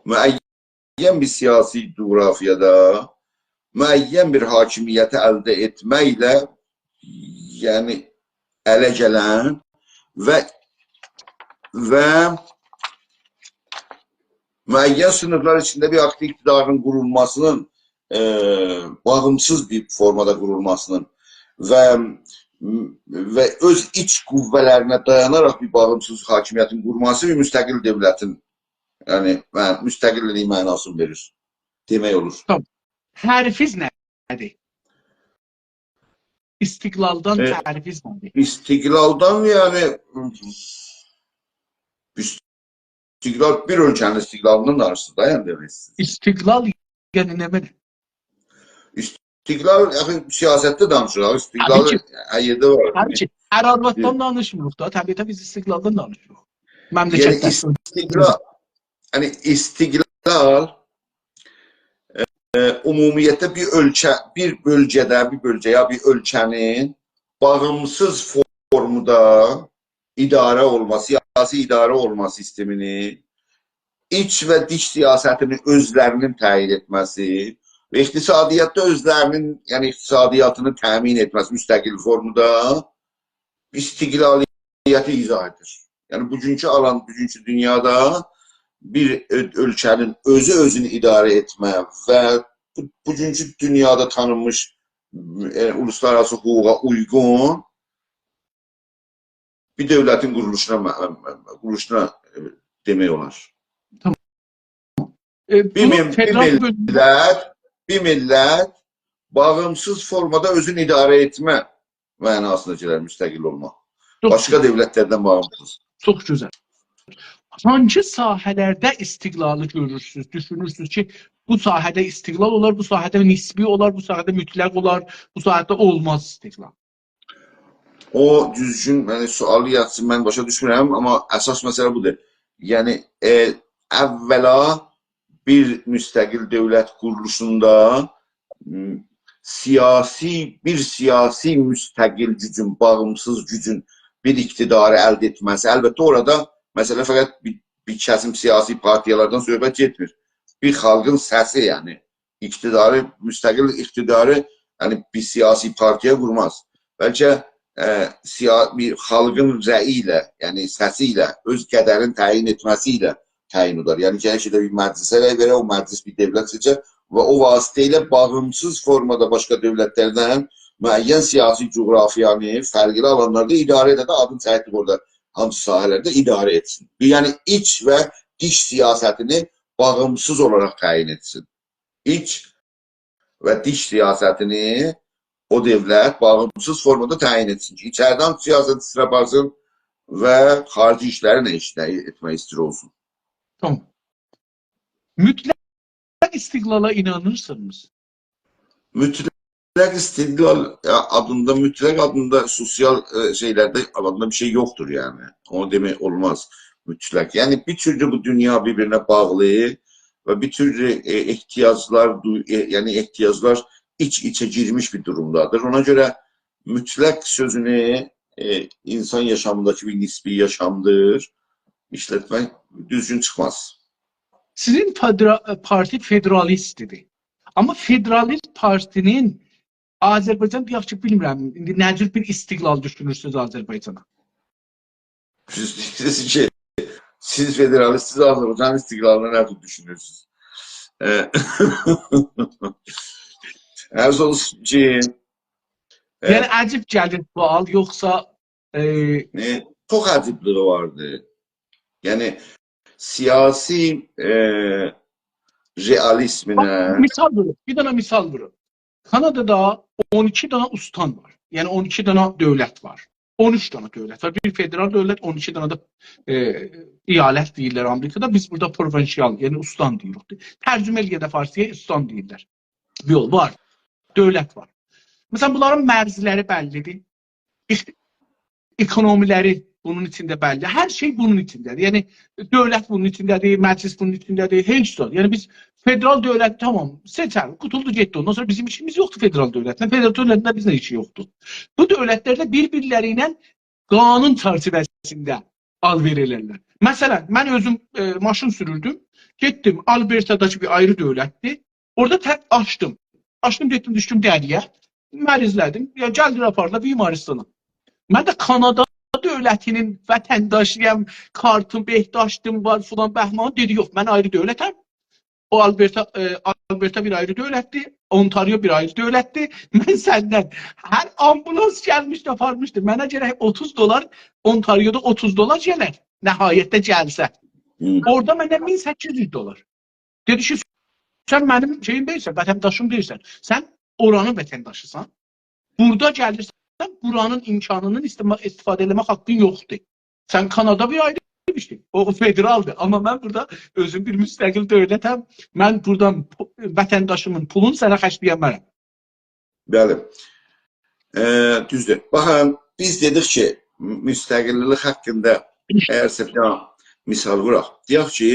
معین بیر سیاسی جغرافیادا معین بیر حاکمیتی الده ائتمکله، یعنی، اله گلن و، و معین صینیفلر ایچینده بیر آکتیو اقتدارین قورولماسینین، ائ، باغیمسیز بیر فورمادا قورولماسینین و، و اؤز ایچ قوه‌لرینه دایاناراق بیر باغیمسیز حاکمیتین قورماسی بیر مستقل دؤولتین، یعنی، مع-، مستقللیگین معناسینی وئریر. دئمک اولور. تامام. تعریفیز نه‌دیر؟ استقلالدان ائ، تعریفیز نه‌دیر؟ استقلالدان، یعنی، استقلال، بیر اؤلکه‌نین استقلالیندان دانیشیرسینیز دا، یعنی دئمک ایسته‌ییرسینیز. استقلال، یعنی نمنه؟ استقلال، آخی سیاستده دانیشیریق، استقلال هر یئرده وار. طبیعی کی، هر آرواددان دانیشمیریق دا، طبیعی کی، بیز استقلالدان دانیشیریق. یعنی مملکتدن استقلال، یعنی استقلال، ائ، عمومیتله بیر اؤلکه، بیر بؤلگه‌ده، بیر بؤلگه یا بیر اؤلکه‌نین باغیمسیز فورمدا اداره اولما، سیاسی اداره اولما سیستمینی، ایچ و دیش سیاستینی اؤزلرینین تعیین ائتمه‌سی و اقتصادیاتدا اؤزلرینین، یعنی اقتصادیاتینی تأمین ائتمه‌سی مستقل فورمدا استقلالیتی ایضاح ائدیر. یعنی بوگونکو آلان، بوگونکو دونیادا بیر اؤ-، اؤلکه‌نین اؤزو اؤزونو اداره ائتمه و بو-، بوگونکو دونیادا تانینمیش، ائ، اولوسلارآراسی حقوقا اویغون بیر دؤولتین قورولوشونا، مه-، مه-، قورولوشونا، ائ، دئمک اولار. تامام. ائ، بیر بونو مل-، بیر فدرال بؤلگو میللت، بیر میللت باغیمسیز فورمادا اؤزونو اداره ائتمه معناسینا گلر مستقل اولما. چوخ گؤزل. باشقا دؤولتلردن باغیمسیز. چوخ گؤزل. هانسی ساحه‌لرده استقلالی گؤرورسونوز، دوشونورسونوز کی، بو ساحه‌ده استقلال اولار، بو ساحه‌ده نسبی اولار، بو ساحه‌ده مطلق اولار، بو ساحه‌ده اولماز استقلال؟ او دوزگون، یعنی سؤالی یاخشی من باشا دوشمورم، آمما اساس مسئله بودور. یعنی، ائ، اولا بیر مستقل دؤولت قورولوشوندا، م، سیاسی، بیر سیاسی مستقل گوجون، باغیمسیز گوجون بیر اقتداری الده ائتمه‌سی. البته، اورادا مسئله فقط بیر، بیر کسیم سیاسی پارتیالاردان صحبت گئتمیر. بیر خالقین سسی، یعنی اقتداری، مستقل اقتداری، یعنی بیر سیاسی پارتیا قورماز. بلکه، ائ، سیا-، بیر خالقین رأیی ایله، یعنی سسی ایله، اؤز قدرین تعیین ائتمه‌سی ایله تعیین اولار. یعنی کی، هر شئیده بیر مجلسه رأی وئره، او مجلس بیر دؤولت سئچر و او واسطه ایله باغیمسیز فورمادا باشقا دؤولتلردن معین سیاسی جغرافیانی فرقلی آلانلاردا اداره ائده ده آدین چکدیک اورادا، هانسی ساحه‌لرده اداره ائتسین. یعنی ایچ و دیش سیاستینی باغیمسیز اولاراق تعیین ائتسین. ایچ و دیش سیاستینی او دؤولت باغیمسیز فورمادا تعیین ائتسین کی، ایچریدن سیاست ایسته‌ییر آپارسین و خاریجی ایشلری نه ایش، نه ائتمک ایسته‌ییر اولسون. تامام. مطلق استقلالا اینانیرسینیز؟ مطلق استقلال، یا، آدیندا، مطلق آدیندا سوسیال، ائ، شئیلرده آدیندا بیر شئی یوخدور، یعنی. اونو دئمک اولماز مطلق. یعنی، بیر تورلو بو دونیا بیر-بیرینه باغلی و بیر تورلو، ائ، احتیاجلار، دو-، ائ، یعنی احتیاجلار ایچ-ایچه گیرمیش بیر دورومدادیر. اونا گؤره مطلق سؤزونو، ائ، اینسان یاشامینداکی بیر نسبی یاشامدیر، ایشلتمک دوزگون چیخماز. سیزین فدرا-، پارتی فدرالیستدیر. آمما فدرالیست پارتینین آذربایجان، یاخشی بیلمیرم، ایندی نه جور بیر استقلال دوشونورسونوز آذربایجانا؟ سیز دئییرسینیز کی، سیز فدرالیستسینیز، آذربایجانین استقلالینا نه جور دوشونورسونوز؟ ائ، عرض اولسون کی، ائ، یعنی عجیب گلیر سؤال، یوخسا، ائ، ائ، چوخ عجیبلیگی واردی. یعنی سیاسی، ائ، باخ، رئالیزمینه مثال وورون، بیر دنه مثال وورون. کانادادا اون ایکی دنه استان وار. یعنی اون ایکی دنه دؤولت وار. اون اوچ دنه دؤولت وار. بیر فدرال دؤولت، اون ایکی دنه ده، ائ، ایالت دئییرلر آمریکادا. بیز بورادا پروینسیال، یعنی استان دئییریک. ترجمه ائله‌یه ده فارسی‌یا استان دئییرلر. یوخ، وار. دؤولت وار. مثلا، بونلارین مرزلری بللی‌دیر. اق-، اکونومی‌لری بونون ایچینده بللی. هر شئی بونون ایچینده‌دیر. یعنی، دؤولت بونون ایچینده‌دیر، مجلس بونون ایچینده‌دیر، هئچ زاد. یعنی، بیز فدرال دؤولت، تامام، سئچر، قوتولدو گئتدی. اوندان سونرا بیزیم ایشیمیز یوخدور فدرال دؤولتله. فدرال دؤولتله بیزله ایشی یوخدور. بو دؤولتلر ده بیر-بیرلری ایله قانون چرچیوه‌سینده آل‌وئر ائلرلر. مثلا، من اؤزوم، ائ، ماشین سوروردوم. گئتدیم، آلبرتاداکی بیر آیری دؤولتدیر. اورادا ته-، آچدیم. آچدیم، گئتدیم، دوشدوم دریه. مریضله‌دیم. یا، گلدیلر آپاردیلار بیمارستانا. من ده کانادادا دؤولتی‌نین وطنداشی‌یام، کارتیم، بهداشتیم وار، فلان بهمان. دئدی: «یوخ، من آیری دؤولتم. او آلبرتا، ائ، آلبرتا بیر آیری دؤولتدیر، اونتاریو بیر آیری دؤولتدیر. من سندن»، هر آمبولانس گلمیشدی، آپارمیشدی. منه گرک اوتوز دلار، اونتاریودا اوتوز دلار گلر، نهایتده گلسه. هی. اورادا مندن مین سککیز یوز دلار. دئدی کی: «سن منیم شئییم دئییلسن، وطنداشیم دئییلسن. سن اورانین وطنداشیسان. بورادا گلیرسن، بورانین امکانیندان ایستیما-، استفاده ائله‌مک حاققین یوخدور. سن کانادا بیر آیری بیر شئی. او، او فدرالدیر. آمما من بورادا اؤزوم بیر مستقل دؤولتم. من بورادان پو-، وطنداشیمین پولونو سنه خرجله‌یه‌مرم.» بلی. ائ، دوزدور. باخین، بیز دئدیک کی، مستقللیک حاقیندا اگرسه بیر دنه مثال ووراق. دئیک کی،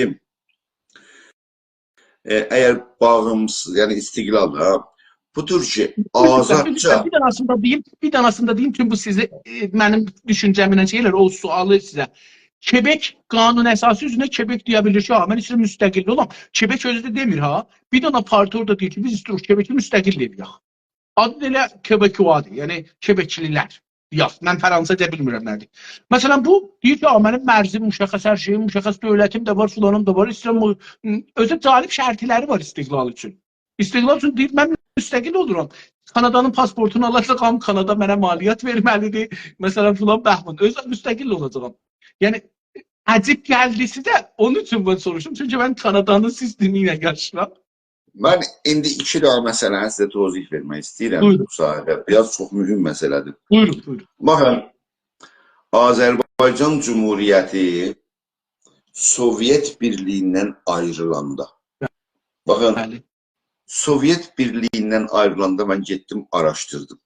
ائ، اگر باغیمسیز، یعنی استقلال دا، بودور کی، بیر دنه، بیر دنه، آزادجا بیر دنه‌سینی ده دئییم، بیر دنه‌سینی ده دئییم، چونکی بو سیزی، ائ، منیم دوشونجه‌مله شئی ائلر، او سؤالی سیزه. کبک قانون اساسی اوزره کبک دئیه بیلیر کی: «ها، من ایسته‌ییرم مستقل اولام.» کبک اؤزو ده دئمیر ها. بیر دنه پارتی اورادا دئییر کی: «بیز ایستیروخ کبکی مستقل ائله‌یک.» آدی دا ائله کبکوادیر، یعنی کبکلی‌لر. یوخ، من فرانسیزجا بیلمیرم نه‌دیر. مثلا، بو دئییر کی: «آ، منیم مرزیم مشخص، هر شئییم مشخص، دؤولتیم ده وار، فلانیم دا وار، ایسته‌ییرم او»، اؤزو جالب شرطلری وار استقلال اوچون. استقلال اوچون دئییر: «من مستقل اولورام. کانادانین پاسپورتونو آلاجاغام، کانادا منه مالیات وئرمه‌لیدیر، مثلا، فلان بهمان. اؤزوم مستقل اولاجاغام.» یعنی، عجیب گلدیسی ده اونون اوچون من سوروشدوم. چونکی من کانادانین سیستمی ایله یاشاییرام. من ایندی ایکی دنه مسئله‌نی سیزه توضیح وئرمک ایسته‌ییرم بویورون. بو ساحه‌ده. بیر آز چوخ مهم مسئله‌دیر. بویورون، بویورون. باخین، آذربایجان جمهوریتی سووئت بیرلیگیندن آیریلاندا. باخین، بلی. سووئت بیرلیگیندن آیریلاندا من گئتدیم، آراشدیردیم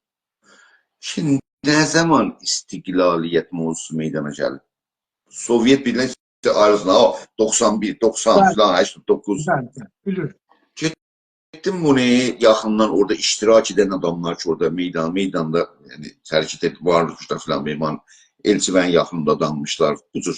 کی، نه زامان استقلالیت موضوعسو میدانا گلیب؟ سووئت بیرلیگی آیریلاندا، او، دوخسان بیر، دوخسان بلی. فلان، هشتاد دوققوز. بلی، بلی، بیلیرم. گئتدیم بونو یاخیندان اورادا اشتراک ائدن آداملار کی، اورادا میدان، میداندا، یعنی، حرکت ائدیب، وارلیق اوچون فلان، مهمان، ائلچی‌بیین یاخینیندا آداممیشلار، بو جور.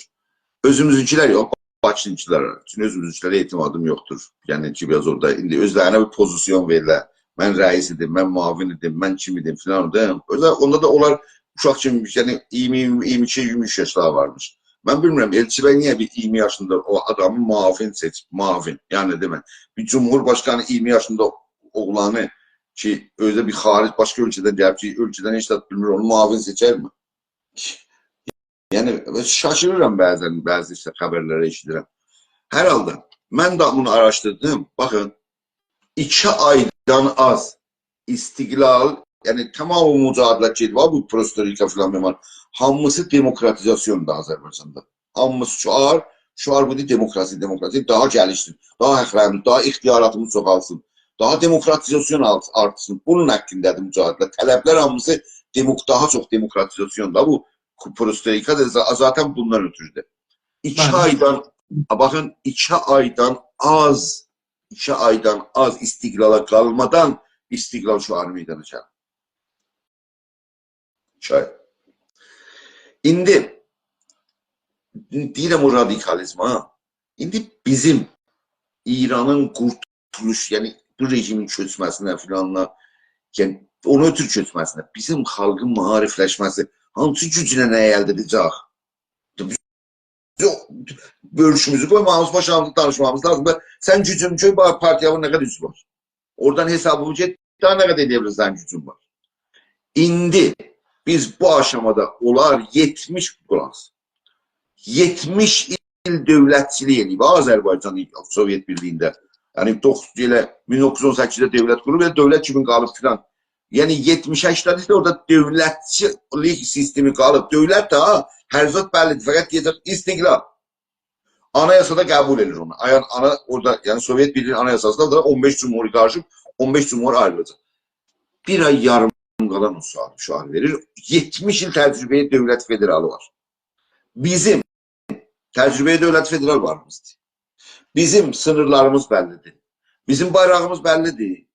اؤزوموزونکولر یوخ، باکی‌نینکیلر. چونکی اؤزوموزونکولره اعتمادیم یوخدور. یعنی کی، بیر آز اورادا ایندی اؤزلرینه بیر پوزیسیون وئریرلر. من رئیس ایدیم، من معاون ایدیم، من کیم ایدیم فلان دا. اؤزو، اوندا دا اونلار اوشاق کیمی، یعنی اییرمی، اییرمی ایکی، اییرمی اوچ یاشلاری وارمیش. من بیلمیرم، ائلچی‌بی نییه بیر اییرمی یاشیندا او آدامی معاون سئچیب، معاون. یعنی دئمک، بیر جمهورباشقانی اییرمی یاشیندا اوغلانی کی، اؤزو ده بیر خارج، باشقا اؤلکه‌دن گلیب کی، اؤلکه‌دن هئچ زاد بیلمیر، اونو معاون سئچرمی؟ یعنی، شاشیریرام بعضا، بعضی ایشته خبرلری ائشیدیرم. هر حالدا، من ده بونو آراشدیردیم. باخین، ایکی آیدان آز استقلال، یعنی تمام او مجادله‌لر کی، وار بو پروستوریکا فلان، مهمان، هامیسی دموکراتیزاسیوندور آذربایجاندا. هامیسی شعار، شعار بودور: دموکراسی، دموکراسی، داها گلیشسین، داها حاقلاریمیز، داها اختیاراتیمیز چوخالسین، داها دموکراتیزاسیون آرت-، آرتسین. بونون حاقیندادیر مجادله. طلبلر هامیسی دموک-، داها چوخ دموکراتیزاسیون دا بو. پروستوریکا دا ذا-، ذاتا بوندان اؤتورودور. ایکی بلی. آیدان، باخین، ایکی آیدان آز، ایکی آیدان آز استقلالا قالمادان استقلال شعاری میدانا گلیر. ایکی آی. ایندی دئییرم او رادیکالیزم، ها. ایندی بیزیم ایرانین قورتولوش، یعنی بو رژیمین چؤکمه‌سینه فلانلا، یعنی اونو اؤتور چؤکمه‌سینه، بیزیم خالقین معاریفلشمه‌سی هانسی گوجله نه‌یی الده ائده‌جک؟ بیز او بؤلوشوموزو قویمامیز، باشاریمیز دانیشمامیز لازیمدیر. سن گوجون چؤک، باخ، پارتیانین نه قدر عضوو وار. اورادان حسابیمی گئت، داها نه قدر ائلیه بیلیرسن گوجون وار. ایندی بیز بو آشامادا اولار یئتمیش، قولاق آس، یئتمیش ایل دؤولتچیلیک ائله‌ییب آذربایجان سووئت بیرلیگینده. یعنی، دوخ-، ائله مین دوققوز یوز اون سککیزده دؤولت قورولوب، ائله دؤولت کیمی قالیب فلان. یعنی، یئتمیش هشتاد ایلده اورادا دؤولتچیلیک سیستمی قالیب. دؤولت ده، ها، هر زاد بللی‌دیر، فقط دئیه‌جک استقلال. آنایاسادا قبول ائدیر اونو. آیا-، آنا-، اورادا، یعنی سووئت بیرلیگی‌نین آنایاساسیندا دا اون بئش جمهوری قاریشیب، اون بئش جمهور آیریلاجاق. بیر آی یاریم قالان او ساعت شعار وئریر. یئتمیش ایل تجربه‌ی دؤولت فدرالی وار. بیزیم تجربه‌ی دؤولت فدرال واریمیزدیر. بیزیم سینیرلاریمیز بللی‌دیر. بیزیم بایراغیمیز بللی‌دیر.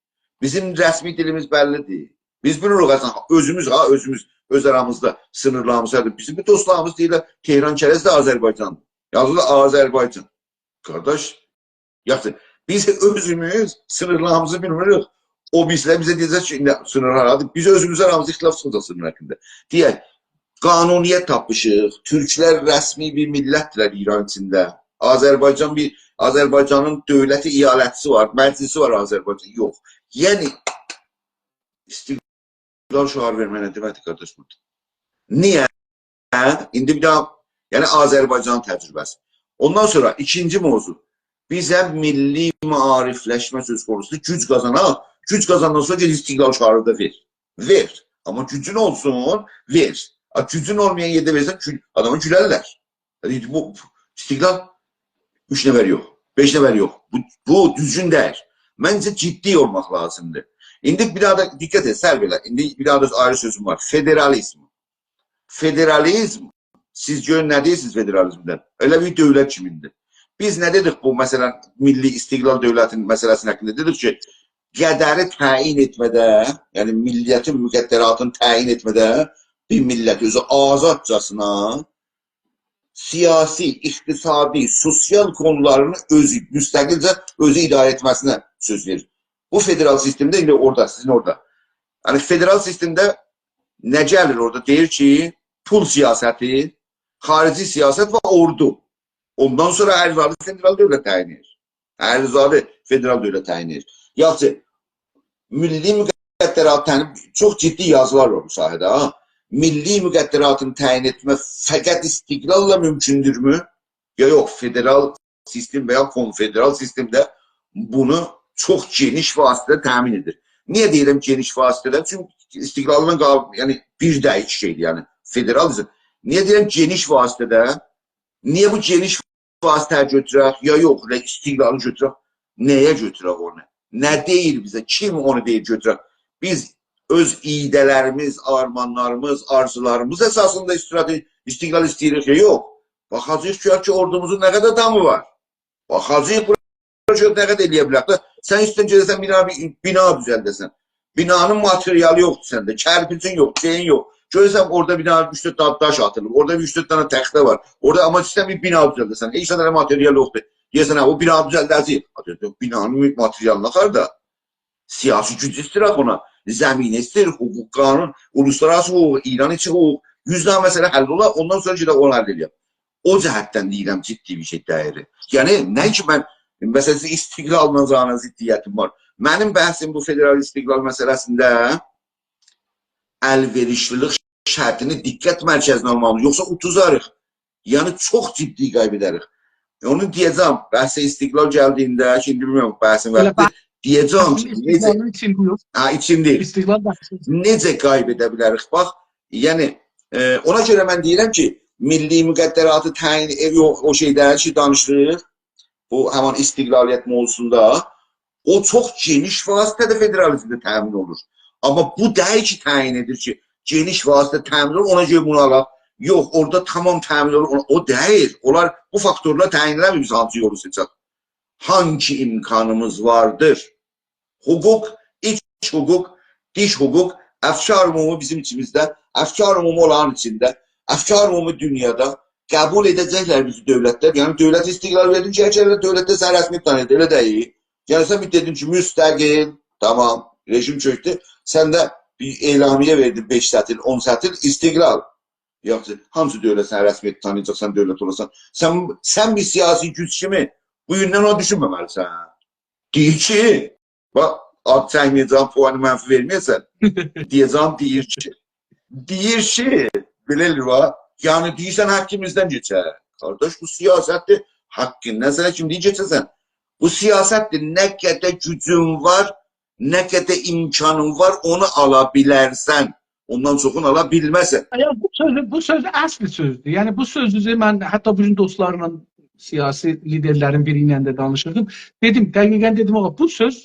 بیزیم رسمی دیلیمیز بللی‌دیر. بیز بیلیریک اصلا، اؤزوموز، ها، اؤزوموز، اؤز آرامیزدا سینیرلاریمیز هردیر. بیزیم بیر دوستلاریمیز دئییرلر، تهران کرج ده آذربایجاندیر. یازیرلار آذربایجان. قارداش، یاخشی، بیز اؤزوموز سینیرلاریمیزی بیلمیریک. او بیریسی‌لر بیزه دئیه‌جک کی، ایندی سینیر هارادیر؟ بیز اؤزوموز آرامیزدا اختلاف چیخاجاق سینیر حاقیندا. دئیک، قانونیت تاپمیشیق. تورکلر رسمی بیر میللتدیرلر ایران ایچینده. آذربایجان بیر، آذربایجانین دؤولتی، ایالتیسی وار، مجلیسی وار آذربایجان. یوخ. یعنی، استقلال شعاری وئرمک نه دئمکدیر، قارداش، بورادا؟ نییه؟ هه؟ ایندی بیر داها، یعنی آذربایجانین تجربه‌سی. اوندان سونرا ایکینجی موضوع. بیزه میللی معاریفلشمه سؤز قونوسودور. گوج قازاناق، گوج قازاندان سونرا گئت استقلال شعاری دا وئر. وئر. آمما گوجون اولسون، وئر. آ، گوجون اولمایان یئرده وئرسن، گول-، آداما گولرلر. یعنی بو استقلال اوچ نفر یوخ، بئش نفر یوخ. بو، بو دوزگون دئییل. منجه جدی اولماق لازیمدیر. ایندی بیر داها دا دقت ائت، سر بئله. ایندی بیر داها دا آیری سؤزوم وار. فدرالیزم. فدرالیزم، سیز گؤرون نه دئییرسینیز فدرالیزمدن؟ ائله بیر دؤولت کیمیندیر. بیز نه دئدیک بو، مثلا، میللی استقلال دؤولتینین مسئله‌سینین حاقیندا؟ دئدیک کی، قدری تعیین ائتمه‌ده، یعنی میللتین مقدراتینی تعیین ائتمه‌ده بیر میللت اؤزو آزادجاسینا سیاسی، اقتصادی، سوسیال قونولارینی اؤزو، مستقلجه اؤزو اداره ائتمه‌سینه سؤز وئریر. بو فدرال سیستمده ایندی اورادا، سیزین اورادا. یعنی فدرال سیستمده نه گلیر اورادا؟ دئییر کی، پول سیاستی، خارجی سیاست و اوردو. اوندان سونرا هر زادی فدرال دؤولت تعیین ائدیر. هر زادی فدرال دؤولت تعیین ائدیر. یاخشی، میللی مقدرات تعیین، چوخ جدی یازیلار وار بو ساحه‌ده، ها. میللی مقدراتین تعیین ائتمه فقط استقلاللا مومکوندورمو؟ یا یوخ، فدرال سیستم و یا کنفدرال سیستمده بونو چوخ گئنیش وسعتده تأمین ائدیر. نییه دئییرم گئنیش وسعتده؟ چونکی استقلالدان قال-، یعنی بیر ده ایکی شئیدیر، یعنی فدرالیزم. نییه دئییرم گئنیش وسعتده؟ نییه بو گئنیش وسعته‌نی گؤتورک، یا یوخ، ائله استقلالی گؤتورک؟ نه‌یه گؤتورک اونو؟ نه دئییر بیزه؟ کیم اونو دئییر گؤتورک؟ بیز اؤز ایده‌لریمیز، آرمانلاریمیز، آرزولاریمیز اساسیندا استراتژی، استقلال ایسته‌ییریک، یا یوخ؟ باخاجاغیق، گؤرک کی، اوردوموزون نه قدر آدامی وار. باخاجاغیق، بورا گؤر نه قدر ائلیه بیلک ده. سن ایسته‌ییرسن گئده‌سن بیر دنه بیر بنا دوزلده‌سن. بینانین ماتریالی یوخدور سنده، کرپیجین یوخ، شئیین یوخ. گؤرورسن، اورادا بیر دنه اوچ-دؤرد دنه داش آتیلیب، اورادا بیر اوچ-دؤرد دنه تخته وار. اورادا، آمما ایسته‌ییرسن بیر بنا دوزلده‌سن. هئچ دنه ماتریال یوخدور. دئیه‌سن، «هه، او بنا دوزلده‌جک.» آ، دئییر، «بینانین ماتریالینا هاردا؟» سیاسی گوج ایسته‌ییر اونا. زمینه ایسته‌ییر، حقوق، قانون، اولوسلارآراسی حقوق، ایران ایچی حقوق. یوز دنه مسئله حل اولار، اوندان سونرا گئدک اونو حل ائله‌یک. او جهتدن دئییرم، جدی بیر شئی دئییل. یعنی، نه کی من، مثلا، سیز استقلاللا زانا ضدیتیم وار. منیم بحثیم بو فدرال استقلال مسئله‌سینده ال‌وئریشلیلیک شرطینی دقت مرکزینه آلمالی‌ییق، یوخسا اوتوزاریق. یعنی، چوخ جدی غیب ائدریک. اونو دئیه‌جم، بحث استقلال گلدیگینده، کی، ایندی بیلمیرم، بحثین ائله وقتی، بحث، دئیه‌جم بحثین کی، نئجه، استقلالین ایچینده یوخ. هه، ایچینده. استقلال بحثی. نئجه غیب ائده بیلریک؟ باخ، یعنی، ائ، اونا گؤره من دئییرم کی، میللی مقدراتی تعیین، ائ، او، او شئیده کی، دانیشدیق، بو همان استقلالیت موضوعسوندا، او چوخ گئنیش وسعتده فدرالیزمده تأمین اولور. آمما بو دئییل کی، تعیین ائدیر کی، گئنیش وسعتده تأمین اولور، اونا گؤره بونو آلاق. یوخ، اورادا تمام تأمین اولور، اونا، او دئییل. اونلار، بو فاکتورلار تعیین ائله‌میر بیز هانسی یولو سئچک. هانگی امکانیمیز واردیر؟ حقوق، ایچ حقوق، دیش حقوق، افکار عمومی بیزیم ایچیمیزده، افکار عمومی اونلارین ایچینده، افکار عمومی دونیادا قبول ائده‌جکلر بیزی دؤولتلر. یعنی، دؤولت استقلال وئردین کی، هر یئرده دؤولتده سن رسمی تانیییر، ائله دئییل. یعنی، سن بیر دئدین کی، مستقل، تمام، رژیم چؤکدو. سن ده بیر اعلامیه وئردین، بئش سطیل، اون سطیل، استقلال. یوخ، هانسی دؤولت سنی رسمی تانییاجاق، سن دؤولت اولاسان؟ سن، سن بیر سیاسی گوج کیمی بو گوندن اونا دوشونمه‌مه‌لیسن. دئییر کی، باخ، آد چکمه‌یه‌جم، پوانی منفی وئرمه‌یه‌سن. دئیه‌جم، دئییر کی، دئییر کی، بئله ائله‌ییر، ها. یعنی، دئییرسن، حاققیمیزدان کئچر. قارداش، بو سیاستدیر، حاققیندان سنه کیم دئییر کئچه‌سن؟ بو سیاستدیر، نه قدر گوجون وار، نه قدر امکانین وار، اونو آلا بیلرسن. اوندان چوخونو آلا بیلمزسن. یعنی، بو سؤزو، بو سؤز اصلی سؤزدور. یعنی، بو سؤزو من حتی بو گون دوستلارلا، سیاسی لیدرلرین بیری ایله ده دانیشیردیم. دئدیم، دقیقا دئدیم، «آغا، بو سؤز،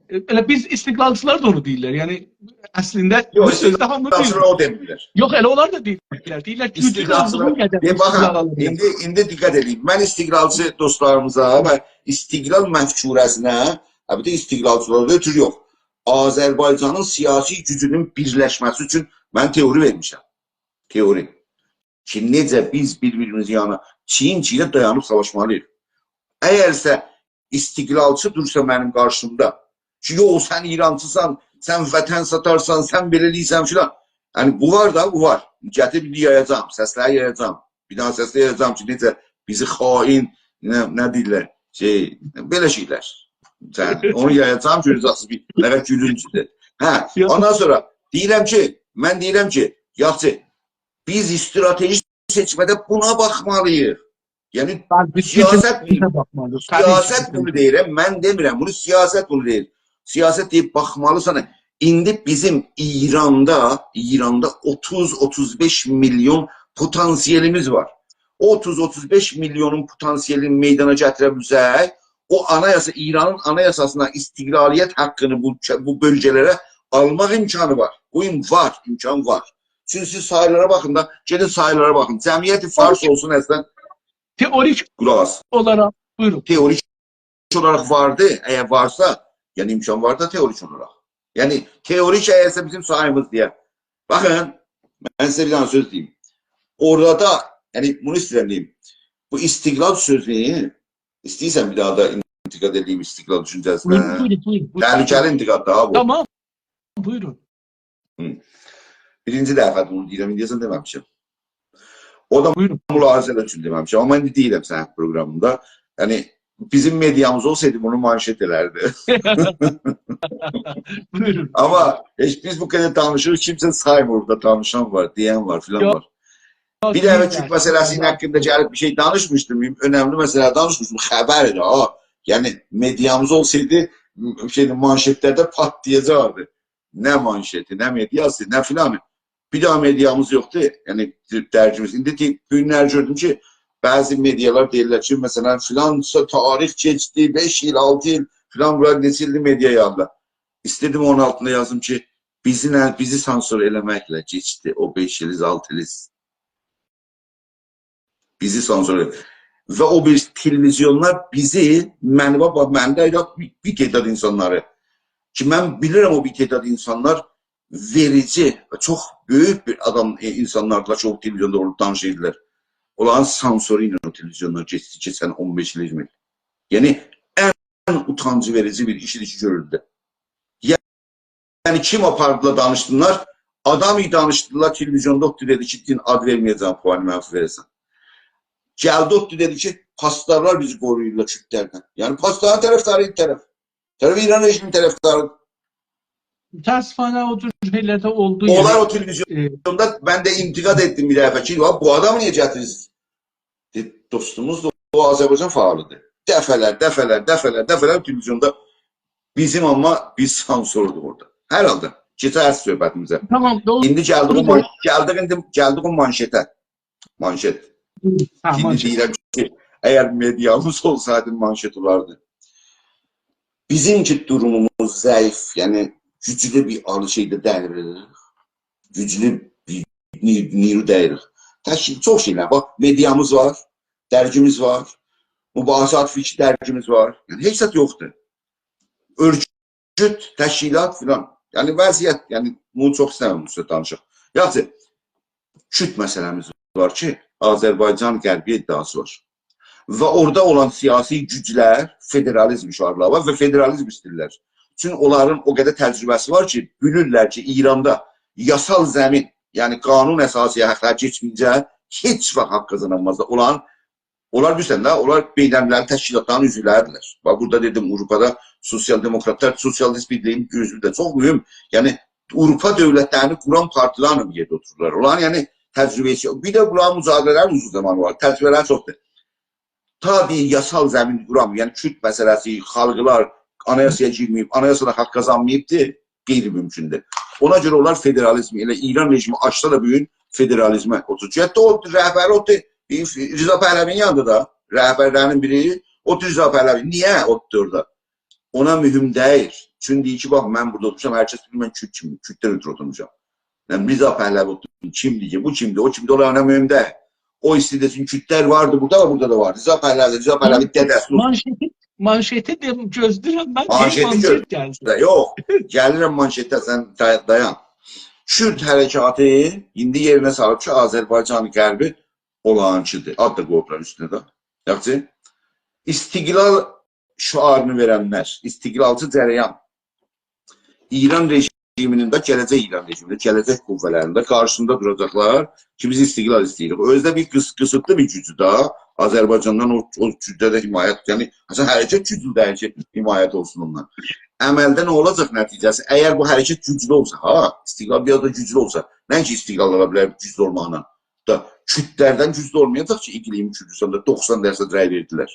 ائ، ائله بیز استقلالچیلار دا اونو دئییرلر.» یعنی، اصلینده یوخ، بو سؤزو ده هامی استقلالچیلار دئییر. او دئمیرلر. یوخ، ائله اونلار دا دئییرلر. دئییرلر کی، گوجو استقلالچیلار، قالدیغین قدر دئ، باخین، استقلال آلا بیلر. ایندی، ایندی دقت ائدین. من استقلالچی دوستلاریمیزا و استقلال مفکوره‌سینه، البته، استقلالچیلارا اؤترو یوخ، آذربایجانین سیاسی گوجونون بیرلشمه‌سی اوچون من تئوری وئرمیشم. تئوری. کی، نئجه بیز بیر-بیریمیزین یانینا چیین-چیینه دایانیب ساواشمالی‌ییق. اگرسه استقلالچی دورسا منیم قارشیمدا، کی، یوخ، سن ایرانچیسان، سن وطن ساتارسان، سن بئله ائله‌ییرسن فلان. یعنی، بو وار دا، بو وار. گتیریب ایندی یایاجاغام، سسلری یایاجاغام. بیر دانا سسلری یایاجاغام کی، نئجه بیزی خائن، نه، نه دئییرلر، شئی، بئله شئیلر. سن اونو یایاجاغام، گؤره‌جکسینیز بیر نه قدر گولونجدور. هه، یوخ. اوندان سونرا دئییرم کی، من دئییرم کی، یاخشی، بیز استراتژی سئچمه‌ده بونا باخمالی‌ییق. یعنی، بلی، بیز سیاست بونو، سیاست بونو دئییر، من دئمیرم، بونو سیاست بونو دئییر. سیاست دئییب باخمالیسان. ایندی بیزیم ایراندا، ایراندا اوتوز، اوتوز بئش میلیون پتانسیلیمیز وار. او اوتوز، اوتوز بئش میلیونون پتانسیلینی میدانا گتیره بیلسک، او آنایاسا، ایرانین آنایاساسینا استقلالیت حاققینی بو، بو بؤلگه‌لره آلماق امکانی وار. بو ام-، وار، امکان وار. چونکی سیز سایلارا باخین دا، گئدین سایلارا باخین. جمعیت فارس اولسون اصلاً. تئوریک اولاراق، بویورون. تئوریک اولاراق واردی، اگر وارسا، یعنی امکان وار دا تئوریک اولاراق. یعنی تئوریک اگرسه بیزیم ساییمیز دئیه. باخین، من سیزه بیر دانا سؤز دئییم. اورادا، یعنی بونو ایسته‌ییرم دئییم. بو استقلال سؤزونو ایسته‌ییرسن بیر دانا دا انتقاد ائده‌ییم استقلال دوشونجه‌سینه. بویورون، بویورون، بویورون. تهلکه‌لی انتقاددیر ها بو. تامام، بویورون. هی. بیرینجی دفعه‌دیر بونو دئییرم، ایندیه‌جن دئمه‌میشم. او دا، بویورون، ملاحظه‌لر اوچون دئمه‌میشم. آمما ایندی دئییرم سنین پروقرامیندا. یعنی، بیزیم مئدیامیز اولسایدی بونو مانشت ائلردی. بویورون. آمما هئچ بیز بو قدر دانیشیریق، کیمسه سایمیر دا، دانیشان وار، دئین وار، فلان وار. یوخ، بیر دفعه دئییرلر. تورک مسئله‌سی‌نین حاقیندا گلیب بیر شئی دانیشمیشدیم، اؤنملی مسئله دانیشمیشدیم، خبردیر ها. یعنی، مئدیامیز اولسایدی، شئیده، مانشتلرده پاتلایاجاقدی. نه مانشتی، نه مئدیاسی، نه فلانی. بیر دانا مئدیامیز یوخدور، یعنی، درگیمیز. ایندی کی، بوگونلر گؤردوم کی، بعضی مئدیالار دئییرلر کی، مثلاً، فلان سا-، تاریخ کئچدی، بئش ایل، آلتی ایل، فلان، بونلار نئچه ایلدیر مئدیا یاندا. ایسته‌دیم اونون آلتیندا یازیم کی، بیزی نه، بیزی سانسور ائله‌مکله کئچدی او بئش ایلیز، آلتی ایلیز. بیزی سانسور ائدیر. و او بیری تلویزیونلار بیزی، منی، باخ، باخ، منده ائله بیر، بیر تعداد اینسانلاری کی، من بیلیرم او بیر تعداد اینسانلار وئریجی و چوخ بؤیوک بیر آدام، ائ، اینسانلاردیلار کی، او تلویزیوندا اولوب دانیشیردیلار. اونلارین سانسورو ایله او تلویزیونلار کئچدی کئچن اون بئش ایل، اییرمی ایل. یعنی، ان اوتانج وئریجی بیر ایش ایدی کی، گؤرولدو. یعنی، کیم آپاردیلار دانیشسینلار، آدام ایدی دانیشدیلار، تلویزیوندا اوتدو، دئدی کی، دین آد وئرمه‌یه‌جم، پوانی منفی وئره‌سن. گلدی اوتدو، دئدی کی، پاسدارلار بیزی قورویورلار کوردلردن. یعنی، پاسدارین طرفداری ایدی طرف. طرف ایران رژیمین طرفداری. متأسفانه او جور شئیلر ده اولدو، اونلار یعنی، او تلویزیوندا، ائ، من ده انتقاد ائتدیم بیر دفعه کی، «یا، بو آدامی نییه گتیریرسینیز؟» دئدی، دوستوموزدور، او آذربایجان فعالی‌دیر. دفعه‌لر، دفعه‌لر، دفعه‌لر، دفعه‌لر تلویزیوندا بیزیم، آمما بیز سانسوردوق اورادا. هر حالدا، کئچک اصل صحبتیمیزه. تامام، دولدو، ایندی گلدیک او دولدو، مان-، گلدیک ایندی، گلدیک او مانشته. مانشت. هی، هه، ایندی مانشت. دئییرم کی، اگر مئدیامیز اولسایدی، مانشت اولاردی. بیزیم کی، دوروموموز ضعیف، یعنی گوجلو بیر آلی شئیده دئییل. گوجلو بیر نی-، نیرو دئییل. تشکیل، چوخ شئیلر. باخ، مئدیامیز وار، درگیمیز وار، مباحثات فکری درگیمیز وار. یعنی، هئچ زاد یوخدور. اؤرگوت، تشکیلات فلان. یعنی، وضعیت، یعنی، بونو چوخ ایسته‌میرم بو اوسته دانیشاق. یاخشی، کورد مسئله‌میز وار کی، آذربایجان غربی ادعاسی وار. و اورادا اولان سیاسی گوجلر فدرالیزم شعارلاری وار و فدرالیزم ایسته‌ییرلر. چون اونلارین او قدر تجربه‌سی وار کی، بیلیرلر کی، ایراندا یاسال زمین، یعنی قانون اساسی‌یه حاقلاری کئچمه‌یینجه هئچ واخت حاق قازانامازلار. اولارین، اونلار، بیلیرسن ده، اونلار بین‌المللی تشکیلاتلارین عضولری‌دیرلر. باخ، بورادا دئدیم، آوروپادا سوسیال دموکراتلار، سوسیالیست بیرلیگی، اؤزو ده چوخ مهم. یعنی، آوروپا دؤولتلرینی قوران پارتیالارلا بیر یئرده اوتورورلار. اونلارین، یعنی، تجربه‌سی، بیر ده بونلارین مجادله‌لرینین اوزون زامانی وار، تجربه‌لری چوخدور. تا بیر یاسال زمین قورام، یعنی کورد مسئله‌سی، خالقلار آنایاسایا گیرمه‌ییب، آنایاسادا حاق قازانماییبدی، غیرممکن‌دور. اونا گؤره اونلار فدرالیزم، ائله ایران رژیمی آچسا دا بو گون فدرالیزمه اوتورور. حتی او رهبری اوتور، رضا پهلوی‌نین یانیندا دا رهبرلرین بیری اوتور رضا پهلوی. نییه اوتور اورادا؟ اونا مهم دئییل. چونکی دئییر کی، باخ، من بورادا اوتورموشام، هر کس بیلیر من کورد کیمیم، کورددن اؤترو اوتورموشام. من رضا پهلوی اوتوردوم، کیمدیر کی، بو کیمدیر، او کیمدیر، اونلار اونا مهم دئییل. او ایسته‌ییر دئسین، کوردلر واردی بورادا، آمما بورادا دا وار. رضا پهلوی، رضا پهلوی دده‌سی اوتور. مانشتی، مانشتی دئییم، گؤزله‌ییرم من، دئییم، مانشت گلسین. مانشتی گؤزله، یوخ، گلیرم مانشته، سن دا-، دایان. کورد حرکاتی ایندی یئرینه سالیب کی، آذربایجان غربی اولارینکی‌دیر. آد دا قویوبلار اوستونه ده. یاخشی. استقلال شعارینی وئرنلر، استقلالچی جریان ایران رژیمینین ده، گله‌جک ایران رژیمینین ده، گله‌جک قوه‌لرین ده قارشیسیندا دوراجاقلار کی، بیز استقلال ایسته‌ییریک. اؤزو ده بیر قیس-، قیسیتلی بیر گوجدور ده، آذربایجاندان او، او گوجده ده حمایت، یعنی، اصلاً حرکت گوجلو دئییل کی، حمایت اولسون اوندان. عملده نه اولاجاق نتیجه‌سی؟ اگر بو حرکت گوجلو اولسا، ها، استقلال بیر آز دا گوجلو اولسا، نه کی استقلال اولا بیلر گوجلو اولماقلا، دا کوردلردن گوجلو اولمایاجاق کی، اقلیم کوردوسوندا دوخسان درصد رأی وئردیلر.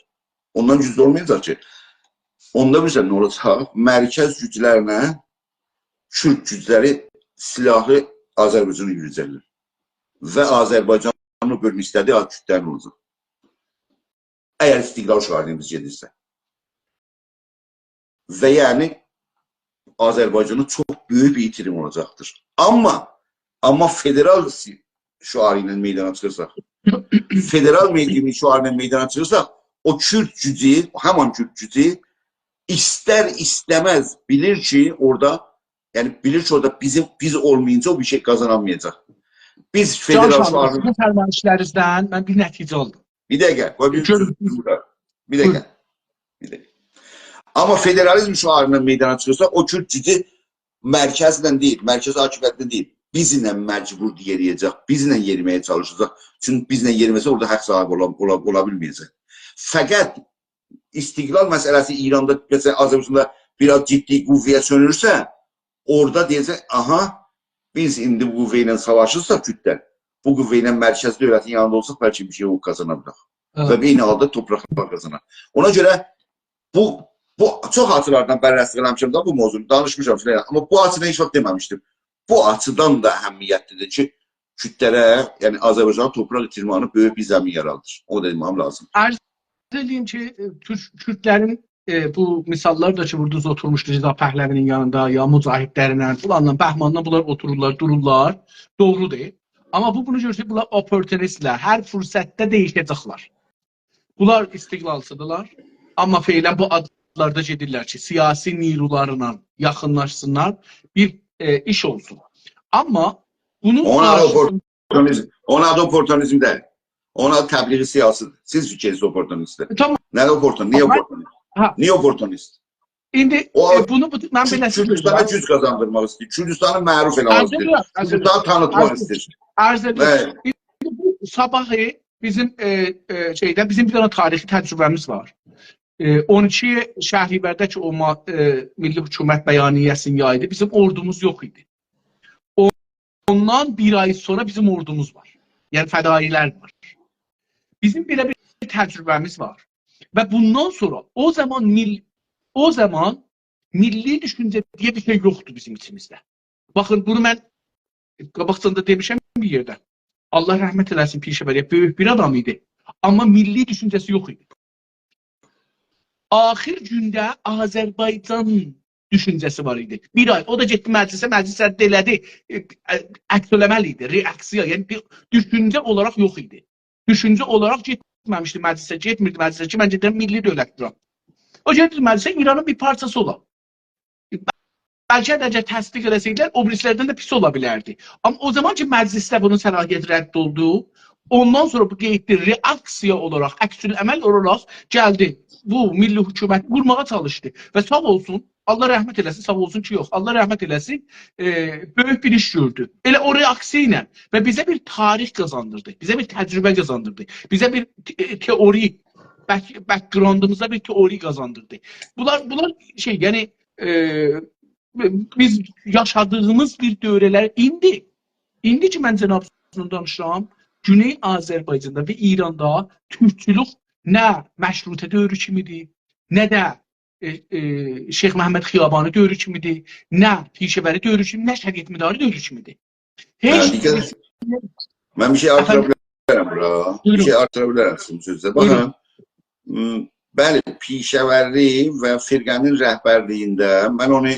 اوندان گوجلو اولمایاجاق کی. اوندا بیلیرسن نه اولاجاق؟ مرکز گوجلرله کورد گوجلری سلاحی آذربایجانا یئریده‌جکلر. و آذربایجانین او بؤلگه‌سی ده کوردلرین اولاجاق. اگر استقلال شعارینان بیز گئدیرسه. و یعنی آذربایجانا چوخ بؤیوک بیر ایتیریم اولاجاقدیر. آمما، آمما فدرال سی-، شعاری ایله میدانا چیخیرساق، فدرال میدانی شعاری ایله میدانا چیخیرساق، او کورد گوجو، همان کورد گوجو ایستر ایسته‌مز بیلیر کی، اورادا، یعنی بیلیر کی، اورادا بیزیم، بیز اولمایینجا او بیر شئی قازانامایاجاق. بیز جان فدرال ساغلیغی، شعاری سیزین فرمایشلرینیزدن من بیر نتیجه آلدیم. بیر دقیقه، قوی بیر گؤر- سؤز بورا. بیر دقیقه. بویورون. بیر دقیقه. آمما فدرالیزم شعاری ایله میدانا چیخیرسا، او کورد گوجو مرکزله دئییل، مرکز حاکمیتله دئییل، بیزله مجبور یئرییه‌جک، بیزله یئریمه‌یه چالیشاجاق. چونکی بیزله یئریمه‌سه، اورادا حاق صاحیبی اولا، اولا، اولا بیلمه‌یه‌جک. فقط استقلال مسئله‌سی ایراندا، مثلاً، آذربایجاندا بیر آز جدی قوه‌یه چؤنورسه، اورادا دئیه‌جک، «آها، بیز ایندی بو قوه ایله ساواشیرساق کوردلر، بو قوه ایله مرکز دؤولتین یانیندا اولساق، بلکه بیر شئی قازانا بیلریک.» هه. و عینی حالدا تورپاقلار قازانار. اونا گؤره بو، بو چوخ آچیلاردان بررسی ائله‌میشم ده بو موضوعنو، دانیشمیشام فلان، آمما بو آچیدان هئچ واخت دئمه‌میشدیم. بو آچیدان دا اهمیتلی‌دیر کی، کوردلره، یعنی آذربایجانا تورپاق ایتیرمه‌نین بؤیوک بیر زمین یارادیر. او دا دئمک لازیم. عرض ائله‌ییم کی، ائ، تورک، کوردلرین، ائ، بو مثاللار دا کی، ووردونوز، اوتورموشدو رضا پهلوی‌نین یانیندا، یا مجاهدلرینن، فلانلا، بهمانلا بونلار اوتورورلار، دورورلار. دوغرودور. آمما بو بونو گؤستریر، بونلار اپورتونیستلر، هر فرصتده دییشه‌جکلر. بونلار استقلالچی‌دیرلار، آمما فعلاً بو آدلاردا گئدیرلر کی، سیاسی نیرولارلا یاخینلاشسینلار، بیر، ائ، ایش اولسون. آمما بونون اونا دا قارشیسیندا اپورتونیزم، اونا دا اپورتونیزم دئییل. اونا دا تبلیغ سیاسی‌دیر. سیز فیکرینیز اپورتونیست‌دیر. تامام. نه اپورتون-، نییه آمما اپورتونیست؟ ها. نییه اپورتونیست؟ ایندی، او ائ، بونو، بو، من بئله سیزه کوردوستانا گوج قازاندیرماق ایسته‌ییر. کوردوستانی معروف ائله‌مک ایسته‌ییر. عرض ائدیرم، عرض ائدیرم. کوردوستانی تانیتماق ایسته‌ییر. عرض ائدیرم. بلی. ایندی بو صاباحی بیزیم، ائ، ائ، شئیده، بیزیم بیر دنه تاریخی تجربه‌میز وار. ائ، اون ایکی شهریورده کی، او ما-، ائ، میللی حکومت بیانیه‌سینی یایدی، بیزیم اوردوموز یوخ ایدی. او-، اوندان بیر آی سونرا بیزیم اوردوموز وار. یعنی فدایی‌لر وار. بیزیم بئله بیر تجربه‌میز وار. و بوندان سونرا او زامان میل-، او زامان میللی دوشونجه دئیه بیر شئی یوخدور بیزیم ایچیمیزده. باخین، بونو من قاباقجان دا دئمیشم بیر یئرده. الله رحمت ائله‌سین پیشه‌وری‌یه، بؤیوک بیر آدام ایدی. آمما میللی دوشونجه‌سی یوخ ایدی. آخیر گونده آذربایجان دوشونجه‌سی وار ایدی. بیر آی، او دا گئتدی مجلسه، مجلس رد ائله‌دی. ائ، ائ، عکس‌العمل ایدی، رئاکسیا، یعنی بیر دوشونجه اولاراق یوخ ایدی. دوشونجه اولاراق گئتمه‌میشدی مجلسه، گئتمیردی مجلسه کی، من گئدیرم میللی دؤولت قورام. او گئدیردی مجلسه، ایرانین بیر پارچاسی اولا. بلکه ده اگر تصدیق ائله‌سه‌یدیلر، او بیریسی‌لردن ده پیس اولا بیلردی. آمما او زامان کی، مجلسده بونون صلاحیتی رد اولدو، اوندان سونرا بو گئتدی، رئاکسیا اولاراق، عکس‌العمل اولاراق گلدی. بو میللی حکومتی قورماغا چالیشدی. و ساغ اولسون، الله رحمت ائله‌سین، ساغ اولسون کی، یوخ. الله رحمت ائله‌سین، ائ، بؤیوک بیر ایش گؤردو. ائله او رئاکسیا ایله و بیزه بیر تاریخ قازاندیردی، بیزه بیر تجربه قازاندیردی، بیزه بیر ت-، ائ، تئوری، بک-، بک‌گراندیمیزا بیر تئوری قازاندیردی. بونلار، بونلار شئی، یعنی، ائ، بیز یاشادیغیمیز بیر دؤوره‌لر ایندی، ایندی کی، من جنابینان دانیشیرام، گونئی آذربایجاندا و ایراندا تورکچولوک نه مشروطه دؤورو کیمی‌دیر، نه ده، ائ، ائ، شیخ محمد خیابانی دؤورو کیمی‌دیر، نه پیشه‌وری دؤورو کیمی، نه شریعتمداری دؤورو کیمی‌دیر. هئچ، هه، دقت، من بیر شئی آرتیرا، افندیم، بیلرم بورا؟ بیر، بویورون، شئی آرتیرا بیلرم سیزین سؤزونوزه. بویورون. باخین، م، بلی، پیشه‌وری و فرقه‌نین رهبرلیگینده من اونو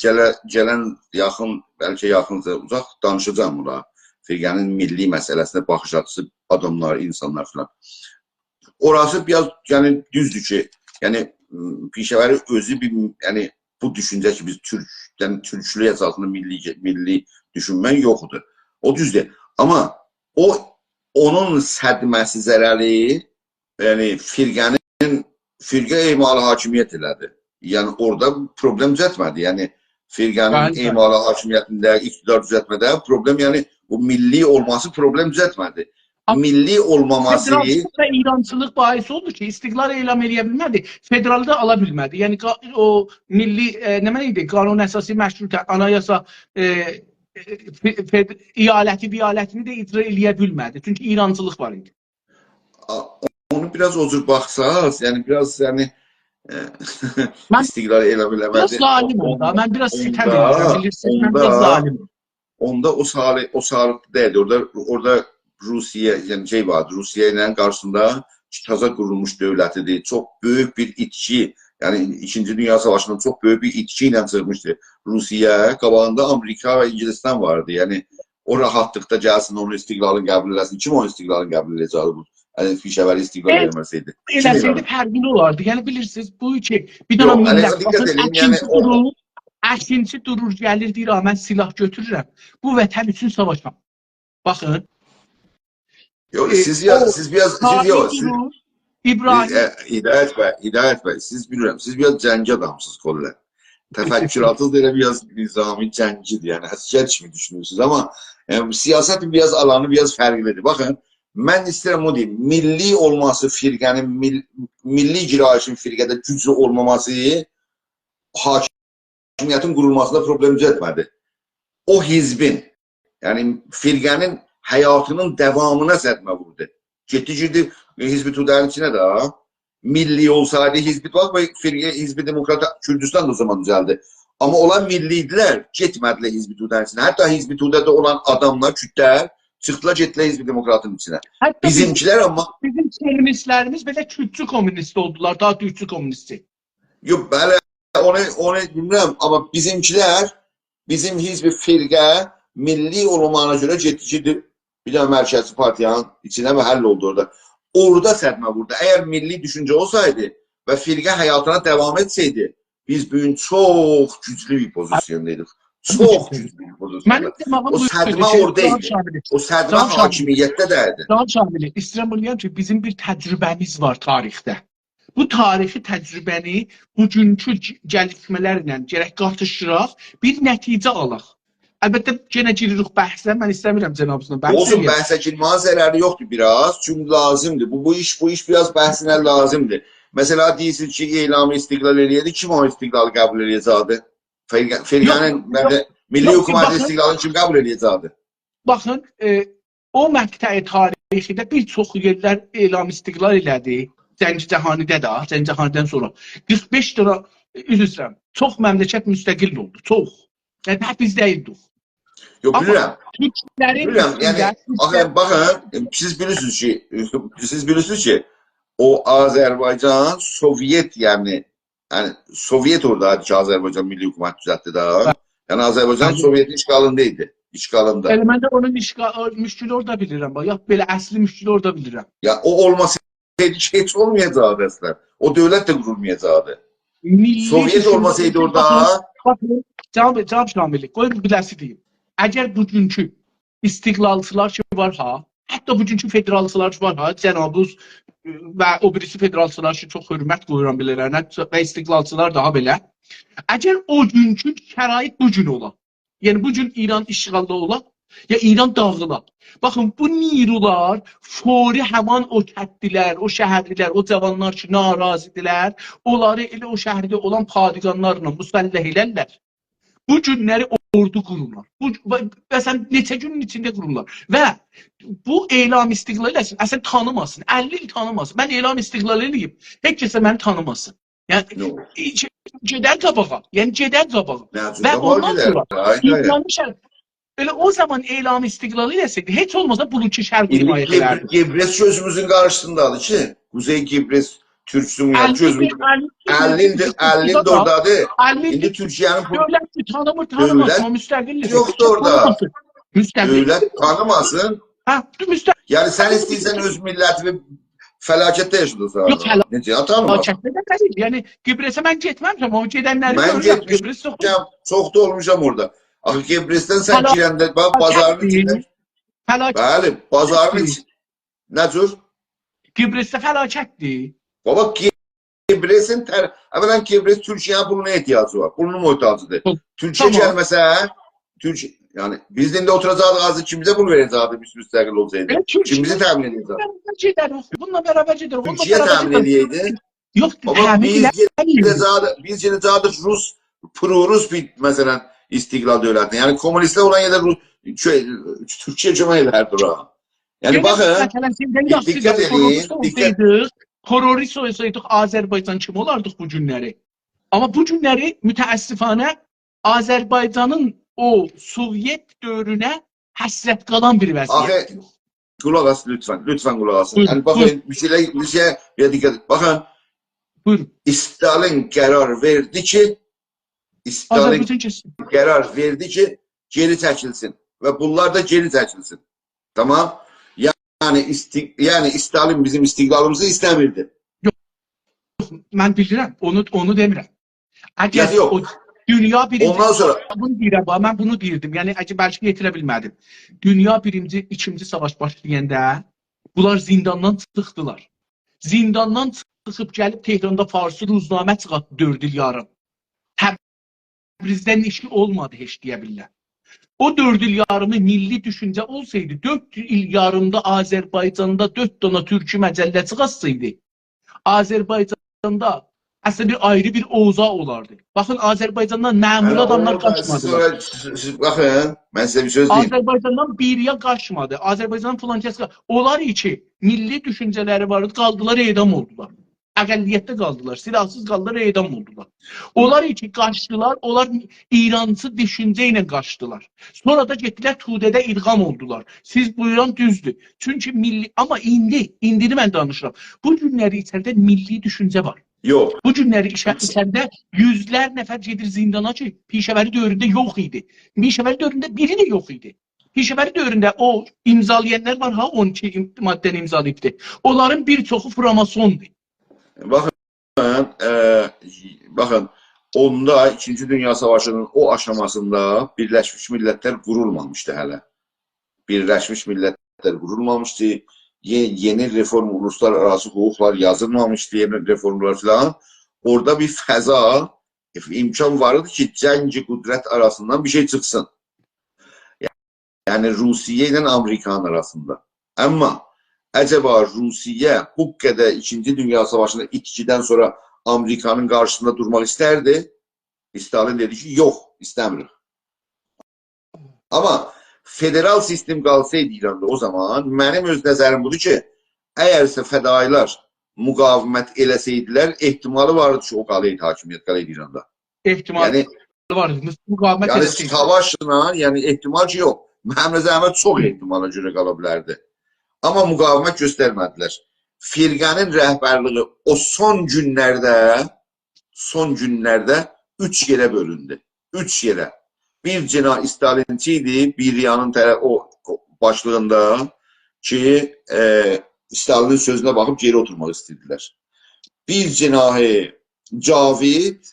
گله-، گلن یاخین، بلکه یاخین، اوزاق دانیشاجاغام اونا. فرقه‌نین میللی مسئله‌سینه باخیش آچیسی، آداملار، اینسانلار فلان. اوراسی بیر آز، یعنی، دوزدور کی، یعنی، م، پیشه‌وری اؤزو بیر، یعنی، بو دوشونجه کی، بیز تورک، یعنی، تورکچولوک اساسیندا میللی، میللی دوشونمک یوخدور. او دوزدور. آمما او، اونون صدمه‌سی، ضرری، یعنی، فرقه‌نین، فرقه اعمال حاکمیت ائله‌دی. یعنی، اورادا پروبلئم دوزلتمه‌دی. یعنی، فرقه‌نین، بلی، بلی، اعمال حاکمیتینده، اقتدار دوزلتمه‌ده پروبلم، یعنی بو میللی اولماسی پروبلم دوزلتمه‌دی. آمما میللی اولماماسی فدرالچیلیق و ایرانچیلیق باعث اولدو کی، استقلال اعلام ائلیه بیلمه‌دی، فدرالی دا آلا بیلمه‌دی. یعنی قا-، او میللی، ائ، نمنه ایدی؟ قانون اساسی، مشروطه، آنایاسا، ائ، ائ، ف-، فد-، ایالتی، ویالتینی ده اجرا ائلیه بیلمه‌دی. چونکی ایرانچیلیق وار ایدی. آ، اونو بیر آز او جور باخساز، یعنی بیر آز، یعنی، ائ، من استقلال اعلام بیر آز ائله‌مه‌دی. ظالمم دا، اوندا، من بیر آز ستم اوندا، ائدیرم، بیلیرسینیز، من بیر آز اوندا، ظالمم. اوندا او سالی-، او سالیقدا دئییلدی. اورادا، اورادا روسیه، یعنی شئی واردی، روسیه ایله قارشیسیندا تازا قورولموش دؤولت ایدی. چوخ بؤیوک بیر ایتکی، یعنی ایکینجی دونیا ساواشیندا چوخ بؤیوک بیر ایتکی ایله چیخمیشدی روسیه. قاباغیندا آمریکا و انگلستان واردی. یعنی او راحاتلیقدا گلسین، اونون استقلالینی قبول ائله‌سین. کیم اونون استقلالینی قبول ائله‌یه‌جکدی بو؟ یعنی پیشه‌وری استقلال، ائ، ائله‌مه‌سیدی. کیم ائله‌سیدی؟ ائله‌سیدی فرقلی اولاردی. یعنی بیلیرسینیز، بو کی، بیر دنه، یوخ، هله میللت، دقت باخین، ائدین، یعنی اکینجی او دورور، اکینجی دورور، گلیر، دئییر: «آ، من سلاح گؤتورورم، بو وطن اوچون ساواشام.» باخین. یوخ، ائ، سیز یا-، او سیز بیر آز، سیز، یوخ، سیز، دورور، ابراهیم، ائ، ائ، هدایت بی، هدایت بی، سیز بیلیرم، سیز بیر آز جنگی آدامسینیز کلاً. تفکراتینیز دا ائله بیر آز نظامی جنگی‌دیر، یعنی عسگر کیمی دوشونورسونوز، آمما، ائ، سیاستین بیر آز آلانی بیر آز فرقلی‌دیر. باخین، من ایسته‌ییرم اونو دئییم، میللی اولماسی فرقه‌نین، میل-، میللی گرایشین فرقه‌ده گوجلو اولماماسی حاکمیتین قورولماسیندا پروبلم دوزلتمه‌دی. او حزبین، یعنی فرقه‌نین حیاتینین داوامینا صدمه ووردو. گئتدی گیردی، ائ، حزب توده‌نین ایچینه ده، میللی اولسایدی حزب، باخ، بو فرقه، حزب دموکرات کوردوستان دا او زامان دوزلدی. آمما اونلار میللی ایدیلر، گئتمه‌دیلر حزب توده‌نین ایچینه. حتی حزب توده‌ده اولان آداملار، کوردلر چیخدیلار، گئتدیلر حزب دموکراتین ایچینه. حتی بیزیم، بیزیمکیلر آمما بیزیم کمونیستلریمیز بئله کوردچو کمونیست اولدولار، داها کوردچو کمونیستی. یوخ، بلی، اونو، اونو بیلمیرم، آمما بیزیمکیلر، بیزیم حزب، فرقه میللی اولماغینا گؤره گئتدی، گئتدی بیر دنه مرکزی پارتیانین ایچینه و حل اولدو اورادا. اورادا صدمه ووردو. اگر میللی دوشونجه اولسایدی و فرقه حیاتینا داوام ائتسه‌یدی، بیز بو گون چوخ گوجلو بیر پوزیسیوندایدیق. چوخ گوجلو بیر پوزیسیوندا. منیم دئماغیم او بو صدمه ایدی کی، اورادا جناب ایدی. شاملی، او صدمه، جناب شاملی، حاکمیتده دئییلدی. جناب شاملی، ایسته‌ییرم بونو دئیم کی، بیزیم بیر تجربه‌میز وار تاریخده. بو تاریخی تجربه‌نی بوگونکو گ-، گلیشمه‌لرله گرک قاتیشدیراق، بیر نتیجه آلاق. البته، یئنه گیریریک بحثه، من ایسته‌میرم جنابینیزلا بحث اولسون، ائله‌یک. بحثه گیرمه‌نین ضرری یوخدور بیر آز، چونکی لازیمدیر. بو، بو ایش، بو ایش بیر آز بحثینه لازیمدیر. مثلا، دئییرسینیز کی، اعلام استقلال ائله‌یه‌دی، کیم او استقلالی قبول ائله‌یه‌جکدی؟ فرقه-، یوخ، فرقه‌نین، یوخ، بلی، میللی، یوخ، حکومتین، باخین، استقلالینی کیم قبول ائله‌یه‌جکدی؟ باخین، ائ، او مقطع تاریخیده بیر چوخ یئرلر اعلام استقلال ائله‌دی. جنگ جهانیده ده، جنگ جهانیدن سونرا قیرخ بئش دنه، ائ، عذر ایسته‌ییرم، چوخ مملکت مستقل اولدو، چوخ. یعنی، تک بیز دئییلدیک. یوخ، آمما بیلیرم. تورکلرین، بیلیرم، اوستونده، یعنی، اوستونده آخی، باخین، سیز بیلیرسینیز کی، سیز بیلیرسینیز کی، او آذربایجان سووئت، یعنی، یعنی، سووئت اورادا کی، آذربایجان میللی حکومت دوزلتدی ده. بلی. یعنی، آذربایجان، بلی، سووئتین اشغالیندا ایدی. اشغالیندا. ائله من ده اونون اشغا-، او مشکلی اورادا بیلیرم. باخ، یوخ، بئله اصلی مشکلی اورادا بیلیرم. یا، او اولماسایدی کی، هئچ اولمایاجاقدی اصلا. او دؤولت ده قورولمایاجاقدی. میللی سووئت دوشونجه، اولماسایدی اورادا، باخین، جناب، جناب شاملی، قوی بیر بیله‌سی دئییم. اگر بوگونکو استقلالچیلار کی وار ها، حتی بوگونکو فدرالچیلار کی وار ها، جنابینیز و او بیریسی فدرالچیلار کی چوخ حؤرمت قویورام بئله‌لرینه و استقلالچیلار داها بئله. اگر او گونکو شرایط بو گون اولا، یعنی بو گون ایران اشغالدا اولا، یا ایران داغیلا. باخین، بو نیرولار فوری همان او کندلی‌لر، او شهرلی‌لر، او جاوانلار کی ناراضی‌دیرلر، اونلاری ائله او شهرده اولان پادگانلارلا مسلح ائلرلر. بو گونلری اوردو قورورلار. بو، و، و سن نئچه گونون ایچینده قورورلار. و بو اعلام استقلال ائله‌سین، اصلا تانیماسین، اللی ایل تانیماسین. من اعلام استقلال ائله‌ییم، هئچ کس ده منی تانیماسین. یعنی، یوخ. هئچ، گئدر قاباغا. یعنی، گئدر قاباغا. نه، و قاباغا اوندان گئدر، سونرا آی، آی. ایران شهر-، ائله او زامان اعلام استقلال ائله‌سه‌یدی، هئچ اولماسا بولوکی شرق ایندی حمایت قیبر-، ائدردی. قبرس گؤزوموزون قارشیسیندادیر کی، قوزئی قبرس تورک جمهوریتی اللی گؤزوموزون، ایل، اللی ایل، اللی ایل، اللی ایل ده اورادادیر. اللی ایل ایندی تورکیه‌نین پو-، دؤولت کی تانیمیر، تانیماسین، دؤولت او مستقل‌دیر. یوخدور اورادا. تانیماسین. مستقل. دؤولت تانیماسین. هه، مستقل. یعنی سن ایسته‌ییرسن اؤز میللتینی فلاکتده یاشاداسان. یوخ، فلا-، نئجه؟ یا تانیماسین. فلاکتده ده دئییل. یعنی قبرسه من گئتمه‌میشم، آمما گئدنلری من گؤرورم. قبرس چوخ، گئتمیشم، چوخ دا اولموشام اورادا. آخی قبرسدن سن فلا-، گیرنده، باخ، بازارین فلاکتدیر. ایچینده. فلاکت. بلی، بازارین ایچ-، نه جور؟ قبرسده فلاکتدیر. بابا، قبرس قبرسین تر-، اولاً قبرس تورکیه‌نین پولونا احتیاجی وار. پولونون محتاجیدیر. خب، تورکیه تامام. گلمه‌سه، تورک-، یعنی بیز ایندی اوتوراجاقدیق، آجی کیمیزه پول وئره‌جکدیک بیز مستقل اولاجاقدیق؟ ائ، تورکیه کیمیزی تأمین ائده‌جک؟ برابر گئدریک. بونونلا برابر گئدریک. اونونلا تورکیه برابر تأمین گئدریک. ائله‌یه‌یدی. یوخ، بابا، همی بیز بیله‌میریک. گئده‌جک، بیز گئده‌جک روس پرو-روس بیر، مثلاً، استقلال دؤولتینه. یعنی کمونیستلر اولان یئرده روس، شئی، تورکیه کؤمک ائلردی اورا. یعنی یئنه باخین، مثلاً، سیزدن یاخشی دقت دا ائله‌یین، تروریست دقت اولسایدیق، تروریست اولسایدیق، آذربایجان کیمی اولاردیق بو گونلری؟ آمما بو گونلری متأسفانه آذربایجانین او سووئت دؤورونه حسرت قالان بیر وضعیت. آخی، قولاق آس، لطفاً، لطفاً قولاق آسین. بویورون، یعنی، باخین، بویورون. بیر شئیلر، بیر شئیه، بیر دقت ائدین. باخین، بویورون. استالین قرار وئردی کی، استالین آذربایجان کئچسین. قرار وئردی کی، گئری چکیلسین. و بونلار دا گئری چکیلسین. تامام؟ یعنی، ایستی-، یعنی، استالین بیزیم استقلالیمیزی ایسته‌میردی. یوخ، من بیلیرم، اونو، اونو دئمیرم. اگر یعنی یوخ. او دونیا بیرینجی اوندان سونرا ساواشی، بونو دئییرم، باخ، من بونو دئییردیم. یعنی، اگر بلکه یئتیره بیلمه‌دیم. دونیا بیرینجی، ایکینجی ساواش باشلایاندا بونلار زینداندان چیخدیلار. زینداندان چیخیب گلیب تهراندا فارسی روزنامه چیخارتدی دؤرد ایل یاریم. تبریزده ایشی اولمادی هئچ، دئیه بیلرم. او دؤرد ایل یاریمی میللی دوشونجه اولسایدی، دؤرد ایل یاریمدا آذربایجاندا دؤرد دانا تورکی مجله چیخارتسایدی، آذربایجاندا اصلینده بیر آیری بیر اوضاع اولاردی. باخین، آذربایجاندان معمولی هه، آداملار او، سیز قاچمادیلار. اورا، سیز، سیز باخین، من سیزه بیر سؤز دئییم. آذربایجاندان بیر یا قاچمادی. آذربایجاندان فلان کس قا-، اونلار کی، میللی دوشونجه‌لری وار ایدی، قالدیلار، اعدام اولدولار. اقلیتده قالدیلار، سلاحسیز قالدیلار، اعدام اولدولار. اونلار کی قاچدیلار، اونلار ایرانچی دوشونجه ایله قاچدیلار. سونرا دا گئتدیلر توده‌ده ادغام اولدولار. سیز بویوران دوزدور. چونکی میللی، آمما ایندی، ایندینی من دانیشیرام. بو گونلری ایچریده میللی دوشونجه وار. یوخ. بو گونلری ایچه-، ایچریده یوزلر نفر گئدیر زیندانا کی، پیشه‌وری دؤورونده یوخ ایدی. پیشه‌وری دؤورونده بیری ده یوخ ایدی. پیشه‌وری دؤورونده او امضالایانلار وار ها، اون ایکی ام-، ماده‌نی امضالاییبدی. اونلارین بیر چوخو فراماسوندور. باخین، ائ، باخین، اوندا ایکینجی دونیا ساواشینین او آشاماسیندا بیرلشمیش میللتلر قورولمامیشدی هله. بیرلشمیش میللتلر قورولمامیشدی. یئ-، یئنی رفورم، اولوسلارآراسی حقوقلار یازیلمامیشدی، یئنی رفورملار فلان. اورادا بیر فضا، امکان وار ایدی کی، جنگ قدرت آراسیندان بیر شئی چیخسین. یعنی، روسیه ایله آمریکانین آراسیندا. آمما عجبا روسیه بو قدر ایکینجی دونیا ساواشیندا ایتکیدن سونرا آمریکانین قارشیسیندا دورماق ایستردی؟ استالین دئدی کی، یوخ، ایسته‌میریک. آمما فدرال سیستم قالسایدی ایراندا او زامان، منیم اؤز نظریم بودور کی، اگرسه فدایی‌لر مقاومت ائله‌سه‌یدیلر، احتمالی واردی کی، او قالایدی حاکمیت، قالایدی ایراندا. احتمال یعنی، واردی. مقاومت یعنی ائله‌سه‌یدی. ساواشلا، یعنی احتمال کی، یوخ. منیم نظریمه چوخ احتمالا گؤره قالا بیلردی. آمما مقاومت گؤسترمه‌دیلر. فرقه‌نین رهبرلیگی او سون گونلرده، سون گونلرده اوچ یئره بؤلوندو. اوچ یئره. بیر جناح استالینچی ایدی، بریانین طرف، او، او باشلیغیندا کی، ائ، استالینین سؤزونه باخیب گئری اوتورماق ایسته‌ییردیلر. بیر جناح جاوید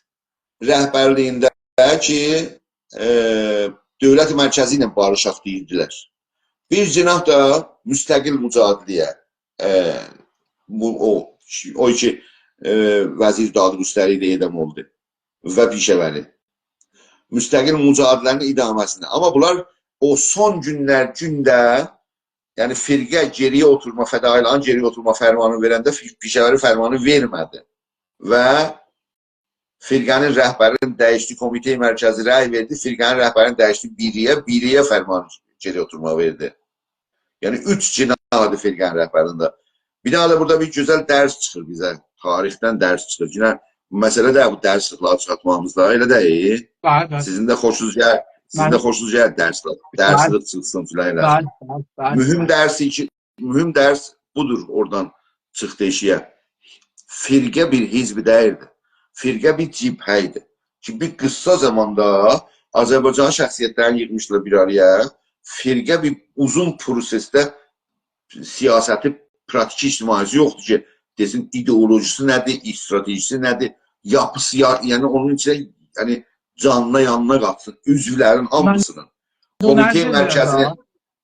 رهبرلیگینده کی، ائ، دولت مرکزی ایله باریشاق دئییردیلر. بیر جناح دا مستقل مجادله‌یه، ائ، بو، او، او کی، ائ، وزیر دادگستری ایدی، اعدام اولدو و پیشه‌وری. مستقل مجادله‌نین ادامه‌سینده. آمما بونلار او سون گونلر، گونده، یعنی فرقه گئری‌یه اوتورما، فدایی‌لرین گئری‌یه اوتورما فرمانی وئرنده فی-، پیشه‌وری فرمانی وئرمه‌دی. و فرقه‌نین رهبرینی دییشدی، کمیته مرکزی رأی وئردی، فرقه‌نین رهبرینی دییشدی بریه، بریه فرمانی گئری اوتورماغی وئردی. یعنی، اوچ جناحدی فرقه‌نین رهبرینده. بیر دانا دا بورادا بیر گؤزل درس چیخیر بیزه. تاریخدن درس چیخیر. یئنه مسئله ده بو درسلیکلری چیخارتماغیمیز دا، ائله دئییل؟ بلی، بلی. سیزین ده خوشونوز گل-، سیزین ده بلی. خوشونوز گلیر درسلیک، بلی. درسلیک چیخسین فلان ائله. بلی، بلی، بلی، مهم بلی. درس کی، مهم درس بودور، اورادان چیخدی ائشییه. فرقه بیر حزب دئییلدی. فرقه بیر جبهه ایدی. کی، بیر قیسا زاماندا آذربایجانین شخصیتلرینی ییغمیشدیلار بیر آرایا. فرقه بیر اوزون پروسسده سیاستی، پراکتیکی اجتماعی‌سی یوخدور کی، دئسین، ایدئولوژی‌سی نه‌دیر، استراتژی‌سی نه‌دیر، یاپی‌سی، یا-، یعنی اونون ایچینه، یعنی، جانینا یانینا قاتسین، عضولرین من هامیسینین. بونو کمیته نظر مرکزینین، وئرم.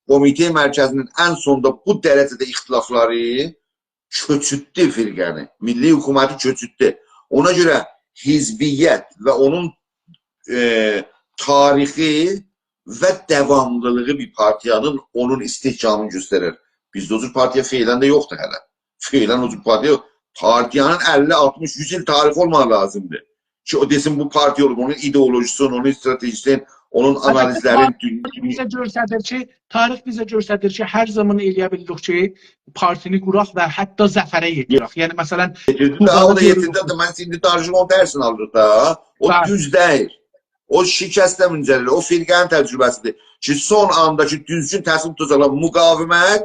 کمیته مرکزینین ان سوندا بو درجه‌ده اختلافلاری کؤچورتدو فرقه‌نی. میللی حکومتی کؤچورتدو. اونا گؤره حزبیت و اونون، ائ، تاریخی و داواملیلیغی بیر پارتیانین اونون استحکامینی گؤستریر. بیزده او جور پارتیا فعلاً ده یوخدور هله. فعلاً او جور پارتیا یوخ. پارتیانین اللی، آلتمیش، یوز ایل تاریخی اولماق لازیمدیر کی، او دئسین، بو پارتیا اولوب، اونون ایدئولوژیسین، اونون استراتژیسین، اونون آنالیزلرین، تاریخ دون-، بیزه گؤستریر کی، تاریخ بیزه گؤستریر کی، هر زامان ائلیه بیلدیک کی، پارتینی قوراق و حتی ظفره یئتیرک. یعنی، مثلاً، یئتیردی ده، او دا یئتیردی ده، من ایندی دانیشیق، اونون درسینی آلیریق دا. او دوز دئییل. او شکستله منجرلی، او فرقه‌نین تجربه‌سیدیر. کی، سون آندا کی، دوزگون تصمیم توتاجاقلار، مقاومت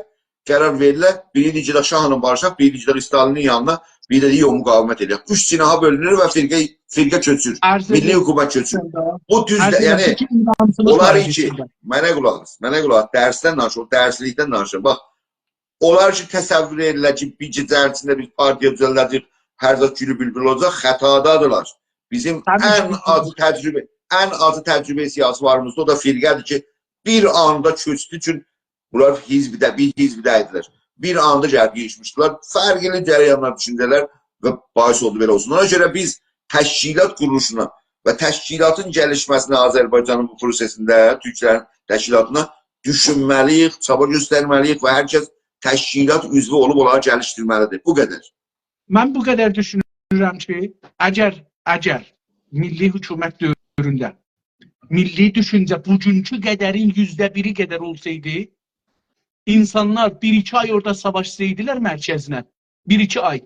قرار وئریرلر. بیری دئییر کی، شاهلا باریشاق، بیری دئییر کی، استالینین یانینا، بیری ده دئییر، یوخ، مقاومت ائله‌یک. اوچ جناحا بؤلونور و فرقه، فرقه کؤچور. میللی حکومت کؤچور. بو دوز ده، یعنی، اونلار کی، منه قولاق آس، منه قولاق آس، درسدن دانیشیر، او درسلیکدن دانیشیر. باخ، اونلار کی، تصور ائدیرلر کی، بیر گئجه ایچینده بیر پارتیا دوزلده‌جک، هر زاد گولو بولبول اولاجاق، خطادادیرلار. بیزیم ان آجی تجربه، ان آجی تجربه سیاسی واریمیزدا او دا فرقه‌دیر کی، بیر آندا کؤچدو کی، بونلار حزبده، بیر حزبده ایدیلر. بیر آندا گلیب ییغیشمیشدیلار. فرقلی جریانلار، دوشونجه‌لر و باعث اولدو بئله اولسون. اونا گؤره بیز تشکیلات قورولوشونا و تشکیلاتین گلیشمه‌سینه، آذربایجانین بو پروسه‌سینده، تورکلرین تشکیلاتینا دوشونمه‌لی‌ییک، چابا گؤسترمه‌لی‌ییک و هر کس تشکیلات عضوو اولوب اونلاری گلیشدیرمه‌لیدیر. بو قدر. من بو قدر دوشونورم کی، اگر، اگر میللی حکومت دؤورونده میللی دوشونجه بوگونکو قدرین یوزده بیری قدر اولسایدی، اینسانلار بیر-ایکی آی اورادا ساواشسایدیلار مرکزله، بیر-ایکی آی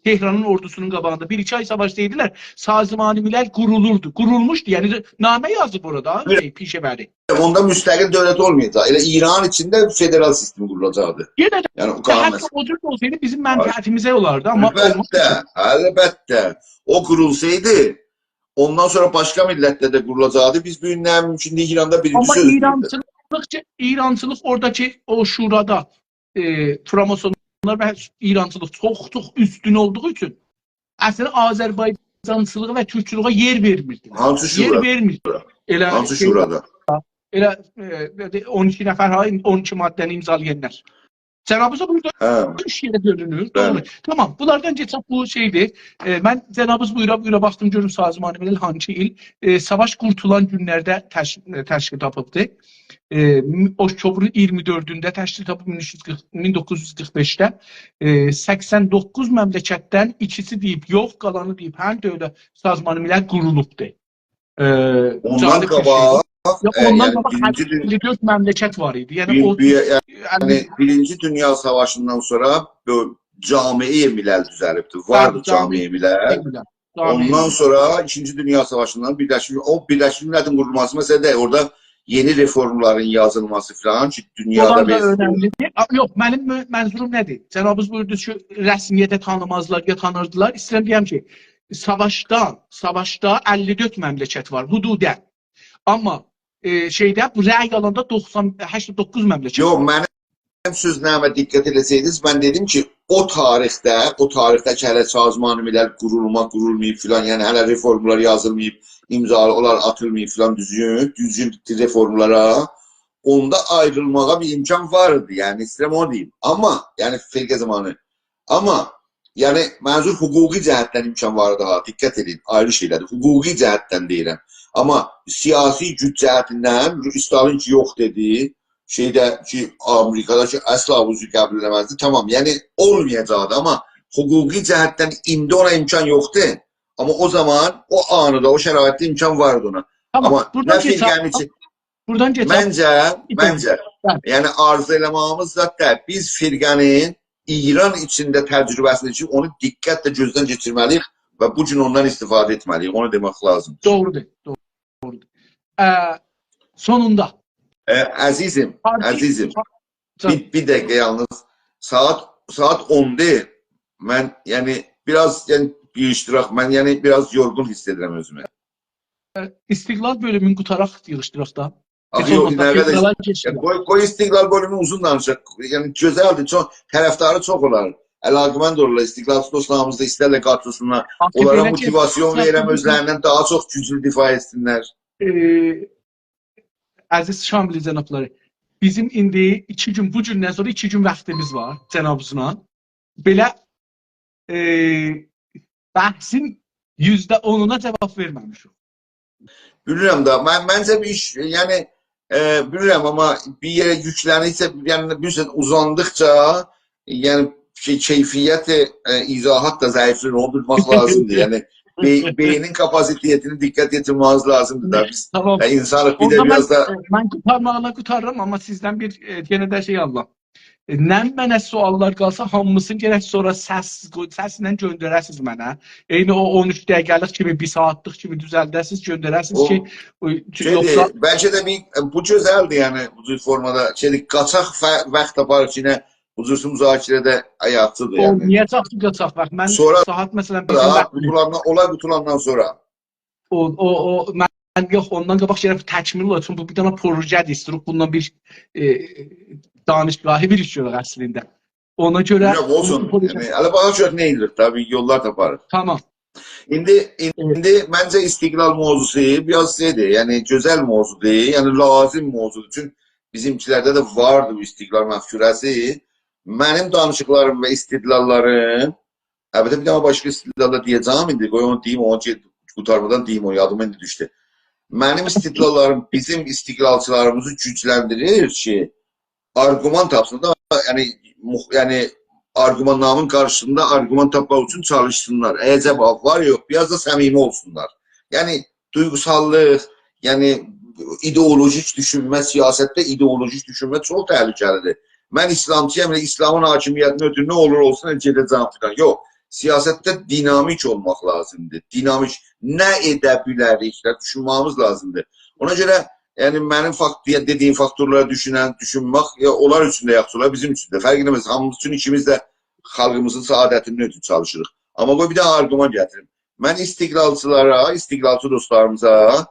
تهرانین اوردوسونون قاباغیندا بیر-ایکی آی ساواشسایدیلار، سازمان ملل قورولوردو. قورولموشدو، یعنی نامه یازیب اورادا، شئی، پیشه‌وری. اوندا مستقل دؤولت اولمایاجاق. ائله ایران ایچینده فدرال سیستم قورولاجاقدی. یئنه ده، یعنی، او قانون حتی اولسایدی، بیزیم منفعتیمیزه اولاردی، آمما اولماز. البته، البته. او قورولسایدی، اوندان سونرا باشقا میللتده ده قورولاجاقدی. بیز بو گون نه مومکوندور، ایراندا بیرینجی سؤز. آمما ایرانچیلیق کی، ایرانچیلیق اورادا کی، او شورادا، ائ، فراماسونلار و ایرانچیلیق چوخ، چوخ اوستون اولدوغو اوچون اصلینده آذربایجانچیلیغا و تورکچولویه یئر وئرمیردیلر. هانسی شورا؟ یئر وئرمیردیلر. ائله هانسی شورادا؟ ائله، ائ، اون ایکی نفر، ها، اون ایکی ماده‌نی امضالایانلار. جنابیز بورادا، هه، اوچ یئره بؤلونور. بلی. دوغرو. تامام، بونلاردان کئچک، بو شئیدیر. ائ، من جنابیز بویورا، بویورا باخدیم، گؤروم سازمان ملل هانسی ایل، ائ، ساواش قورتولان گونلرده تش-، ائ، تشکیل تاپیبدی. ائ، می-، اکتبرین اییرمی دؤردونده تشکیل تاپیب، مین اوچ یوز قیرخ، مین دوققوز یوز قیرخ بئشده. ائ، سکسن دوققوز مملکتدن ایکیسی دئییب یوخ، قالانی دئییب هه، دؤولت سازمان ملل قورولوبدو. ائ، اوندان جالب بیر شئی. قاباق، یوخ، ائ، اوندان یعنی قاباق بیرینجی دون-، اللی دؤرد مملکت وار ایدی. یعنی بیر-، او بیر-، یعنی یعنی بیرینجی دونیا ساواشیندان سونرا بو جامعه ملل دوزلیبدی. واردی، بلی، جامعه ملل. جامعه ملل. جامعه ملل. اوندان سونرا ایکینجی دونیا ساواشیندان بیرلشمیش، او بیرلشمیش میللتین قورولماسی مسئله دئییل. اورادا یئنی رفورملارین یازیلماسی فلان کی، دونیادا بیر... اونلار دا اؤنملی. آ، یوخ، منیم مو-، منظوروم نه‌دیر؟ جنابیز بویوردونوز کی، رسمیته تانیمازلار یا تانیردیلار. ایسته‌ییرم دئیم کی، ساواشدا، ساواشدا اللی دؤرد مملکت وار، حدوداً. آمما، ائ، شئیده، بو رأی آلاندا دوخسان، هشتاد دوققوز مملکت وار. یوخ، منیم سؤزلریمه دقت ائله‌سئیدینیز، من دئدیم کی، او تاریخده، او تاریخده کی، هله سازمان ملل قورولما، قورولماییب فلان، یعنی هله رفورملار یازیلماییب، امضالار آتیلماییب فلان، دوزگون، دوزگون رفورملارا، اوندا آیریلماغا بیر امکان وار ایدی، یعنی ایسته‌ییرم اونو دئییم. آمما، یعنی فرقه زمانی. آمما، یعنی منظور حقوقی جهتدن امکان وار ایدی ها، دقت ائدین، آیری شئیلردیر. حقوقی جهتدن دئییرم. آمما سیاسی گوج جهتیندن، استالین کی یوخ دئدی، شئیده کی، آمریکادا کی اصلا بو جور قبول ائله‌مزدی. تامام، یعنی اولمایاجاقدی، آمما حقوقی جهتدن ایندی اونا امکان یوخدور. آمما او زامان، او آندا، او شرایطده امکان واردی اونا. تامام، آمما بورادان نه کئچک، فرقه‌نین ایچی-، بورادان کئچک. منجه، بیر دقیقه. منجه، بلی. یعنی آرزو ائله‌مه‌ییمیز زاد دئییل. بیز فرقه‌نین ایران ایچینده تجربه‌سینی کی، اونو دقتله گؤزدن کئچیرمه‌لی‌ییک و بو گون اوندان استفاده ائتمه‌لی‌ییک. اونو دئمک لازیم. دوغرودور، دوغرودور. ا، سونوندا. ا، عزیزیم، عزیزیم. بیر، بیر دقیقه یالنیز. ساعات، ساعات اوندور. من، یعنی، بیر آز، یعنی، بیر اشتراک، من، یعنی، بیر آز یورغون حیس ائدیرم اؤزومو. ا، استقلال بؤلومونو قوتاراق ییغیشدیراق دا. آخی یوخ، نه قدر، استقلالا کئچدیک. یا، قوی، قوی استقلال بؤلومو اوزون دانیشاق. یعنی، گؤزلدیر، چوخ، طرفداری چوخ اولار. علاقه‌مند اولورلار، استقلالچی دوستلاریمیز دا ایسترلر قاتیلسینلار. آخی اونلارا بئله کی، موتیواسیون وئریرم، اؤزلریندن داها چوخ گوجلو دفاع ائتسینلر. ائ، عزیز شاملی جنابلاری، بیزیم ایندی ایکی گون، بو گوندن سونرا ایکی گون واختیمیز وار جنابینیزلا. بئله، ائ، بحثین یوزده اونونا جواب وئرمه‌میشیک. بیلیرم ده، من، منجه بیر ایش، یعنی، ائ، بیلیرم، آمما بیر یئره یوکلنیرسه، یعنی، بیلیرسن، اوزاندیقجا، یعنی، شئی، کیفیت، ائ، ایضاحات دا ضعیفلیر، اونو بیلمک لازیمدیر. یعنی، بئی-، بئینین کاپاسیته‌سینی دقت یئتیرمه‌میز لازیمدیر دا بیز. تامام. و اینسانیق، بیر ده اوندا بیر من، آز دا ائ، من قورتارماغینا قورتاریرام، آمما سیزدن بیر، ائ، یئنه ده شئی آللام. ائ، نه منه سؤاللار قالسا، هامیسینی گرک سونرا سس قوی-، سسله گؤندره‌سینیز منه. عینی او اون اوچ دقیقه‌لیک کیمی، بیر ساعاتلیق کیمی دوزلده‌سینیز، گؤندره‌سینیز کی، او، او، شئیدیر، یوخسا بلکه ده بیر، بو گؤزلدیر، یعنی، بو جور فورمادا، شئیدیر، قاچاق فه-، واخت تاپاریق کی، نه حضورسوز مذاکره‌ده آیاقچیدیر، او یعنی. نییه چاخدی قاچاق واخت؟ من سونرا ساعات، مثلا، بیزیم دا واخت قوتولاندان، اولای قوتولاندان سونرا. او، او، او، من، یوخ، اوندان قاباق گرک تکمیل اولا، چونکی بو بیر دنه پروژه‌دیر، ایسته‌ییریک بوندان بیر، ائ، دانشگاهی بیر ایش گؤرک اصلینده. اونا گؤره بیلیرم، اولسون. بو پروژه یعنی، هله باخاق گؤرک نه ائدیریک، طبیعی یوللار تاپاریق. تامام. ایندی، ائ، ایندی منجه استقلال موضوعسو بیر آز شئیدیر، یعنی گؤزل موضوعدور، یعنی لازیم موضوعدور. چونکی بیزیمکیلرده ده واردی بو استقلال مفکوره‌سی. منیم دانیشیقلاریم و استدلاللاریم، البته، بیر دنه باشقا استدلال دا دئیه‌جم ایندی. قوی اونو دئییم، اونو کی، قورتارمادان دئییم، او یادیما ایندی دوشدو. منیم استدلاللاریم بیزیم استقلالچیلاریمیزی گوجلندیریر کی، آرگومان تاپسین دا، یعنی، موخ-، یعنی، آرگومانلاریمین قارشیسیندا آرگومان تاپماق اوچون چالیشسینلار. عجبا وار، یوخ، بیر آز دا صمیمی اولسونلار. یعنی، دویغوساللیق، یعنی، ایدئولوژیک دوشونمه، سیاستده ایدئولوژیک دوشونمه چوخ تهلکه‌لیدیر. من ایسلامچی‌یام، ائله ایسلامین حاکمیتینی اؤتور، نه اولور اولسون، ائله گئده‌جم فلان. یوخ، سیاستده دینامیک اولماق لازیمدیر. دینامیک، نه ائده بیلریک، نه دوشونمه‌میز لازیمدیر. اونا گؤره، یعنی، منیم فاکت-، دئدیگیم فاکتورلارا دوشونن، دوشونمک، یا اونلار اوچون ده یاخشی اولار، بیزیم اوچون ده. فرق ائله‌مز، هامیمیز اوچون، ایکیمیز ده خالقیمیزین سعادتینی اؤتور چالیشیریق. آمما قوی بیر دنه آرگومان گتیریم. من استقلالچیلارا، استقلالچی دوستلاریمیزا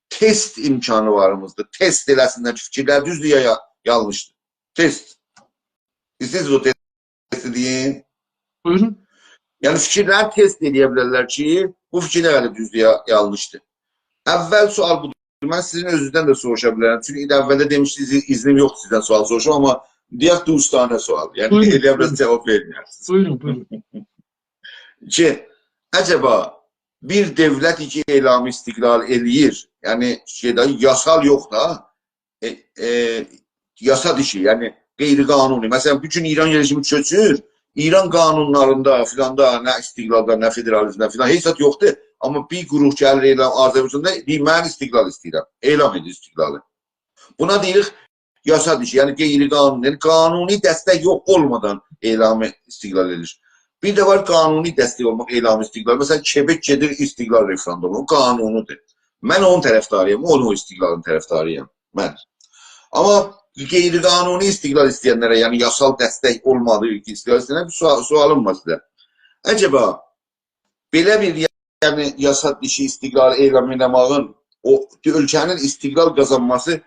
تست امکانی واریمیزدیر. تست ائله‌سینلر کی، فیکیرلر دوزدور یا، یا یانلیشدیر. تست. ایسته‌ییرسینیز او تستی دئیین؟ بویورون. یعنی فیکیرلری تست ائلیه بیلرلر کی، بو فیکیر نه قدر دوزدور یا یانلیشدیر. اول سؤال بودور. من سیزین اؤزونوزدن ده سوروشا بیلرم. چونکی اولده دئمیشدینیز، اذنیم یوخدور سیزدن سؤال سوروشام، آمما دئیک دوستانه سؤال. یعنی بویورون، ائلیه بیلرسینیز بویورون. جواب وئرمه‌یه‌سینیز. بویورون، بویورون. کی، عجبا بیر دؤولت کی اعلام استقلال ائله‌ییر، یعنی شئیده، یاسال یوخ دا، ائ، ائ، یاسا دیشی، یعنی غیر قانونی. مثلا، بو گون ایران رژیمی چؤکور، ایران قانونلاریندا، فلاندا، نه استقلالدا، نه فدرالیزمده فلان، هئچ زاد یوخدور. آمما بیر گروه گلیر اعلام آذربایجاندا، دئییر، «من استقلال ایسته‌ییرم.» اعلام ائدیر استقلالی. بونا دئییریک یاسا دیشی، یعنی غیر قانونی، یعنی قانونی دستک یوخ اولمادان اعلام استقلال ائدیر. بیر ده وار قانونی دستک اولماق، اعلام استقلال. مثلا، کبک گئدیر استقلال رفراندومو، قانونی‌دیر. من اونون طرفداری‌یام، اونون استقلالین طرفداری‌یام من. آمما غیر قانونی استقلال ایسته‌ینلره، یعنی یاسال دستک اولمادیغی استقلال ایسته‌ینلره بیر سؤال، سؤالیم وار سیزه. عجبا بئله بیر، یعنی، یاسا دیشی استقلال اعلام ائله‌مه‌یین، او اؤلکه‌نین استقلال قازانماسی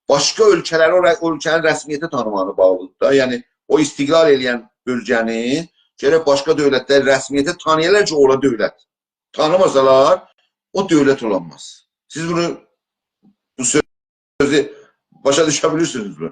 باشقا اؤلکه‌لری، او ر-، او اؤلکه‌نین رسمیته تانیماغینا باغلیدیر دا. یعنی، او استقلال ائله‌ین بؤلگه‌نی گرک باشقا دؤولتلر رسمیته تانییالار کی، اورا دؤولت. تانیماسالار، او دؤولت اولانماز. سیز بونو، بو سؤزو باشا دوشه بیلیرسینیزمی؟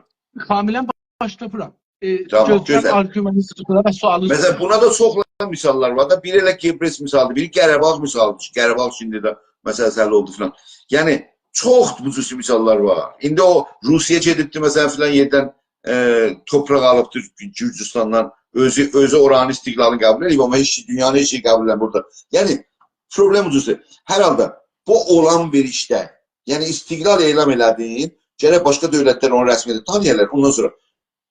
کاملا باشا دوشورم. ائ، تامام، گؤزل. گؤزل آرگومنتینیزی و سؤالینیزی. مثلا، بونا دا چوخ مثاللار وار دا. بیری ائله قبرس مثالیدیر، بیری قاراباغ مثالیدیر. قاراباغ ایندی ده مسئله‌سل اولدو فلان. یعنی، چوخ بو جور مثاللار وار. ایندی او روسیه گئدیبدی، مثلا، فلان یئردن، ائ، تورپاق آلیبدی گورجوستاندان. اؤزو، اؤزو اورانین استقلالینی قبول ائدیب، آمما هئچ، دونیانین هئچ شئیی قبول ائله‌میر بورادا. یعنی، پروبلم بو جوردور. هر حالدا، بو اولان بیر ایشده، یعنی استقلال اعلام ائله‌دین، گرک باشقا دؤولتلر اونو رسمیته تانییالار. اوندان سونرا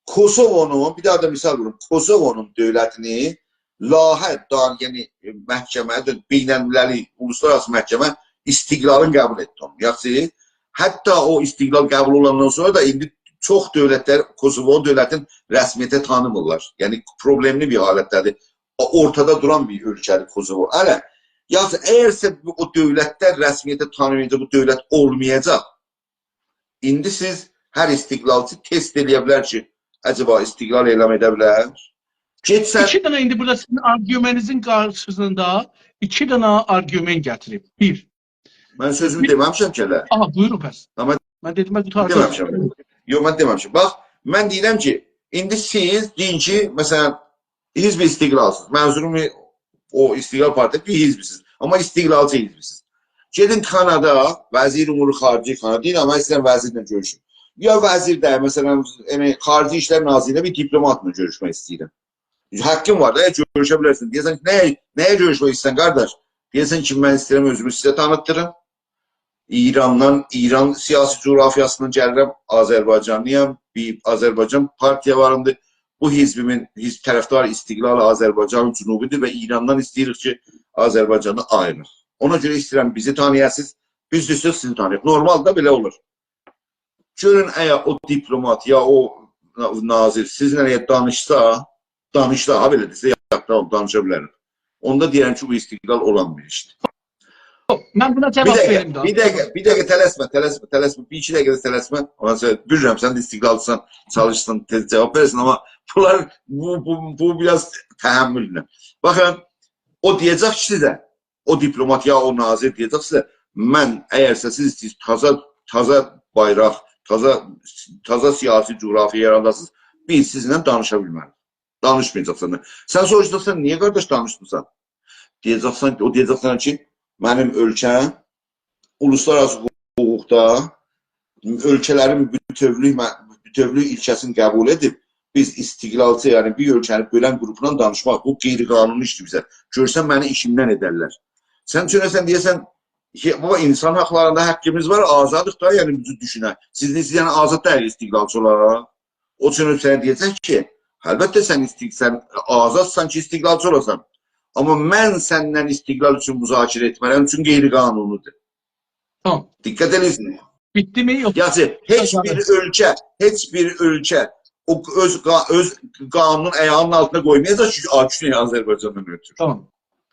کوسووونون، بیر داها دا مثال ووروم، کوسووونون دؤولتینی لاهه، دا، یعنی محکمه، بین‌المللی، اولوسلارآراسی محکمه استقلالین قبول ائتدی اونو. یاخشی، حتی او استقلال قبول اولاندان سونرا دا ایندی چوخ دؤولتلر کوسووونون دؤولتین رسمیته تانیمیرلار. یعنی پروبلملی بیر حالتده‌دیر. او اورتادا دوران بیر اؤلکه‌دیر کوسووو. هله، یاخشی، اگرسه او دؤولتلر رسمیته تانیمایاجاق، بو دؤولت اولمایاجاق. ایندی سیز، هر استقلالچی تست ائلیه بیلر کی، عجبا استقلال اعلام ائده بیلر؟ گئتسن ایکی دنه ایندی بورادا سیزین آرگومنتینیزین قارشیسیندا ایکی دنه آرگومنت گتیریب. بیر. من سؤزومو دئمه‌میشم کی هله. آها، بویورون پس. آمما من دئدیم، من قورتاردیم. دئمه‌میشم. یوخ، من دئمه‌میشم. باخ، من دئییرم کی، ایندی سیز دئیین کی، مثلا، حزب استقلالسیز. منظوروم او استقلال پارتیاسی بیر حزبسیز. آمما استقلالچی حزبسیز. گئدین کانادا، وزیر امور خارجه کانادا، دئیین، «من ایسته‌ییرم وزیرله گؤروشوم.» یا وزیر ده، مثلا، یعنی، خارجه ایشلر ناظری ایله بیر دیپلوماتلا گؤروشمک ایسته‌ییرم. حاققین وار دا، گؤروشه بیلرسن. دئیه‌سن کی، «نه‌یه، نه‌یه گؤروشمک ایسته‌ییرسن، قارداش؟» دئیه‌سن کی، «من ایسته‌ییرم اؤزومو سیزه تانیتدیریم. ایراندان، ایران سیاسی جغرافیاسیندان گلیرم، آذربایجانلی‌یام، بیر آذربایجان پارتیا واریمدیر. بو حزبیمین حزب طرفدار استقلال آذربایجان جنوبی‌دیر و ایراندان ایسته‌ییریک کی، آذربایجانی آییراق. اونا گؤره ایسته‌ییرم بیزی تانییاسینیز، بیز ده ایسته‌ییریک سیزی تانییاق.» نورمال دا بئله اولور. گؤرون، اگر او دیپلومات یا او ناظر سیزله اگر دانیشسا، دانیشسا، ها، بئله دئسه، «یاخشی، تامام، دانیشا بیلریک.» اوندا دئییرم کی، بو استقلال اولان بیر ایشدیر. من بونا بیر جاواب دقیقه، وئریم ده. بیر دقیقه، بیر دقیقه، تلسمه، تلسمه، تلسمه. بیر ایکی دقیقه ده تلسمه. اوندان سونرا بیلیرم، سن ده استقلالچیسان، چالیشسان، تئز جاواب وئره‌سن، آمما بونلار، بو، بو، بو بیر آز تحملله. باخین، او دئیه‌جک کی، سیزه، او دیپلومات یا او ناظر دئیه‌جک سیزه، «من، اگرسه سیز، سیز تازا، تازا بایراق، تازا، تازا سیاسی جغرافیا یاراداسینیز، بیز سیزله دانیشا بیلمریک. دانیشمایاجاقسان دا.» سن سوروشاجاقسان، «نییه، قارداش، دانیشمیرسان؟» دئیه‌جکسن، او دئیه‌جک سنه کی، «منیم اؤلکه‌م اولوسلارآراسی حقوقدا اؤلکه‌لرین بوتؤولوک، بوتؤولوک ایلکه‌سینی قبول ائدیب، بیز استقلالچی، یعنی بیر اؤلکه‌نی بؤلن قروپلا دانیشماق، بو غیرقانونی ایشدیر بیزه. گؤرسن منی ایشیمدن ائدرلر.» سن چؤنه‌سن دئیه‌سن کی، «بابا، اینسان حاقلاریندا حاققیمیز وار، آزادیق دا، یعنی بیزی دوشونک.» سیز دئییرسینیز، یعنی آزاد دئییل استقلالچی اولاق؟ او چؤنه‌سن دئیه‌جک کی، «البته سن ایسته‌ییرسن، آزادسان کی، استقلالچی اولاسان. آمما من سنن استقلال اوچون مذاکره ائتمرم، چونکی غیرقانونی‌دیر.» تامام. دقت ائدیرسینیز. بیتدی‌می؟ یوخ. یعنی هئچ بیر اؤلکه، هئچ بیر اؤلکه او اؤز قا-، اؤز قانونون آیاغینین آلتینا قویمایاجاق کی، آ، گونئی آذربایجاندان اؤتورو. تامام.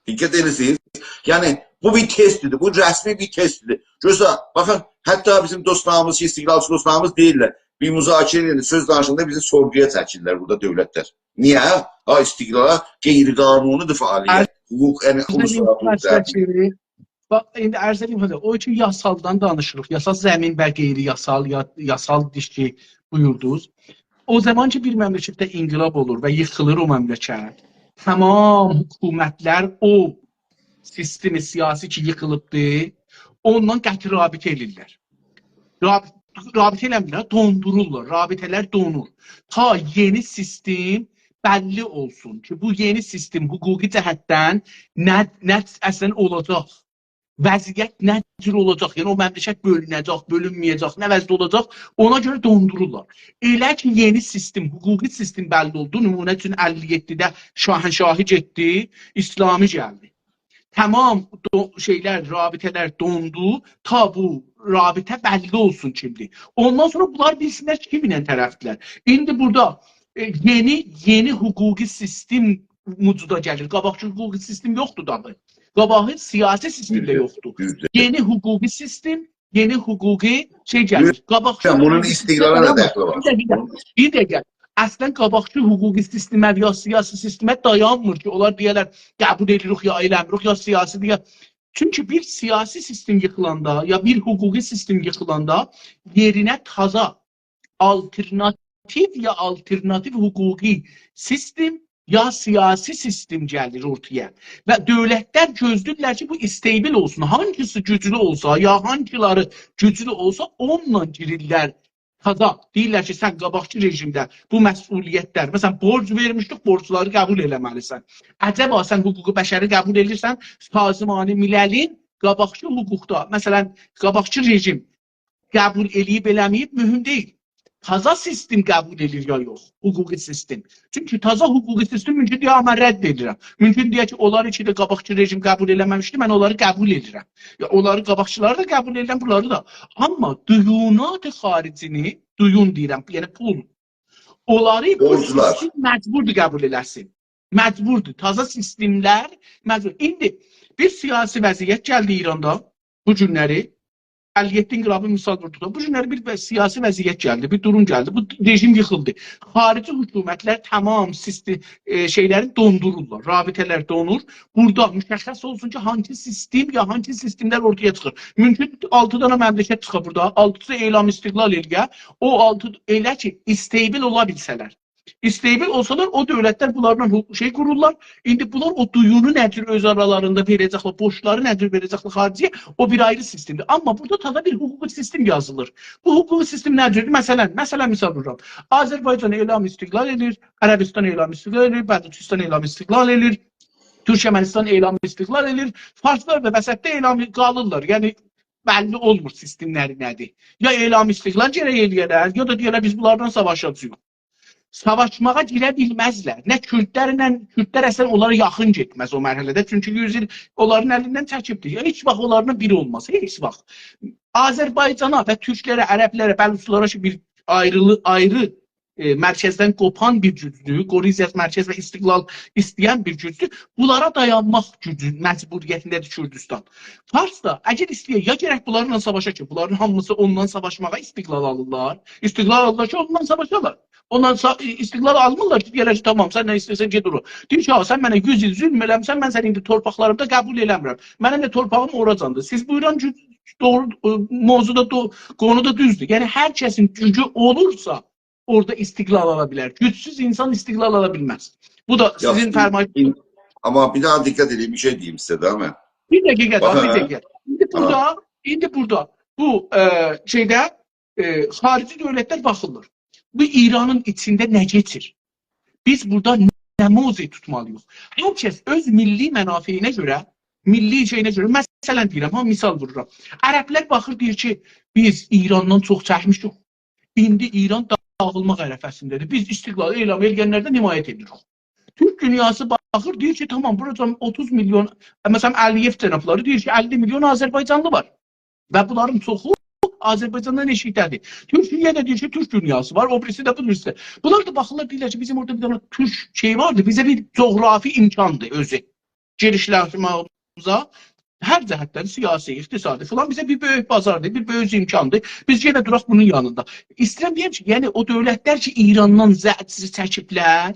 دقت ائدیرسینیز. یعنی بو بیر تستدیر، بو رسمی بیر تستدیر. گؤرورسن، باخین، حتی بیزیم دوستلاریمیز، استقلالچی دوستلاریمیز دئییرلر، بیر مذاکره ائدیلیر، سؤز دانیشاندا بیزی سورغویا چکیرلر بورادا دؤولتلر. نییه؟ ها، استقلالا غیرقانونی‌دیر فعالیت. حقوق، یعنی اولوسلارآراسی حقوق. باخ، ایندی عرض ائدیم، او کی یاسالدان دانیشیریق. یاسال زمین و غیری‌یاسال، یا-، یاسال دیشکی بویوردونوز. او زامان کی بیر مملکتده انقلاب اولور و ییخیلیر او مملکت، تامام حکومتلر او سیستم سیاسی کی ییخیلیبدی، اوننان قطعی رابطه ائدیرلر. راب-، رابطه ائله‌میرلر، دوندورورلار. رابطه‌لر دونور. تا یئنی سیستم بللی اولسون کی، بو یئنی سیستم حقوقی جهتدن نه، نه اصلا اولاجاق. وضعیت نه جور اولاجاق؟ یعنی او مملکت بؤلونه‌جک، بؤلونمه‌یه‌جک، نه وضعده اولاجاق؟ اونا گؤره دوندورورلار. ائله کی یئنی سیستم، حقوقی سیستم بللی اولدو. نمونه اوچون اللی یئددیده شاهنشاهی گئتدی، اسلامی گلدی. تامام دو-، شئیلر، رابطه‌لر دوندو، تا بو رابطه بللی اولسون کیمدیر. اوندان سونرا بونلار بیلسینلر کی، کیمینله طرفدیرلر. ایندی بورادا، ائ، یئنی، یئنی حقوقی سیستم وجودا گلیر. قاباقکی حقوقی سیستم یوخدور داهی. قاباقی سیاسی سیستم ده یوخدور. یئنی حقوقی سیستم، یئنی حقوقی شئی گلیر. قاباقکی حقوقی سیستم، بونون استقلالا نه دخلی وار؟ بیر دقیقه، بیر دقیقه. اصلا قاباقکی حقوقی سیستمه یا سیاسی سیستمه دایانمیر کی، اونلار دئیه‌لر، «قبول ائدیریک یا ائله‌میریک، یا سیاسی دئیه.» چونکی بیر سیاسی سیستم ییخیلاندا، یا بیر حقوقی سیستم ییخیلاندا یئرینه تازا آلترناتیو یا آلترناتیو حقوقی سیستم یا سیاسی سیستم گلیر اورتایا. و دؤولتلر گؤزله‌ییرلر کی، بو استیبل اولسون. هانگیسی گوجلو اولسا، یا هانگیلاری گوجلو اولسا، اونونلا گیریرلر تازا. دئییرلر کی، سن قاباقکی رژیمده بو مسئولیتلر، مثلا، بورج وئرمیشدیک، بورجلاری قبول ائله‌مه‌لیسن. عجبا سن حقوق بشری قبول ائدیرسن، سازمان مللین قاباقکی حقوقدا، مثلا، قاباقکی رژیم قبول ائله‌ییب ائله‌مه‌ییب مهم دئییل. تازا سیستم قبول ائدیر یا یوخ، حقوقی سیستم. چونکی تازا حقوقی سیستم ممکن دئیه، «من رد ائدیرم.» ممکن دئیه کی، «اونلار کی ده قاباقکی رژیم قبول ائله‌مه‌میشدی، من اونلاری قبول ائدیرم.» یا، اونلاری، قاباقکیلاری دا قبول ائدیرم، بونلاری دا. آمما دیونات خارجینی، دیون دئییرم، یعنی پول، اونلاری بو سیستم مجبوردور قبول ائله‌سین. مجبوردور. تازا سیستملر مجبور. ایندی بیر سیاسی وضعیت گلدی ایراندا بو گونلری. اللی یئددی انقلابی مثال ووردوق دا. بو گونلری بیر وضع-، سیاسی وضعیت گلدی، بیر دوروم گلدی. بو رژیم ییخیلدی. خارجی حکومتلر تامام سیستم، ائ، شئیلرین دوندورورلار. رابطه‌لر دونور. بورادا مشخص اولسون کی، هانسی سیستم یا هانسی سیستملر اورتایا چیخیر. ممکن آلتی دنه مملکت چیخا بورادا. آلتیسی اعلام استقلال ائله‌یه. او آلتی ائله کی، استیبل اولا بیلسه‌لر. استیبل اولسالار، او دؤولتلر بونلارلا حقوق شئی قورورلار. ایندی بونلار او دویونو نه جور اؤز آرالاریندا وئره‌جکلر، بورجلاری نه جور وئره‌جکلر خارجی‌یه، او بیر آیری سیستمدیر. آمما بورادا تازا بیر حقوقی سیستم یازیلیر. بو حقوقی سیستم نه جوردور؟ مثلا، مثلا، مثال وورورام. آذربایجان اعلام استقلال ائدیر، عربستان اعلام استقلال ائدیر، بلوچستان اعلام استقلال ائدیر، تورکمنستان اعلام استقلال ائدیر. فارسلار دا وسطده اعلام قالیرلار. یعنی، بللی اولمور سیستملری نه‌دیر. یا اعلام استقلال گرک ائله‌یه‌لر، یا دا دئیه‌لر، «بیز بونلارلا ساواشاجاغیق.» ساواشماغا گیره بیلمزلر. نه کوردلرله، کوردلر اصلا اونلارا یاخین گئتمز او مرحله‌ده. چونکی یوز ایل اونلارین الیندن چکیبدیر. یا هئچ واخت اونلارلا بیر اولماز، هئچ واخت. آذربایجانا و تورکلره، عربلره، بلوچلارا کی، بیر آیریلی-، آیری، ائ، مرکزدن قوپان بیر گوجدور، قورویوجو مرکز و استقلال ایسته‌ین بیر گوجدور. بونلارا دایانماق گوجو، مجبوریتینده‌دیر کوردوستان. فارس دا، اگر ایسته‌یه، یا گرک بونلارلا ساواشا کی، بونلارین هامیسی اوندان ساواشماغا استقلال آلیرلار. استقلال آلیرلار کی، اوندان ساواشالار. اوندان سا-، استقلال آلمیرلار کی، دئیه‌لر کی، «تامام، سن نه ایسته‌ییرسن، گئت اورا.» دئییر کی، «ها، سن منه یوز ایل ظلم ائله‌میسن، من سنی ایندی تورپاقلاریمدا قبول ائله‌میرم. منیم ده تورپاغیم اوراجاندیر. سیز بویورون کی، دوغرو، ائ، موضوع دا دو-، قونو دا دوزدور.» یعنی، هر کسین گوجو اولورسا، اورادا استقلال آلا بیلر. گوجسوز اینسان استقلال آلا بیلمز. بو دا یا، سیزین این، فرمایش این، آمما بیر داها دقت ائدین، بیر شئی دئییم سیزه ده من. بیر دقیقه، باخین، بیر دقیقه. ایندی ها. بورادا، ایندی بورادا بو، ائ، شئیده، ائ، خارجی دؤولتلر باخیرلار. بو ایرانین ایچینده نه کئچیر؟ بیز بورادا نه موضع توتمالی‌ییق؟ هر کس اؤز میللی منافعینه گؤره، میللی شئیینه گؤره، مثلا دئییرم، ها، مثال وورورام. عربلر باخیر، دئییر کی، «بیز ایراندان چوخ چکمیشیک. ایندی ایران داغیلماق عرفه‌سینده‌دیر. بیز استقلال اعلام ائله‌ینلردن حمایت ائدیریک.» تورک دونیاسی باخیر، دئییر کی، «تامام، بوراجان اوتوز میلیون»، مثلا، علی‌یئو جنابلاری دئییر کی، «اللی میلیون آذربایجانلی وار. و بونلارین چوخو آذربایجاندان ائشیکده‌دیر.» تورکیه ده دئییر کی، «تورک دونیاسی وار، او بیریسی ده، بو بیریسی ده.» بونلار دا باخیرلار، دئییرلر کی، «بیزیم اورادا بیر دنه تورک شئی واردی، بیزه بیر جغرافی امکاندیر اؤزو. گیریشلریمیزه، هر جهتدن، سیاسی، اقتصادی فلان، بیزه بیر بؤیوک بازاردیر، بیر بؤیوک امکاندیر. بیز یئنه دوراق بونون یانیندا.» ایسته‌ییرم دئیم کی، یعنی او دؤولتلر کی، ایراندان زجر چکیبلر،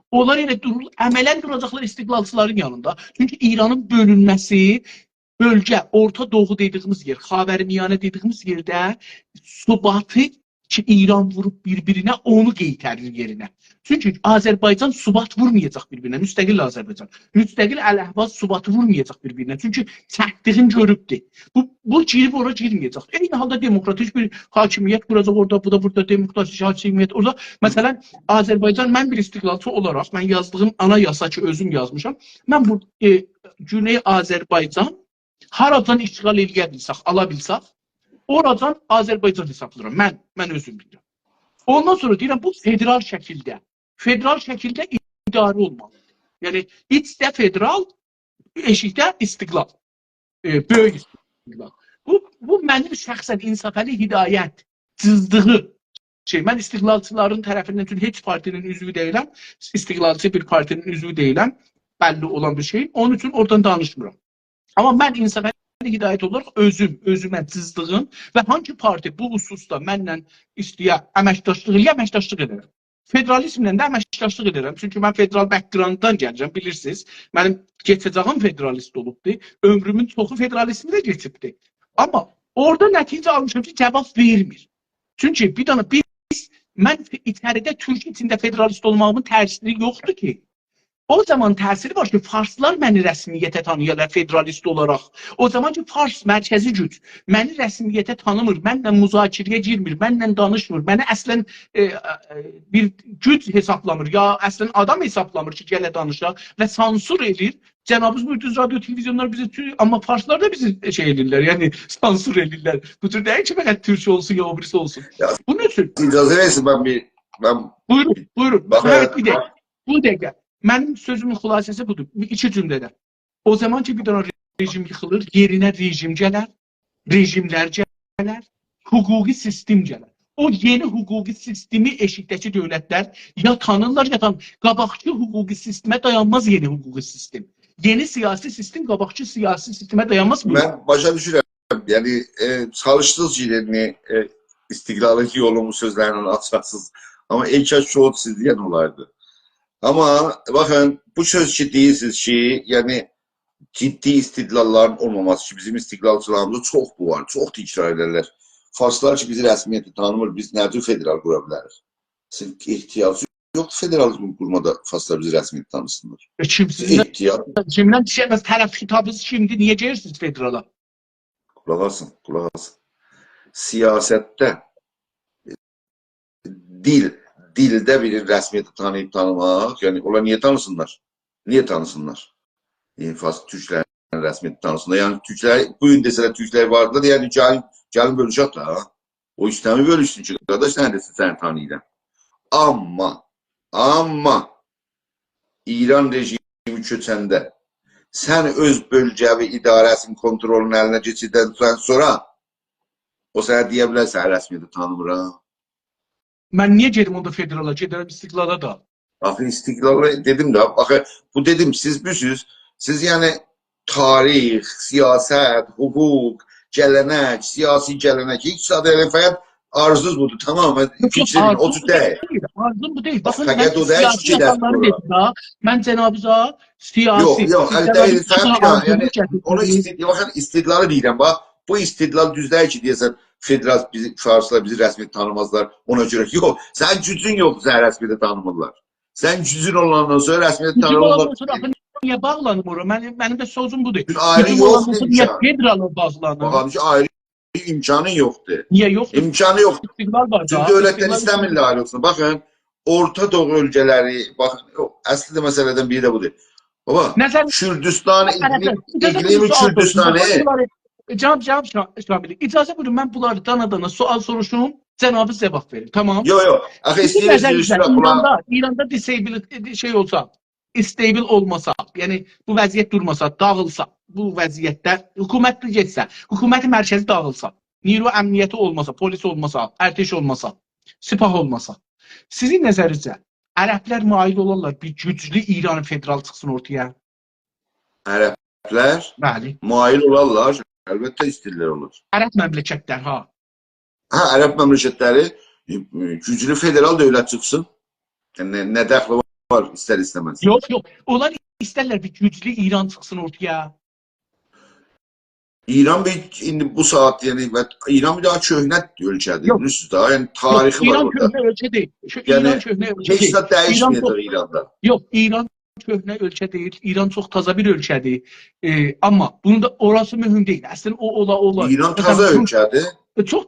اونلار ائله دورور، عملا دوراجاقلار استقلالچیلارین یانیندا. چونکی ایرانین بؤلونمه‌سی، بؤلگه، اورتا دوغو دئدیگیمیز یئر، خاورمیانه دئدیگیمیز یئرده ثباتی کی، ایران ووروب بیر-بیرینه، اونو قئیتریر یئرینه. چونکی آذربایجان ثبات وورمایاجاق بیر-بیرینه، مستقل آذربایجان. مستقل الاحواز ثباتی وورمایاجاق بیر-بیرینه. چونکی چکدیگین گؤروبدور. بو، بو گیریب اورا گیرمه‌یه‌جک. عینی حالدا دموکراتیک بیر حاکمیت قوراجاق اورادا، بو دا بورادا دموکراتیک حاکمیت اورادا. مثلا، آذربایجان، من بیر استقلالچی اولاراق، من یازدیغیم آنایاسا کی، اؤزوم یازمیشام، من بو، ائ، گونئی آذربایجان هارادان اشغال ائله‌یه بیلسک، آلا بیلسک، اوراجان آذربایجان حسابلاییرام. من، من اؤزوم بیلیرم. اوندان سونرا دئییرم، بو فدرال شکیلده، فدرال شکیلده اداره اولمالیدیر. یعنی، ایچده فدرال، ائشیکده استقلال. ائ، بؤیوک استقلال. بو، بو منیم شخصا انصافعلی هدایت جیزدیغی شئی. من استقلالچیلارین طرفیندن، چونکی هئچ پارتی‌نین عضوو دئییلم، استقلالچی بیر پارتی‌نین عضوو دئییلم، بللی اولان بیر شئی. اونون اوچون اورادان دانیشمیرام. آمما من انصافعلی هدایت اولاراق اؤزوم، اؤزومه جیزدیغیم و هانسی پارتی بو خصوصدا منله ایسته‌یه امکداشلیق ائله‌یه، امکداشلیق ائدرم. فدرالیزمله ده امکداشلیق ائدرم. چونکی من فدرال بک‌گرانددان گلیرم، بیلیرسینیز. منیم کئچه‌جه‌ییم فدرالیست اولوبدور. عؤمرومون چوخو فدرالیزمده کئچیبدیر. آمما اورادا نتیجه آلمیشام کی، جاواب وئرمیر. چونکی بیر دنه بیز، من ایچریده تورک ایچینده فدرالیست اولماغیمین تأثیری یوخدور کی. او زامان تأثیری وار کی، فارسلار منی رسمیته تانییارلار فدرالیست اولاراق. او زامان کی، فارس مرکزی گوج منی رسمیته تانیمیر، منله مذاکره‌یه گیرمیر، منله دانیشمیر، منی اصلا، ائ، ائ، بیر گوج حسابلامیر، یا اصلا آدام حسابلامیر کی، گله دانیشا و سانسور ائله‌ییر. جنابینیز بویوردونوز، رادیو، تلویزیونلار بیزی تو-، آمما فارسلار دا بیزی شئی ائله‌ییرلر، یعنی سانسور ائله‌ییرلر. بو جور دئییل کی، فقط تورک اولسون، یا او بیریسی اولسون. یا، بونون اوچون اجازه وئرسین، من بیر، من بویورون، بویورون. باخ، هه، بیر دقیقه. بو دقیقه. منیم سؤزومون خلاصه‌سی بودور. بیر ایکی جمله‌ده. او زامان کی، بیر دنه رژیم ییخیلیر، یئرینه رژیم گلر، رژیملر گلر، حقوقی سیستم گلر. او یئنی حقوقی سیستمی ائشیکده‌کی دؤولتلر یا تانیرلار، یا تان-، قاباقکی حقوقی سیستمه دایانماز یئنی حقوقی سیستم. یئنی سیاسی سیستم قاباقکی سیاسی سیستمه دایانماز. بو من باشا دوشورم. یعنی، ائ، چالیشدینیز کی، یعنی، ائ، استقلالین یولونو سؤزلرله آچاسینیز. آمما ای کاش کی، او سیز دئین اولاردی. آمما باخین، بو سؤز کی، دئییرسینیز کی، یعنی، جدی استدلاللارین اولماماسی کی، بیزیم استقلالچیلاریمیزدا چوخ بو وار، چوخ تکرار ائدرلر. فارسلار کی، بیزی رسمیته تانیمیر، بیز نه جور فدرال قورا بیلریک؟ سیز احتیاج یوخدور فدرالیزم قورمادا فارسلار بیزی رسمیته تانیسینلار. ائ، کیمسیندن، احتیاط. کیمدن شئی، بس طرف کیتابینیز کیمدیر، نییه گئدیرسینیز فدرالا؟ قولاق آسین، قولاق آسین. سیاستده دیل، دیلده بیرینی رسمیته تانییب تانیماق، یعنی اونلار نییه تانیسینلار؟ نییه تانیسینلار؟ یعنی فارس تورکلرین رسمیته تانیسینلار. یعنی تورکلر، بو گون دئسه‌لر تورکلر واردیلار، یعنی گلین، گلین بؤلوشک ده، ها. او ایسته‌میر بؤلوشسون کی، قارداش، سن ده سن تانییرام. آمما، آمما ایران رژیمی کؤچنده سن اؤز بؤلگه‌وی اداره‌سینین کونترولونو الینه کئچیردن سونرا او سنه دئیه بیلر، سنی رسمیته تانیمیرام. من نییه گئدیم اوندا فدرالا، گئدرم استقلالا دا؟ آخی استقلالی دئدیم ده، آخی بو دئدیم، سیز بیلسیز، سیز یعنی تاریخ، سیاست، حقوق، گله‌نک، سیاسی گله‌نک، هئچ زاد ائله فقط آرزونوز بودور، تماما فیکرین او جور دئییل. آرزوم بو دئییل. باخین، فقط او دئییل کی، گئدک اورا. من جنابیزا سیاسی، یوخ، یوخ، جنابیز ائله دئییل، ایکی فقط آرزومو یعنی، گتیردیم. اونو ایسته‌دی، باخین، استقلالی دئییرم، باخ، بو استقلال دوز دئییل کی، دئیه‌سن، فدرال بیزی، فارسلار بیزی رسمیته تانیمازلار، اونا گؤره. یوخ، سنین گوجون یوخدور، سنی رسمیته تانیمیرلار. سنین گوجون اولاندان سونرا رسمیته تانیمیرلار. آخی نییه باغلانیم اورا؟ من، منیم ده سؤزوم بودور. چونکی آیری یوخدور امکان. فدرالا باغلانیم؟ باخین کی، آیری امکانی یوخدور. نییه یوخدور؟ امکانی یوخدور. استقلال وار دا، چونکی دؤولتلر استقلال ایسته‌میرلر آیری اولسون. باخین، اورتا دوغو اؤلکه‌لری، باخین، او، اصلی ده مسئله‌دن بیری ده بودور. بابا، کوردوستان، اقلیم، اقلیم کوردوستانی. جناب، جناب شا-، شاملی، اجازه بویورون، من بونلاری دانا-دانا سؤال سوروشوم، جنابیز جاواب وئرین، تامام؟ یوخ، یوخ. آخی ایسته‌ییرم سوروشدورم بونلاری. ایراندا، ایراندا disable، شئی اولسا، استیبل اولماسا، یعنی بو وضعیت دورماسا، داغیلسا، بو وضعیتده حکومت گئتسه، حکومت مرکزی داغیلسا، نیرو امنیتی اولماسا، پلیس اولماسا، ارتش اولماسا، سپاه اولماسا، سیزین نظرینیزه عربلر مایل اولارلار بیر گوجلو ایران فدرال چیخسین اورتایا؟ عربلر بلی. مایل اولارلار، البته ایسته‌ییرلر اونو. عرب مملکتلر، ها. هه، عرب مملکتلری، ائ، گوجلو فدرال دؤولت چیخسین. یعنی، نه، نه دخلی وار ایستر ایسته‌مز؟ یوخ، یوخ. اونلار ایسترلر بیر گوجلو ایران چیخسین اورتایا. ایران بیر، ایندی بو ساعات، یعنی، و ایران بیر داها کؤهنه اؤلکه‌دیر، یوخ. بیلیرسینیز ده، یعنی، تاریخی وار ایران اورادا. کؤهنه اؤلکه دئییل. شو، یعنی، ایران کؤهنه اؤلکه هئچ دئییل. زاد دییشمه‌یه‌جک ایران چوخ، ایراندا. یوخ، ایران کؤهنه اؤلکه دئییل. ایران چوخ تازا بیر اؤلکه‌دیر. ائ، آمما بونون دا اوراسی مهم دئییل. اصلینده او اولا، اولا. ایران مثلا، تازا بو، اؤلکه‌دیر. ائ، چوخ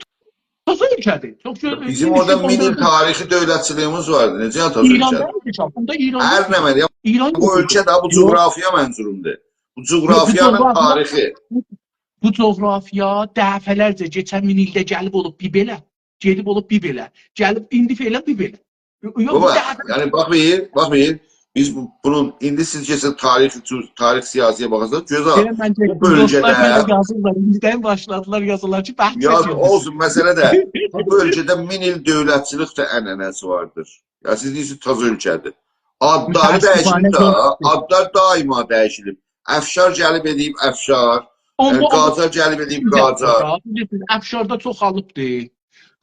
تازا اؤلکه‌دیر. چوخ گؤ-، بیزیم گئنیش اورادا بیر مین ایل اوندا تاریخی دؤولتچیلیگیمیز واردی. نئجه تازا ایراندا اؤلکه‌دیر؟ یوخ، بوندا ایران هر یوخ. نمنه، یا ایران بو یوخ. اؤلکه ده بو ایران یوخ. جغرافیا منظوروندور. بو جغرافیانین جغرافیا، تاریخی. بو جغرافیا دفعه‌لرجه کئچن مین ایلده گلیب اولوب بیر بئله، گئدیب اولوب بیر بئله، گلیب ایندی فعلا بیر بئله. یوخ، یوخ، بو بابا، دفعه یعنی باخ بیر، باخ بیر. بیز بو، بونون، ایندی سیز کئچن تاریخ اوچون، تارئخ سیاسی‌یه باخاساز، گؤز آل. بئله من بو دوستلار بئله بؤلگه‌ده یازیرلار، ایندیدن باشلادیلار یازیلار کی، بحث یا، ائدیللر. اولسون، مسئله ده. بو بؤلگه‌ده مین ایل دؤولتچیلیک ده عنعنه‌سی واردیر. یا، سیز دئییرسینیز، تازا اؤلکه‌دیر. آدلاری متأسفانه دییشیلیب ده، یوخدور. آدلار دائما دییشیلیب. افشار گلیب ائدیب افشار، اوندا ائ، قاجار گلیب ائدیب بیر دقیقه قاجار. دا، بیلیرسینیز، افشاردا چوخالیبدیر.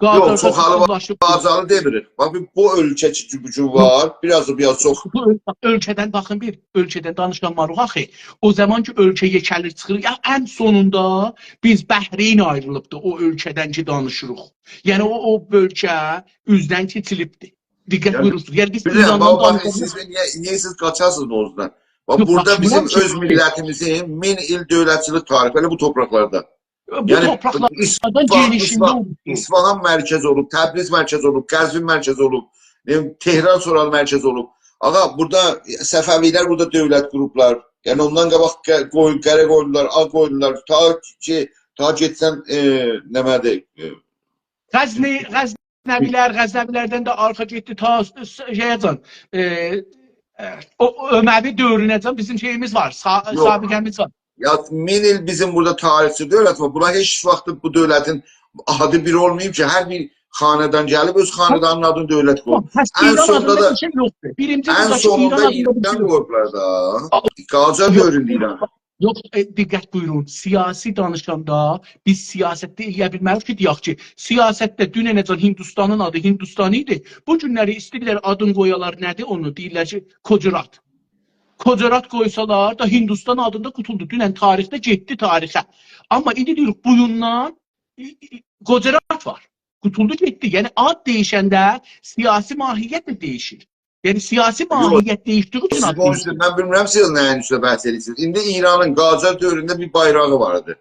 یوخ، قاجاردا چوخالیب، چوخاللاشیب. قاجاری دئمیریک. باخ، بو، بو اؤلکه کی، بو گون وار، بیر آز، بیر آز چوخ. بو اؤل-، اؤلکه‌دن، باخین بیر، اؤلکه‌دن دانیشانماریق آخی. او زامان کی، اؤلکه یئکه‌لیر، چیخیر، یا، ان سونوندا بیز بحرین آیریلیبدی او اؤلکه‌دن کی، دانیشیریق. یعنی، او، او بؤلگه اوزدن کئچیلیبدی. دقت بویورورسونوز. یعنی، بیز ایراندان دانیشانمیریق. بیلیرم، باخ، باخ، سیز نییه، نییه سیز قاچاسینیز موضوعدان؟ باخ، بورادا بیزیم اؤز میللتیمیزین مین ایل دؤولتچیلیک تاریخی، ائله بو تورپاقلاردا. بو تورپاقلاردان گئنیشینده اولوبدور. اصفهان مرکز اولوب، تبریز مرکز اولوب، قزوین مرکز اولوب، نه بیلیم، تهران سونرا مرکز اولوب. آغا، بورادا صفوی‌لر بورادا دؤولت قوروبلار. یعنی اوندان قاباق ق-، قویون، قره قویونلولار، آغ قویونلولار، تا کی، تا گئتسن، ائ، نمه‌دیر، ائ، غزنی، غزنوی‌لر، غزنوی‌لردن ده آرخا گئتدی تا س-، س-، شئیه‌جن، ائ، ائ، او، او اموی دؤورونه‌جن بیزیم شئییمیز وار، سا-، سابقه‌میز وار. یا، مین ایل بیزیم بورادا تاریخچی دؤولت وار. بونلار هئچ واخت بو دؤولتین آدی بیر اولماییب کی، هر بیر خاندان گلیب اؤز خاندانینین آدینی دؤولت قویوب. ان سونوندا دا، ان سونوندا ایران قویوبلار دا. قاجار دؤورونده ایران. یوخ، ائ، دقت بویورون. سیاسی دانیشاندا بیز سیاستده ائلیه بیلمریک کی، دئیک کی، سیاستده دوننه‌جن هندوستانین آدی هندوستان ایدی. بو گونلری ایسته‌ییرلر آدین قویالار، نه‌دیر اونو؟ دئییرلر کی، گوجرات. گوجرات قویسالار دا هندوستان آدیندا قوتولدو. دونن تاریخده گئتدی تاریخه. آمما ایندی دئییریک، بویوندان، ای، ای، گوجرات وار. قوتولدو گئتدی. یعنی آد دییشنده سیاسی ماهیت ده دییشیر. یعنی سیاسی ماهیت دییشدیگی اوچون آد دییشدیریر. سیز قونوشدونوز، من بیلمیرم، سیز نه‌یین اوسته بحث ائدیرسینیز. ایندی ایرانین قاجار دؤورونده بیر بایراغی وار ایدی.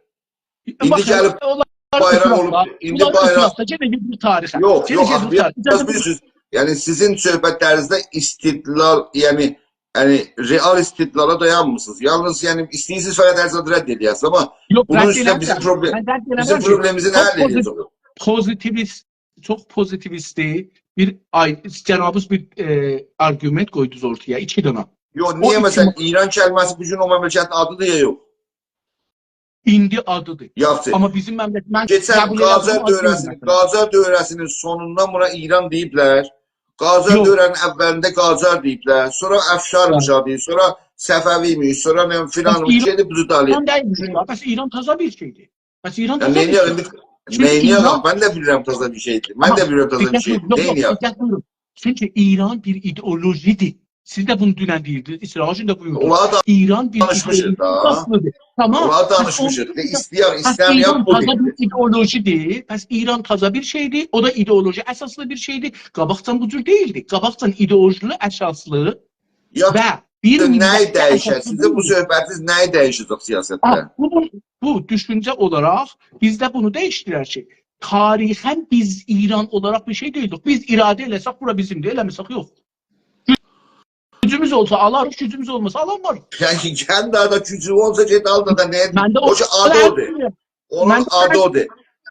ایندی باخین، گلیب اونلار بایراق اولوب، ایندی بایراق. یئنه گئدیریک تاریخه. یوخ، یئنه یوخ، گئدیریک تاریخه. آخی، بیر سؤز. یعنی سیزین صحبتلرینیزده استدلال، یعنی، یعنی رئال استدلالا دایانمیرسینیز. یالنیز، یعنی ایسته‌ییرسینیز فقط هر زادی رد ائله‌یه‌سینیز، آمما بونون اوسته بیزیم پروبلم-، بیزیم پروبلمیم نه حل ائده‌جک؟ من رد ائله‌میرم. من رد ائله‌میرم. چوخ پوزی-، پوزیتیویست، چوخ پوزیتیویستدیر. بیر آی، جنابیز بیر، ائ، آرگومنت قویدونوز اورتایا، ایکی دنه. یوخ، نییه، مثلا، ایران کلمه‌سی بو گون او مملکتین آدیدیر یا یوخ؟ ایندی آدیدیر. یاخشی. آمما بیزیم مملکت، من قبول ائله‌میرم، آدینی قاجار دؤوره‌سینین، قاجار دؤوره‌سینین سونوندان بونا ایران دئییبلر. قاجار دؤوره‌نین اولینده قاجار دئییبلر. سونرا افشارمیش آدی، سونرا صفوی‌میش، سونرا نه، فلانمیش، ایران، گئدیب بو جور دالییا. ایران دئییلمیش دا. پس ایران تازا بیر شئیدیر. پس ایران تازا بیر شئیدیر. نئینیه‌ک؟ چونکی نئینیه‌ک؟ ایران، من ده بیلیرم تازا بیر شئیدیر. من ده بیلیرم تازا بیر شئیدیر. دقت بویورون. یوخ، یوخ، نئینیه‌ک؟ دقت بویورون. چونکی ایران بیر ایدئولوژی‌دیر. سیز ده بونو دونن دئییردینیز، اسرائیل ده بویوردو. اونلاری دا دانیشمیشیق دا. ایران بیر ایدئولوژی آسیلی‌دیر. تامام. اونلاری دانیشمیشیق. ایسته‌یک، ایسته‌مه‌یک، بو ایران تازا بیر ایدئولوژی‌دیر. پس ایران تازا بیر شئیدیر. او دا ایدئولوژی اساسلی بیر شئیدیر. قاباقجان بو جور دئییلدی. قاباقجان ایدئولوژی اساسلی و بیر میللت اساسلی دئییلدی. سیزین بو صحبتینیز نه‌یی دییشه‌جک سیاستده؟ آه، بو، بو دوشونجه اولاراق بیزده بونو دییشدیرر کی، تاریخاً بیز ایران اولاراق بیر شئی دئییلدیک. بیز اراده ائله‌سک، بورا بیزیمدیر، ائله‌مه‌سک، یوخ. گوجوموز اولسا آلاریق، گوجوموز اولماسا آلانماریق. یعنی، سن داها دا گوجون اولسا، گئت آل دا، نه ائدیر؟ او کی، آدی اودور. اونون آدی اودور.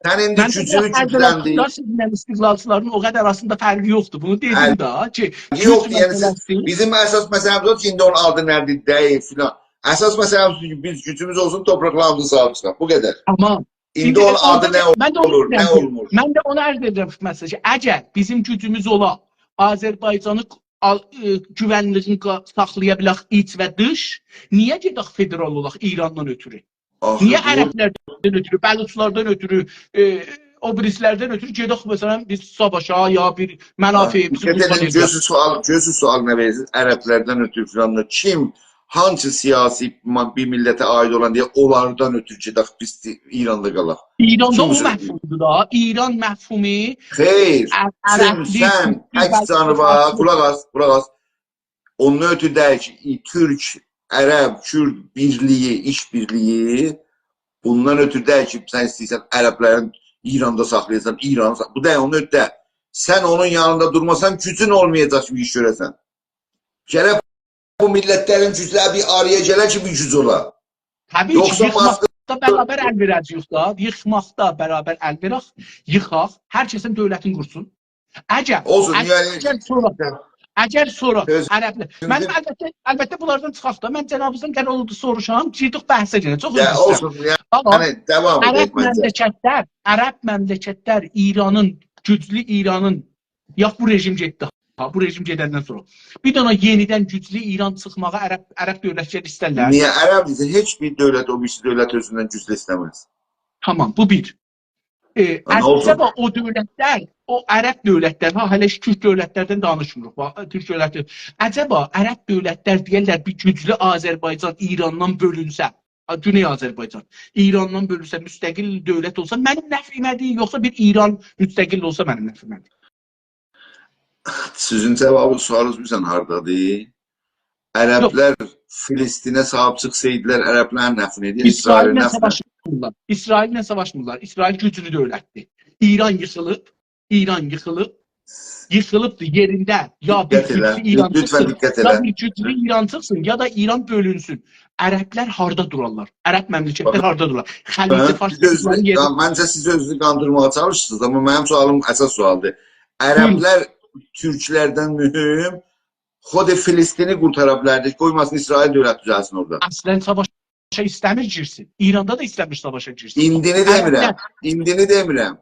سن ایندی گوجونو گوجلندیر. سیزینله استقلالچیلارین او قدر آراسیندا فرقی یوخدور. بونو دئدیم ده کی، گوج مسئله‌سی. یوخ، یعنی، بیزیم اساس مسئله‌میز اودور کی، ایندی اونون آدی نه‌دیر، دئییل فلان. اساس مسئله‌میز بودور کی، بیز گوجوموز اولسون، تورپاقلاریمیزی صاحیب چیخاق. بو قدر. تامام. ایندی اونون آدی نه اولور، نه اولمور؟ من ده اونو عرض ائدیرم، مثلا کی، اگر بیزیم گوجوموز اولا، آذربایجانی آل-، ائ، گوونلیگین قا-، ساخلایا بیلک ایچ و دیش، نییه گئدک فدرال اولاق ایراندان اؤتورو؟ نییه عربلردن اؤتورو، بلوچلاردان اؤتورو، ائ، او بیریسیلردن اؤتورو گئدک، مثلا، بیز ساواشا یا بیر منافعیمیزی قوربان ائدک؟ گؤزو سؤال، گؤزو سؤال نه وئریرسینیز؟ عربلردن اؤتورو فلان دا کیم، هانسی سیاسی ما-، بیر میللته عایید اولان دئیه اونلاردان اؤتورو گئدک بیز ایراندا قالاق؟ ایراندا او مفهومدور دا. ایران مفهومو، خیر، عربلیک، تورکلوک، بلوچلوق، سن تک جانیوا، قولاق آس، قولاق آس. اوندان اؤتورو دئییل کی، ای، تورک، عرب، کورد بیرلیگی، ایش‌بیرلیگی، بوندان اؤتورو دئییل کی، سن ایسته‌ییرسن عربلرین ایراندا ساخلایاسان، ایرانی ساخ-، بو دئییل، اوندان اؤتورو دئییل. سن اونون یانیندا دورماسان، گوجون اولمایاجاق کی، بیر ایش گؤره‌سن. گرک بو میللتلرین گوجلری بیر آرایا گله کی، بیر گوج اولا. طبیعی کی، یوخسا ییخماقدا برابر ال وئره‌جه‌ییک دا، ییخماقدا برابر ال وئرک، ییخاق، هر کسین دؤولتینی قورسون. اگر، اولسون، اگر، یعنی، اگر سونرا، اگر سونرا عربلر، من البته، البته بونلاردان چیخاق دا، من جنابینیزدان قرار اولدو سوروشام، گیردیک بحثه گئنه، چوخ عذر ایسته‌ییرم. اولسون، یعنی، داوام ائدک، عرب مملکتلر، عرب مملکتلر ایرانین، گوجلو ایرانین، یوخ، بو رژیم گئتدی. ها، بو رژیم گئدندن سونرا بیر دنه یئنیدن گوجلو ایران چیخماغی عرب، عرب دؤولتلری ایسترلر؟ نییه عرب؟ هئچ بیر دؤولت، او بیریسی دؤولت اؤزوندن گوجلو ایسته‌مز. تامام، بو بیر. ائ، ها، نه اولسون؟ عجبا او دؤولتلر، او عرب دؤولتلر، ها، هله کی، تورک دؤولتلردن دانیشمیریق، باخ، تورک دؤولتی. عجبا عرب دؤولتلر دئیرلر، بیر گوجلو آذربایجان ایراندان بؤلونسه، ها، گونئی آذربایجان ایراندان بؤلونسه، مستقل دؤولت اولسا، منیم نفعیمه‌دیر، یوخسا بیر ایران مستقل اولسا منیم نفعیمه‌دیر؟ سیزین جاوابی، سؤالینیز بیلیرسن هاردادیر؟ عربلر فلسطینه صاحیب چیخسایدیلار، عربلرین نفعینه ایدی، اسرائیلین نفعینه. اسرائیلله ساواشمیرلار. اسرائیل گوجلو دؤولتدیر. ایران ییخیلیب، ایران ییخیلیب، ییخیلیبدیر یئرینده. یا بیر گوجلو ایران چیخسین، یا بیر گوجلو ایران چیخسین، یا دا ایران بؤلونسون. عربلر هاردا دورارلار؟ عرب مملکتلر هاردا دورارلار؟ خلیج فارس، سیز اؤزونوز، یئری، یا، منجه سیز اؤزونوزو قاندیرماغا چالیشیرسینیز، آمما منیم سؤالیم اساس سؤالدیر. بویورون. عربلر تورکلردن مهم، خود فلسطینی قورتارا بیلردی، قویماسین اسرائیل دؤولت دوزلسین اورادا. اصلاً ساواشا ایسته‌میر گیرسین. ایراندا دا ایسته‌میر ساواشا گیرسین. ایندینی دئمیرم، عربلر، ایندینی دئمیرم.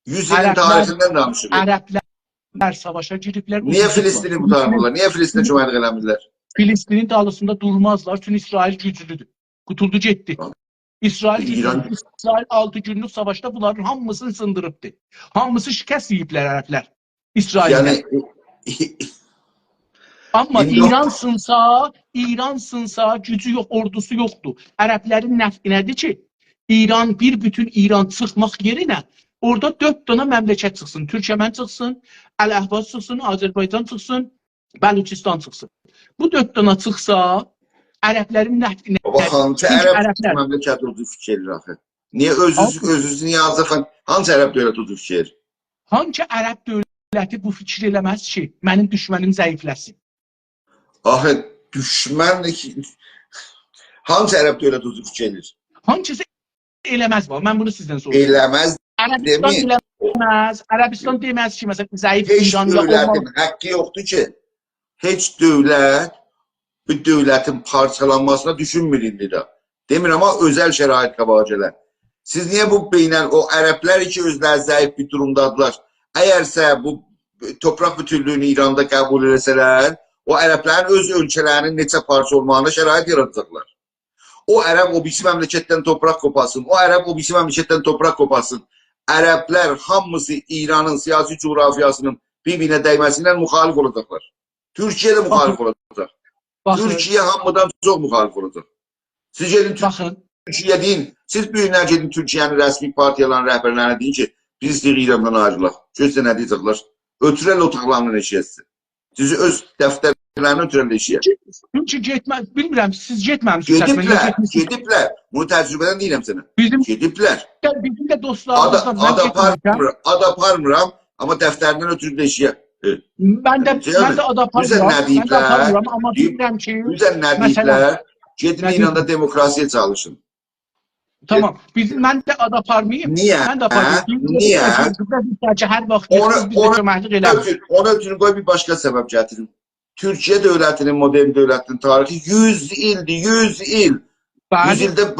یوز ایلین تاریخیندن دانیشیریق. عربلر ساواشا گیریبلر، نییه فلسطینی قورتارمیرلار؟ نییه فلسطینه کؤمکلیک ائله‌میرلر؟ فلسطینین دالیسیندا دورمازلار، چونکی اسرائیل گوجلودور. قوتولدو گئتدی. اسرائیل گوجلو، ایران، اسرائیل آلتی گونلوک ساواشدا بونلارین هامیسینی سیندیریبدی. هامیسی شکست یئییبلر عربلر اسرائیلده. یعنی، آمما ایندی ایران سینسا، ایران سینسا، گوجو یوخ، اوردوسو یوخدور. عربلرین نفعینه‌دیر کی، ایران، بیر بوتون ایران چیخماق یئرینه اورادا دؤرد دنه مملکت چیخسین. تورکمن چیخسین، الاحواز چیخسین، آذربایجان چیخسین، بلوچستان چیخسین. بو دؤرد دانا چیخسا، عربلرین نفعینه. بابا، هانسی چونکی عرب عربلر مملکتی اوتوروب فیکیر ائله‌ییر آخی؟ نییه اؤزونوز، آخی اؤزونوز نییه آذربایجان، هانسی عرب دؤولتی اوتوروب فیکیر ائله‌ییر؟ هانسی عرب دؤولتی بو فیکیر ائله‌مز کی، منیم دوشمنیم ضعیفله‌سین؟ آخی دوشمن کی، هانسی عرب دؤولتی اوتوروب فیکیر ائله‌ییر؟ هانسیسی ائله‌مز وار؟ من بونو سیزدن سوروشورام. ائله‌مز عربستان دئمیر. ائله‌مز، عربستان دئمز کی، مثلا، ضعیف هئچ ایراندا دؤولتین اولماز. حقی یوخدور کی، هئچ دؤولت بو دؤولتین پارچالانماسینا دوشونمور ایندی ده. دئمیرم، آمما اؤزل شرایط قاباغا گلر. سیز نییه بو بین‌ال-، او عربلر کی، اؤزلری ضعیف بیر دورومدادیلار، اگرسه بو تورپاق بوتونلویونو ایراندا قبول ائله‌سه‌لر، او عربلرین اؤز اؤلکه‌لرینین نئچه پارچا اولماغینا شرایط یاراداجاقلار. او عرب او بیریسی مملکتدن تورپاق قوپارسین، او عرب او بیریسی مملکتدن تورپاق قوپارسین. عربلر هامیسی ایرانین سیاسی جغرافیاسینین بیر-بیرینه دیمه‌سی ایله مخالف اولاجاقلار. تورکیه ده مخالف اولاجاق. باخین. تورکیه هامیدان چوخ مخالف اولاجاق. سیز گئدین تور-، باخین. تورکیه‌یه دئیین، سیز بو گونلر گئدین تورکیه‌نین رسمی پارتیالارین رهبرلرینه دئیین کی، بیز ایسته‌ییریک ایراندان آیریلاق. گؤر سیزه نه دئیه‌جکلر. اؤتوررلر اوتاقلاریندان ائشییه سیزی. سیزی اؤز دفترلرینه اؤتوررلر ائشییه. چونکی گئتمه-، بیلمیرم، سیز گئتمه‌میسینیز، من گئتمه‌میشم. گئدیبلر، گئدیبلر. بونو تجربه‌دن دئییرم سنه. بیزیم، گئدیبلر. بیزیم ده دوستلاریمیزدان، آد-، من گئتمه‌میشم. آد آپارمیر، آد آپارمیرام، آمما دفترلریندن اؤتوروب ائشییه. ائ، من ده، دئییرم، من ده آد آپارمیرام، بیزه نه من ده دئییبلر؟ آپارمیرام، آمما دئییب، بیلیرم کی، بیزه نه مثلا، دئییبلر؟ گئدین نه دئییب؟ ایراندا دموکراسی‌یه چالیشین. تامام. بیز، من ده آد آپارمیرام. نییه؟ من ده آپارمیرام. هه؟ نییه؟ بیز ده هر واخت اونو، گئدیریک، بیز ده اونو کؤمکلیک ائله‌میریک. اؤتور، اونو اؤتور، قوی بیر باشقا سبب گتیریم. تورکیه دؤولتینین، مدرن دؤولتینین تاریخی یوز ایلدیر، یوز ایل. بلی. یوز ایلده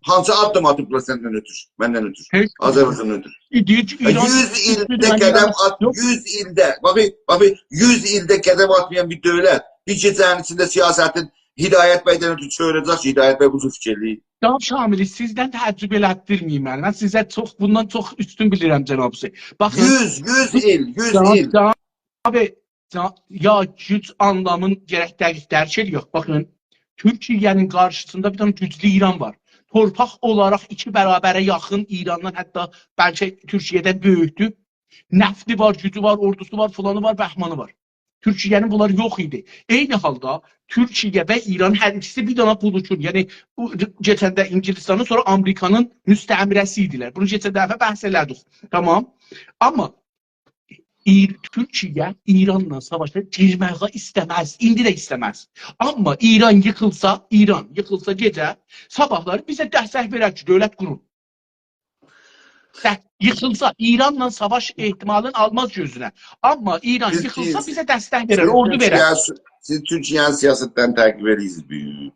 هانسی آددیم آتیبلار سندن اؤتور، مندن اؤتور، هئچ بیر. آذربایجاندان اؤتور؟ ائ، دئییر کی، ها، ایران یوز ایلده ایران قدم آت-، یوخ. یوز ایلده، باخ، باخ، یوز ایلده قدم آتمایان بیر دؤولت بیر گئجه‌نین ایچینده سیاستین هدایت بیدن اؤتور چئویره‌جک کی، هدایت بی بو جور فیکیر ائله‌ییر. جناب شاملی، سیزدن تعجب ائلتدیرمه‌ییم منی. من سیزه چوخ، بوندان چوخ اوستون بیلیرم، جناب حسین. باخین، یوز، یوز ایل، یوز ایل. جناب، جناب، جناب، یا گوج آنلامین گرک دقیق درک ائله‌یک. باخین، تورکیه‌نین قارشیسیندا بیر دنه گوجلو ایران وار. تورپاق اولاراق ایکی برابره یاخین ایراندان، حتی بلکه تورکیه‌دن بؤیوکدور. نفتی وار، گوجو وار، اوردوسو وار، فلانی وار، بهمانی وار. تورکیه‌نین بونلار یوخ ایدی. عینی حالدا تورکیه و ایران هر ایکیسی بیر دنه بولوتون، یعنی بو، کئچن ده انگلستانین، سونرا آمریکانین مستعمره‌سی ایدیلر. بونو کئچن دفعه بحث ائله‌دیک. تامام. آمما ایر-، تورکیه ایرانلا ساواشا گیرمه‌یی ایسته‌مز، ایندی ده ایسته‌مز. آمما ایران ییخیلسا، ایران ییخیلسا گئجه، صاباحلاری بیزه دستک وئرر کی، دؤولت قورون. سه-، ییخیلسا، ایرانلا ساواش احتمالین آلماز گؤزونه. آمما ایران ییخیلسا، بیزه دستک وئرر، اوردو وئرر. سیز تورکیه‌نین سیاستلرینی تعقیب ائدیرسینیز بو گون؟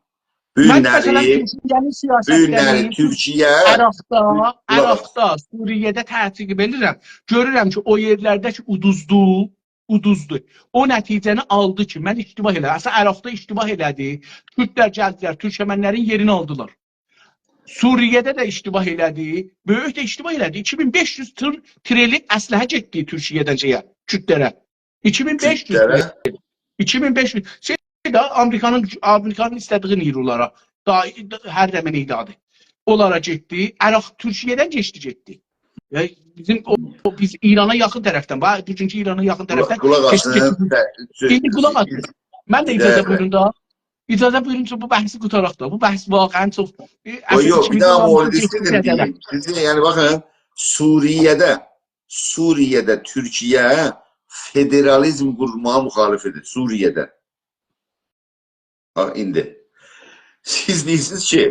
بو گونلری، من، مثلا، تورکیه‌نین سیاستلرینی، بو گونلری تورکیه، عراقدا، قولاق آس، عراقدا، سوریه‌ده تعقیب ائدیرم. گؤرورم کی، او یئرلرده کی، اودوزدو، اودوزدو. او نتیجه‌نی آلدی کی، من اشتباه ائله‌دیم. اصلا، عراقدا اشتباه ائله‌دی. کوردلر گلدیلر، تورکمنلرین یئرینی آلدیلار. سوریه‌ده ده اشتباه ائله‌دی. بؤیوک ده اشتباه ائله‌دی. ایکی مین بئش یوز تیر-، تریلی اسلحه گئتدی تورکیه‌دن شئیه، کوردلره. ایکی مین بئش یوز کوردلره. ایکی مین بئش یوز. شئی ده، آمریکانین، آمریکانین ایسته‌دیگی نیرولارا. دا، هر نمنه ایدی آدی. اونلارا گئتدی. عراق تورکیه‌دن کئچدی، گئتدی. یعنی، بیزیم او، او، بیز ایرانا یاخین طرفدن، باخ، بوگونکو ایرانا یاخین طرفدن قولاق، قولاق کئچدی، آسین، کئچدی. سه-، سو-، ایندی قولاق آسین. من ده اجازه بویورون دا. اجازه بویورون کی، بو بحثی قوتاراق دا. بو بحث واقعا چوخ، ائ، یوخ، اصل یوخ، بیر ایکیمین داها اون آلتینجی مولد ایسته‌ییرم ایلده دئییم. سیزین، یعنی، باخین، سوریه‌ده، سوریه‌ده تورکیه فدرالیزم قورماغا مخالفدیر. سوریه‌ده. ها، ایندی. سیز دئییرسینیز کی،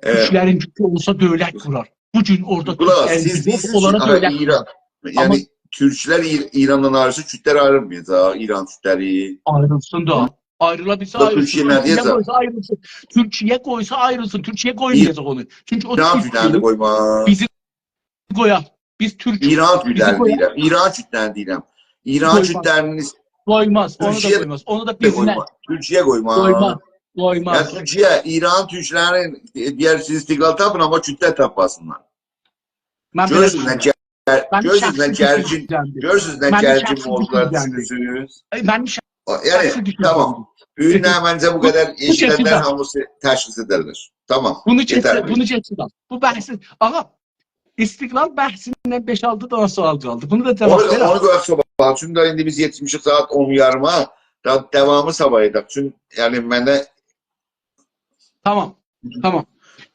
ائ، تورکلرین گوجو اولسا دؤولت قورار. بو گون اورادا قولاق آس، تورکلرین سیز گوجو دئییرسینیز اولارا کی، دؤولت قورار. ایران، یعنی، آمما تورکلر ایر-، ایراندان آیریلسا، کوردلر آیریلمایاجاق، ایران کوردلری. آیریلسین دا. آیریلا بیلسه، دا آیریلسین. تورکیه نه دئیه‌جک؟ تورکیه قویسا آیریلسین. تورکیه قویسا آیریلسین. تورکیه قویمایاجاق اونو. چونکی او تورکدور. ایران کوردلرینی قویماز. بیزی قویار. بیز تورکوک. ایران کوردلرینی دئییرم. ایران کوردلرینی دئییرم. ایران کوردلرینی قویماز. قویماز، اونو دا قویماز. اونو دا بیزینن قویماز. تورکیه قویماز. قویماز. قویماز. یعنی تورکیه، ایران تورکلرین، ائ، دئیر، سیز استقلال تاپین، آمما کوردلر تاپماسینلار. من بئله دوشونمورم. گؤرورسونوز نه، گؤرورسونوز نه گرگین، گؤرورسونوز نه گرگین موضوعلار دوشونورسونوز. منیم شخصی دوشونجه‌مدیر. منیم شخصی دوشونجه‌مدیر. آ، یعنی، تامام. بو گون ده منجه بو قدر ائشیدنلر هامیسی تشخیص ائدرلر. تامام. بونو کئچ، یئتر. بونو کئچ. بو بحثی، آغا، استقلال بحثیندن بئش-آلتی دنه سؤال قالدی. بونو دا جاواب وئرک. اونو، اونو قویاق صاباحا. چونکی ایندی بیز یئتیشمیشیک ساعات اون یاریما. دا، داوامی صاباح ائدک. چون، یعنی، منه تامام، تامام.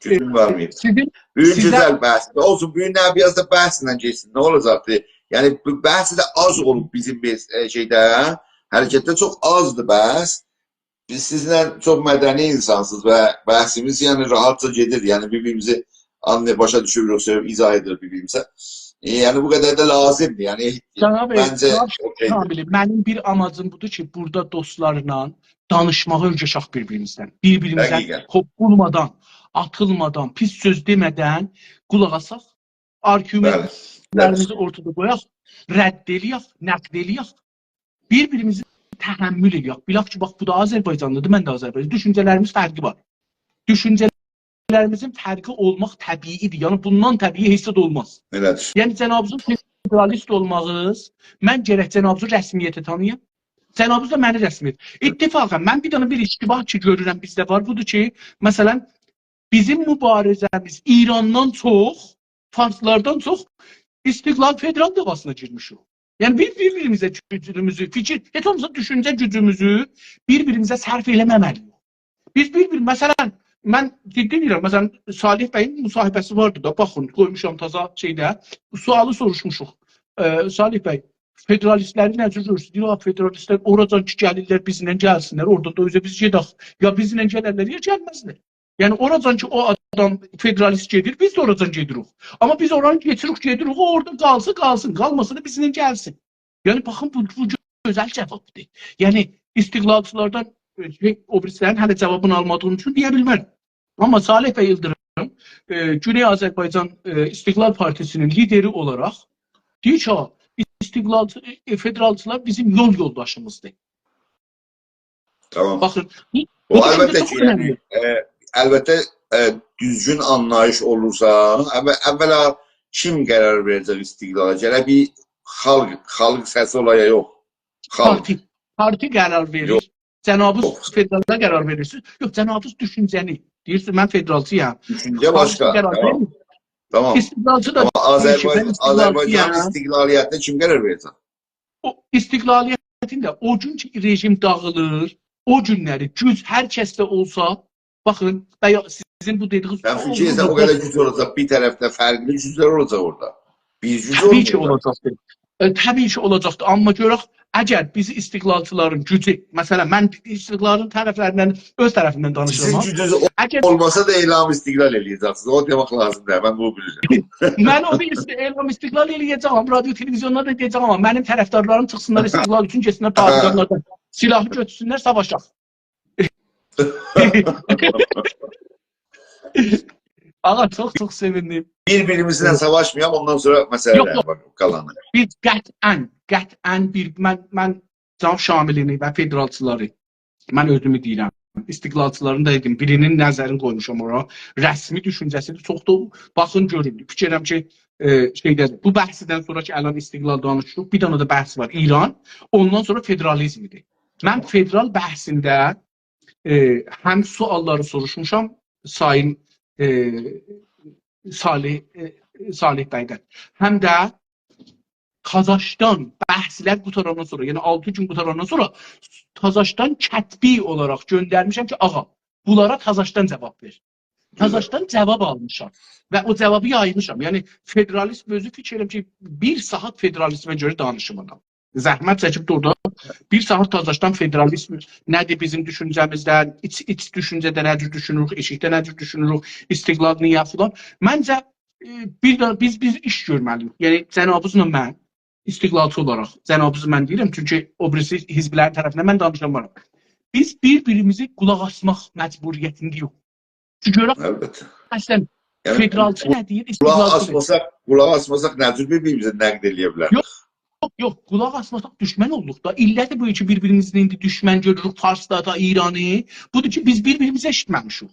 گوجوم وارماییب. سیزین، بوگون سیزه گؤزل بحث. اولسون، بوگون نه، بیر آز دا بحثله گئتسین. نه اولاجاقدی؟ یعنی، بو بحث ده آز اولوب بیزیم بیر، ائ، شئیده، حرکتده چوخ آزدیر بحث. بیز سیزینله چوخ مدنی اینسانسینیز و بحثیمیز، یعنی، راحتجا گئدیر. یعنی، بیر-بیریمیزی آنلاییر، باشا دوشوروک، سؤیله‌ییب، ایضاح ائدیر بیر-بیریمیزه. ائ، یعنی، بو قدر ده لازیمدیر. یعنی، جناب منجه، جناب اوکی‌دیر. کاملی، منیم بیر آماجیم بودور کی، بورادا دوستلارلا دانیشماغی اؤیره‌شک بیر-بیریمیزدن. بیر-بیریمیزه دقیقاً. هوپپولمادان، آتیلمادان، پیس سؤز دئمه‌دن قولاق آساق، بلی، آرگومنتلریمیزی بلی. اورتادا قویاق، رد ائله‌یک، نقد ائله‌یک. بیر-بیریمیزی تحمل ائله‌یک. بیلک کی، باخ، بو دا آذربایجانلیدیر، من ده آذربایجانلی. دوشونجه‌لریمیز فرقلی وار. دوشونجه‌لریمیزین فرقی اولماق طبیعی‌دیر. یعنی، بوندان طبیعی هئچ زاد اولماز. ائله‌دیر. یعنی، جنابینیزین فدرالیست اولماغینیز، من گرک جنابینیزی رسمیته تانییام. جنابینیز دا منی رسمیت. اتفاقاً، من بیر دنه بیر اشتباه کی گؤرورم بیزده وار، بودور کی، مثلاً، بیزیم مبارزه‌میز ایراندان چوخ، فارسلاردان چوخ استقلال فدرال دعواسینا گیرمیشیک. یعنی، بیز بیر-بیریمیزه گوجوموزو، فیکیر، هئچ اولماسا دوشونجه گوجوموزو بیر-بیریمیزه صرف ائله‌مه‌مه‌لی‌ییک. بیز بیر-بیر، مثلاً، من جدی دئییرم، مثلاً، صالح بیین مصاحبه‌سی واردی دا، باخین، قویموشام تازا شئیده، سؤالی سوروشموشوق. ائ، صالح بی، فدرالیستلری نه جور گؤرورسونوز؟ دئییر، «آ، فدرالیستلر اوراجان کی گلیرلر، بیزله گلسینلر، اوردان دا اؤزه بیز گئدک. یا بیزله گلرلر، یا گلمزلر.» یعنی، اوراجان کی او آدام فدرالیست گئدیر، بیز ده اوراجان گئدیریک. آمما بیز اورانی کئچیریک، گئدیریک، او اورادا قالسین، قالسین، قالماسا دا بیزله گلسین. یعنی، باخین، بو، بو گؤزل جاوابدیر. یعنی، استقلالچیلاردان، ائ، شئی، او بیریسی‌لرین هله جاوابینی آلمادیغیم اوچون دئیه بیلمرم. آمما صالح بی ایلدیریم، ائ، گونئی آذربایجان، ائ، استقلال پارتیسی‌نین لیدری اولاراق دئییر کی، استقلالچی، ائ، فدرالچیلار بیزیم یول یولداشیمیزدیر. تامام. باخین، بو، او، بو دوشونجه البته چوخ کی، یعنی، اؤنملی. ائ، البته، ائ، دوزگون آنلاییش اولورسا، اول-، اولا کیم قرار وئره‌جک استقلالا؟ گرک بیر خالق، خالق سسی اولا یا یوخ؟ خالق. پارتی، پارتی قرار وئریر. یوخ. جنابینیز یوخ. فدرالا قرار وئریرسینیز. یوخ، جنابینیز دوشونجه‌نی. دئییرسینیز، «من فدرالچی‌یام.» دوشونجه باشقا. پارتی قرار وئریر. تامام. تامام. استقلالچی دا آمما دئییر کی، «من آذربایجان، آذربایجان استقلالچی‌یام.» استقلالیتینه کیم قرار وئره‌جک؟ او استقلالیتین ده او گون کی رژیم داغیلیر، او گونلری گوج هر کسده اولسا، باخین، و یا سیزین بو دئدیگینیز سن فیکیر اولماز ائتسن، او اولماز. قدر گوج اولاجاق، بیر طرفده فرقلی گوجلر اولاجاق اورادا. بیر گوج طبیعی کی، اولمایاجاق. اولاجاقدیر. ائ، طبیعی کی، اولاجاقدیر. آمما گؤرک، اگر بیز استقلالچیلارین گوجو، مثلاً، من استقلالین طرفلریندن، اؤز طرفیمدن دانیشیرام، سیزین گوجونوز اگر اولماسا دا اعلان استقلال ائله‌یه‌جکسینیز. او دئمک لازیم دئییل، من بونو بیلیرم. من اونو ایسته-، اعلان استقلال ائله‌یه‌جم، رادیو، تلویزیوندا دا دئیه‌جم، آمما منیم طرفدارلاریم چیخسینلار استقلال اوچون، گئتسینلر پادگانلاردا سلاحی گؤتورسونلر، ساواشاق. آغا، چوخ چوخ سئویندیم. بیر-بیریمیزله ساواشمایاق، اوندان سونرا مسئله‌لر وار، قالانی. یوخ، یوخ. بیز قطعاً، قطعاً بیر، من، من جناب شاملینی و فدرالچیلاری، من اؤزومو دئییرم، استقلالچیلارین دا دئدیم، بیرینین نظرینی قویموشام اورا. رسمی دوشونجه‌سی‌دیر. چوخ دا باخین گؤرون. فیکیر ائدیرم کی، ائ، شئیده‌دیر. بو بحثدن سونرا کی الان استقلال دانیشیریق، بیر دنه ده بحث وار، ایران. اوندان سونرا فدرالیزم‌دیر. من فدرال بحثینده، ائ، هم سؤاللاری سوروشموشام سایین، ائ، صالح، ائ، صالح بیدن، هم ده تازاشدان بحثلر قوتاراندان سونرا، یعنی آلتی گون قوتاراندان سونرا تازاشدان کتبی اولاراق گؤندرمیشم کی، آغا، بونلارا تازاشدان جاواب وئر. تازاشدان جاواب آلمیشام و او جاوابی یایمیشام. یعنی، فدرالیزم اؤزو، فیکیر ائدیرم کی، بیر ساعات فدرالیزمه گؤره دانیشیم آدام. زحمت چکیب دوردا بیر ساعات تازاشدان فدرالیزم نه‌دیر بیزیم دوشونجه‌میزده، ایچ، ایچ دوشونجه‌ده نه جور دوشونوروک، ائشیکده نه جور دوشونوروک، استقلال نییه فلان. منجه، ائ، بیر ده بیز، بیز ایش گؤرمه‌لی‌ییک. یعنی، جنابینیزلا من، استقلالچی اولاراق، جنابینیزی من دئییرم، چونکی او بیریسی حزبلرین طرفیندن من دانیشانمارام. بیز بیر-بیریمیزی قولاق آسماق مجبوریتینده‌ییک. کی گؤرک، البته. اصلاً، یعنی، فدرالچی نه دئییر، قولاق استقلالچی نه دئییر؟ آسماساق، قولاق آسماساق نه جور بیر-بیریمیزه نقد ائله‌یه بیلریک؟ یوخ، یوخ، یوخ، قولاق آسماساق دوشمن اولدوق دا. ایللردیر بو کی، بیر-بیریمیزین ایندی دوشمن گؤروروک، فارسلاری دا، ایرانی. بودور کی، بیز بیر-بیریمیزی ائشیتمه‌میشیک.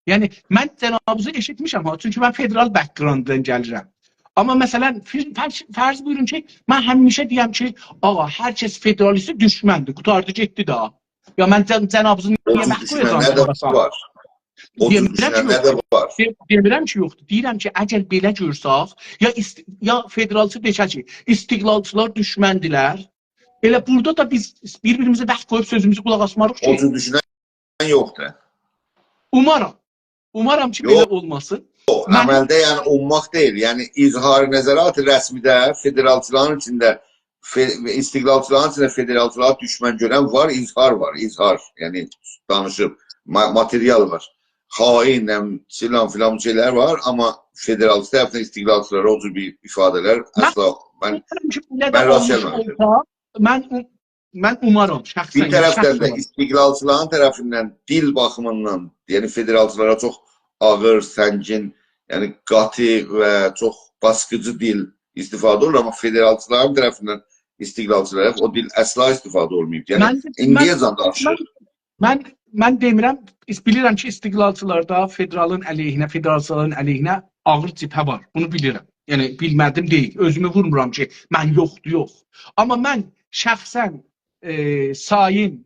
یعنی، من جنابینیزی ائشیتمیشم ها، چونکی من فدرال بک‌گرانددان گلیرم. آمما مثلاً، فر-، فرض، فرض بویورون کی، من همیشه دئیم کی، آغا، هر کس فدرالیستی دوشمندیر، قوتاردی، گئتدی دا. یا من جن-، جنابینیزی او نییه جور محکوم دوشمنلر ائدیرم ده بونلارا؟ وار. او جور دئمیرم کی، دوشمنلر ده یوخدور. وار. دئ-، دئمیرم کی، یوخدور. دئییرم کی، اگر بئله گؤرسک، یا ایست-، یا فدرالچی دئسه کی، استقلالچیلار دوشمندیلر، ائله بورادا دا بیز بیر-بیریمیزه وقت قویوب سؤزوموزو قولاق آسماریق کی. او جور دوشونن یوخدور. اومارام. اومارام کی، یوخ. بئله اولماسین. یوخ، من عملده، یعنی، اولماق دئییل. یعنی اظهار نظرات رسمی‌ده فدرالچیلارین ایچینده، ف-، استقلالچیلارین ایچینده فدرالچیلارا دوشمن گؤرن وار، اظهار وار، اظهار. یعنی دانیشیب، ما-، ماتریال وار. خائن، نم، فلان فلان شئیلر وار، آمما فدرالچی طرفدن استقلالچیلارا او جور بیر ایفاده‌لر من اصلا من اومارام کی، بئله من ده راست اولموش گلمه‌میشدیم. اولسا، من او-، من اومارام شخصا، بیر یعنی طرفدن شخص ده اولاراق. استقلالچیلارین طرفیندن دیل باخیمیندان، یعنی فدرالچیلارا چوخ آغیر، سنگین، یعنی قاتی و چوخ باسقیجی دیل استفاده اولور، آمما فدرالچیلارین طرفیندن استقلالچیلارا او دیل اصلا استفاده اولماییب. یعنی من من ایندییه‌جن من دانیشیریق. من من دئمیرم، بیلیرم کی، استقلالچیلاردا فدرالین علیهینه، فدرالچیلارین علیهینه آغیر جبهه وار. بونو بیلیرم. یعنی بیلمه‌دیم دئییل. اؤزومو وورمورام کی، من یوخدور، یوخ. آمما من شخصا، ائ، سایین،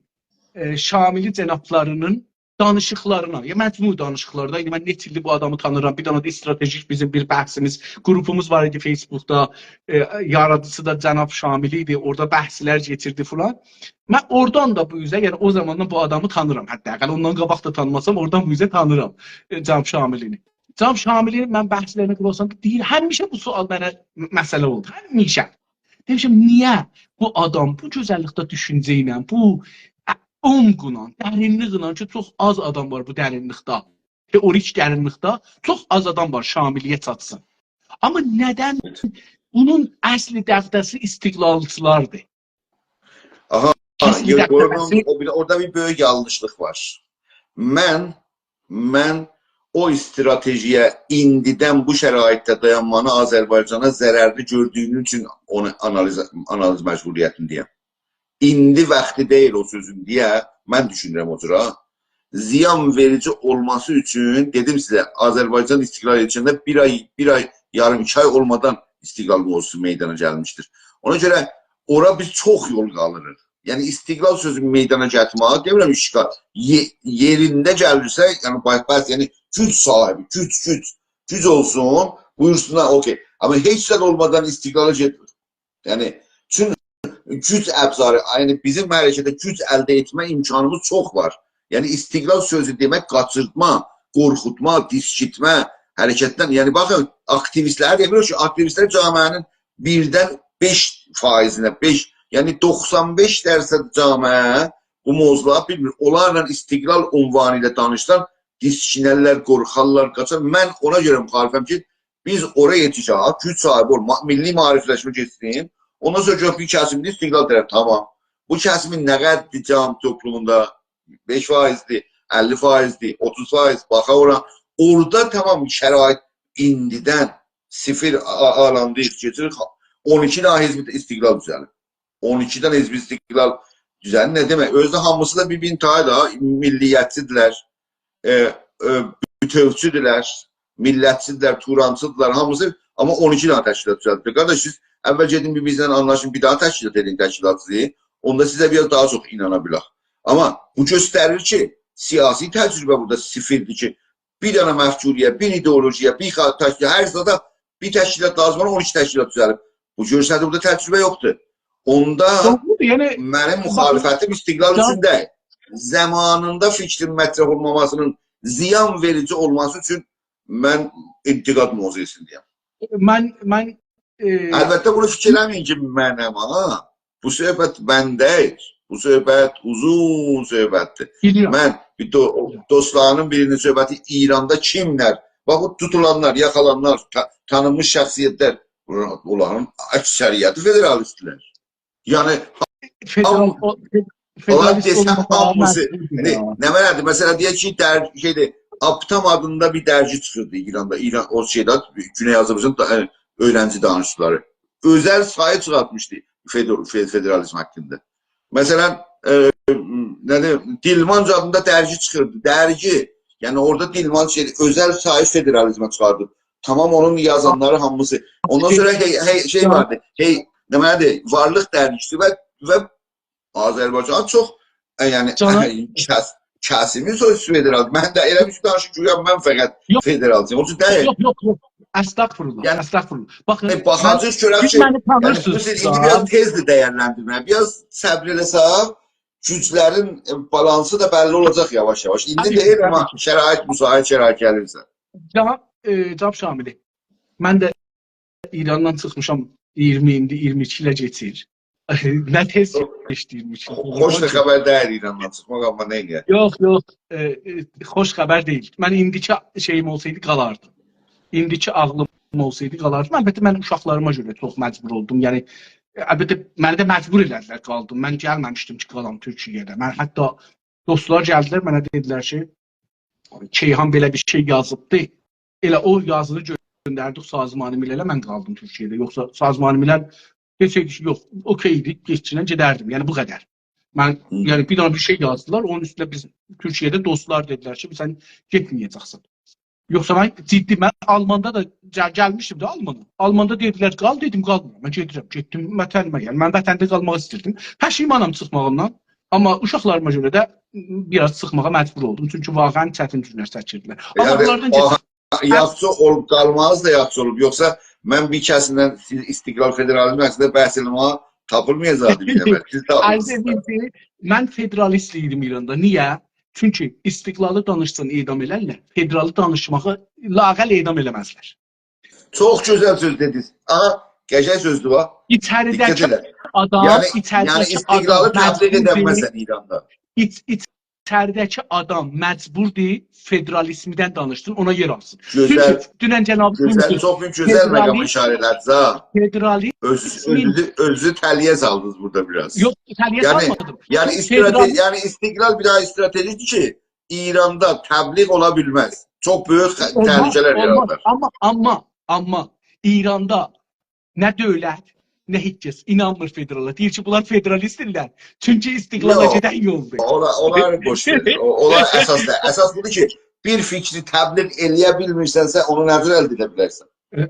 ائ، شاملی جنابلاری‌نین دانیشیقلارینا، یا مجموع دانیشیقلاردا، ایندی من نئچه ایلدیر بو آدامی تانیرام، بیر دنه ده استراتژیک بیزیم بیر بحثیمیز، گروپوموز وار ایدی فیسبوکدا، ائ، یارادیجیسی دا جناب شاملی ایدی، اورادا بحثلر کئچیردی فلان. من اورادان دا بو اوزه، یعنی او زاماندان بو آدامی تانیرام، حداقل اوندان قاباق دا تانیماسام، اورادان بو اوزه تانیرام، ائ، جناب شاملینی. جناب شاملینین من بحثلرینه قولاق آساندا دئییر، همیشه بو سؤال منه م-، مسئله اولدو، همیشه. دئمیشم، نییه بو آدام بو گؤزللیکده دوشونجه ایله، بو ع-، عمقلا، درینلیکله کی، چوخ آز آدام وار بو درینلیکده، تئوریک درینلیکده چوخ آز آدام وار شاملی‌یه چاتسین. آمما ندن بونون اصلی دغدغه‌سی استقلالچیلاردیر؟ آها، اصلی یوخ، دغدغه‌سی او بیر، اورادا بیر بؤیوک یانلیشلیق وار. من، من او استراتژی‌یه ایندیدن بو شرایطده دایانمانی آذربایجانا ضررلی گؤردویوم اوچون اونو آنالیز، آنالیز مجبوریتینده‌یم. ایندی واختی دئییل او سؤزون دئیه، من دوشونورم او جورا. زیان وئریجی اولماسی اوچون، دئدیم سیزه، آذربایجان استقلال یئتیشنده بیر آی، بیر آی یاریم، ایکی آی اولمادان استقلال موضوعسو میدانا گلمیشدیر. اونا گؤره اورا بیز چوخ یول قالیریق. یعنی استقلال سؤزو میدانا گتیرمک، دئمیرم اشغال، یئ-، یئرینده گلیرسه، یعنی بای-، بس، یعنی گوج صاحیبی، گوج، گوج، گوج اولسون، بویورسونلار، اوکئی. آمما هئچ زاد اولمادان استقلالا گئتمیر. یعنی، چون گوج ابزاری، یعنی بیزیم حرکته گوج الده ائتمه امکانیمیز چوخ وار. یعنی استقلال سؤزو دئمک قاچیرتما، قورخوتما، دیسکیتمه حرکتدن. یعنی باخین، آکتیویستلری دئمیر کی، آکتیویستلر جامعه‌نین بیردن بئش فایزینه، بئش، یعنی دوخسان بئش درصد جامعه بو موضوعلاری بیلمیر. اونلارلا استقلال عنوانی ایله دانیشسان، دیسکینرلر، قورخارلار، قاچار. من اونا گؤره مخالفم کی، بیز اورا یئتیشک، گوج صاحیبی اولماق، میللی معاریفلشمه کئچسین. اوندان سونرا گؤرک بیر کسیم دئییر، استقلال طرف، تامام. بو کسیمین نه قدری جامعه توپلوموندا، بئش فایزدیر، اللی فایزدیر، اوتوز فایز، باخا اورا. اورادا تامام شرایط ایندیدن صفر آ-، آرامدا ایش کئچیریر. اون ایکی دنه حزب استقلال دوزه‌لیر. اون ایکی دنه حزب استقلال دوزه‌لیر. نه دئمک؟ اؤزو ده هامیسی دا بیر-بیرینین تایی دا، میللیتچی‌دیرلر، ائ، ائ، بوتؤوچودورلر، میللتچی‌دیرلر، تورانچی‌دیرلار، هامیسی، آمما اون ایکی دنه تشکیلات دوزلدیبلر. قارداش، سیز اول گئدین بیر-بیرینیزله آنلاشین، بیر داها تشکیلات ائدین تشکیلاتچیلیغی. اوندا سیزه بیر آز داها چوخ اینانا بیلک. آمما بو گؤستریر کی، سیاسی تجربه بورادا صفردیر کی، بیر دنه مفکوری‌یه، بیر ایدئولوژی‌یه، بیر خا-، تشکیل، هر زادا بیر تشکیلات لازیم اولور، اون ایکی تشکیلات دوزلیب. بو گؤستریر بورادا تجربه یوخدور. اوندا دوغرودور، یعنی منیم باخین، مخالفتیم استقلال جان اوچون دئییل. زامانیندا فیکرین مطرح اولماماسینین زیان وئریجی اولماسی اوچون من انتقاد موضعی‌سینده‌یم. من، من، ائ، البته، بونو فیکیر ائله‌مه‌یین کی، منم، ها. بو صحبت من دئییل. بو صحبت اوزون صحبتدیر. بیلیرم. من بیر دو-، بیلیرم. دوستلارینین بیرینین صحبتی ایراندا کیملر، باخ، بو توتولانلار، یاخالانلار، تا-، تانینمیش شخصیتلر، بونلار، اونلارین اکثریتی فدرالیستلر. یعنی، فدرال-، هام-، او، فد-، اونلار فدرالیست دئسم اولماماغا هامیسی، مجبوردور یعنی، یا. نمنه‌دیر؟ مثلا، دئیک کی، در-، شئیدیر، آپتام آدیندا بیر درگی چیخیردی ایراندا. ایران، او شئیده، گونئی آذربایجان دا-، ائ، اؤیرنجی دانشجولاری. اؤزل سایی چیخارتمیشدی فدر-، فد-، فدرالیزم حاقیندا. مثلا، ائ، نه‌دیر؟ دیلمانج آدیندا درگی چیخیردی. درگی. یعنی، اورادا دیلمانج شئیدیر، اؤزل سایی فدرالیزمه چیخاردی. تامام اونون یازانلاری هامیسی. اوندان سونرا هئی، هئی، شئی واردی. هئی، نمنه‌دیر؟ وارلیق درگیسی و، و آذربایجان چوخ، ائ، یعنی، جانا- کس-، کسیمی سؤز فدرال. من ده ائله بیر دانیشیق کی، من فقط یوخ. فدرالچی‌یام. اونون اوچون دئییل. یوخ، یوخ، یوخ. استغفرالله، یعنی، استغفرالله. باخین، ائ، باخاجاغیق، گؤرک سیز کی، منی یعنی، بو تانیرسینیز سیز ایندی دا. بیر آز تئزدیر دیرلندیرمه. بیر آز صبر ائله‌سن، گوجلرین، ائ، بالانسی دا بللی اولاجاق یاواش-یاواش. ایندی طبیعی دئییر، کی، آمما طبیعی کی. شرایط مساعد، شرایط گلیرسه. جناب، ائ، جناب شاملی، من ده ایران‌دان چیخمیشام، اییرمی، ایندی اییرمی ایکی ایله کئچیر. نه تئز کئچدی اییرمی ایکی ایل. خو-، خوش دا خبر دئییل ایران‌دان چیخماق، آمما نه ائدک؟ یوخ، یوخ، ائ، ائ، خوش خبر دئییل. من ایندیکی شئییم اولسایدی، قالاردیم. ایندیکی عاغلیم اولسایدی، قالاردیم. البته، من اوشاقلاریما گؤره چوخ مجبور اولدوم. یعنی، ائ، البته، منی ده مجبور ائله‌دیلر، قالدیم. من گلمه‌میشدیم کی، قالام تورکیه‌ده. من حتی دوستلار گلدیلر، منه دئدیلر کی، کیهان بئله بیر شئی یازیبدی. ائله او یازینی گؤندردیک سازمان ملله، من قالدیم تورکیه‌ده. یوخسا سازمان ملل دئسه‌یدی کی، یوخ، اوکئیدی، گئچینن گئدردیم. یعنی، بو قدر. من، هی. یعنی، بیر دنه بیر شئی یازدیلار، اونون اوستونه بیز تورکیه‌ده دوستلار دئدیلر کی، سن گئتمه‌یه‌جکسن. یوخسا من جدی، من آلماندا دا گل-، گلمیشدیم ده آلمانا. آلماندا دئدیلر، «قال»، دئدیم، «قالمیرام، من گئدیرم.» گئتدیم وطنیمه، یعنی، من وطنده قالماق ایستیردیم. پشیمانام چیخماغیمدان، آمما اوشاقلاریما گؤره ده بیر آز چیخماغا مجبور اولدوم. چونکی واقعاً چتین گونلر چکیردیلر. آمما یعنی، بونلاردان آها، کئچیب یاخشی اولوب، قالماغینیز دا یاخشی اولوب. یوخسا من بیر کسینله سیز استقلال، فدرالیزم حاقیندا بحث ائله‌مه‌یه تاپیلمایاجاقدی بیر نفر. سیز عرض تاپیلمیشسینیز. ائدیم کی، من فدرالیست دئییرم ایراندا. نییه؟ چونکی استقلالی دانیشسان اعدام ائلرلر، فدرالی دانیشماغی لااقل اعدام ائله‌مزلر. چوخ گؤزل سؤز دئدینیز. آها، قشنگ سؤزدور، باخ. دقت ایچریده‌کی ائله. آدام، یعنی، یعنی ایچریده‌کی استقلالی آدام تبلیغ مجبوردور. ائدنمزسن ایراندا. ایچ-، ایچریده‌کی آدام مجبوردور فدرالیزمدن دانیشسین، اونا یئر آلسین. گؤزل، چونکی دونن جناب گؤزل، چوخ بیر گؤزل مقاما اشاره ائله‌دینیز ها. اؤز، فدرالیزمین اؤزو، اؤزو تله‌یه سالدینیز بورادا بیر آز. یوخ، تله‌یه یعنی، سالمادیم. یعنی فدرال- استراتژی، یعنی استقلال بیر دانا استراتژی‌دیر کی، ایراندا تبلیغ اولا بیلمز. چوخ بؤیوک خ-، اولماز، تهلکه‌لر اولماز. یارادار. آمما، آمما، آمما ایراندا نه دؤولت، نه هئچ کس اینانمیر فدرالا. دئییر کی، بونلار فدرالیست‌دیرلر. چونکی استقلالا، یوخ، گئدن یولدور. اونلار، اونلاری بوش وئرین. او-، اونلار اساس دئییل. اساس بودور کی، بیر فیکری تبلیغ ائله‌یه بیلمیرسنسه، اونو نه جور الده ائده بیلرسن؟ ائ،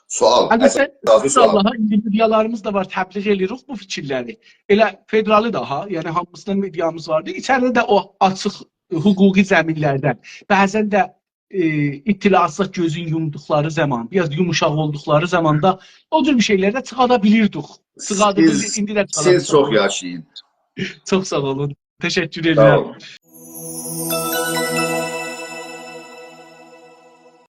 سؤال، البته، اساسی سؤال. ان‌شاءالله، ایندی مدیالاریمیز دا وار، تبلیغ ائله‌ییریک بو فیکیرلری. ائله فدرالی دا ها، یعنی هامیسینا مدیامیز واردی. ایچریده ده او آچیق حقوقی زمین‌لردن، بعضاً ده، ائ، اطلاعاتدا گؤزون یومدوقلاری زامان، بیر آز یوموشاق اولدوقلاری زاماندا او جور بیر شئیلر ده چیخادا بیلیردیک. چیخادا بیلیر، ایندی ده چیخادا بیلیر. سیز چوخ یاشایین. چوخ ساغ اولون. تشکر ائدیرم. ساغ اولون.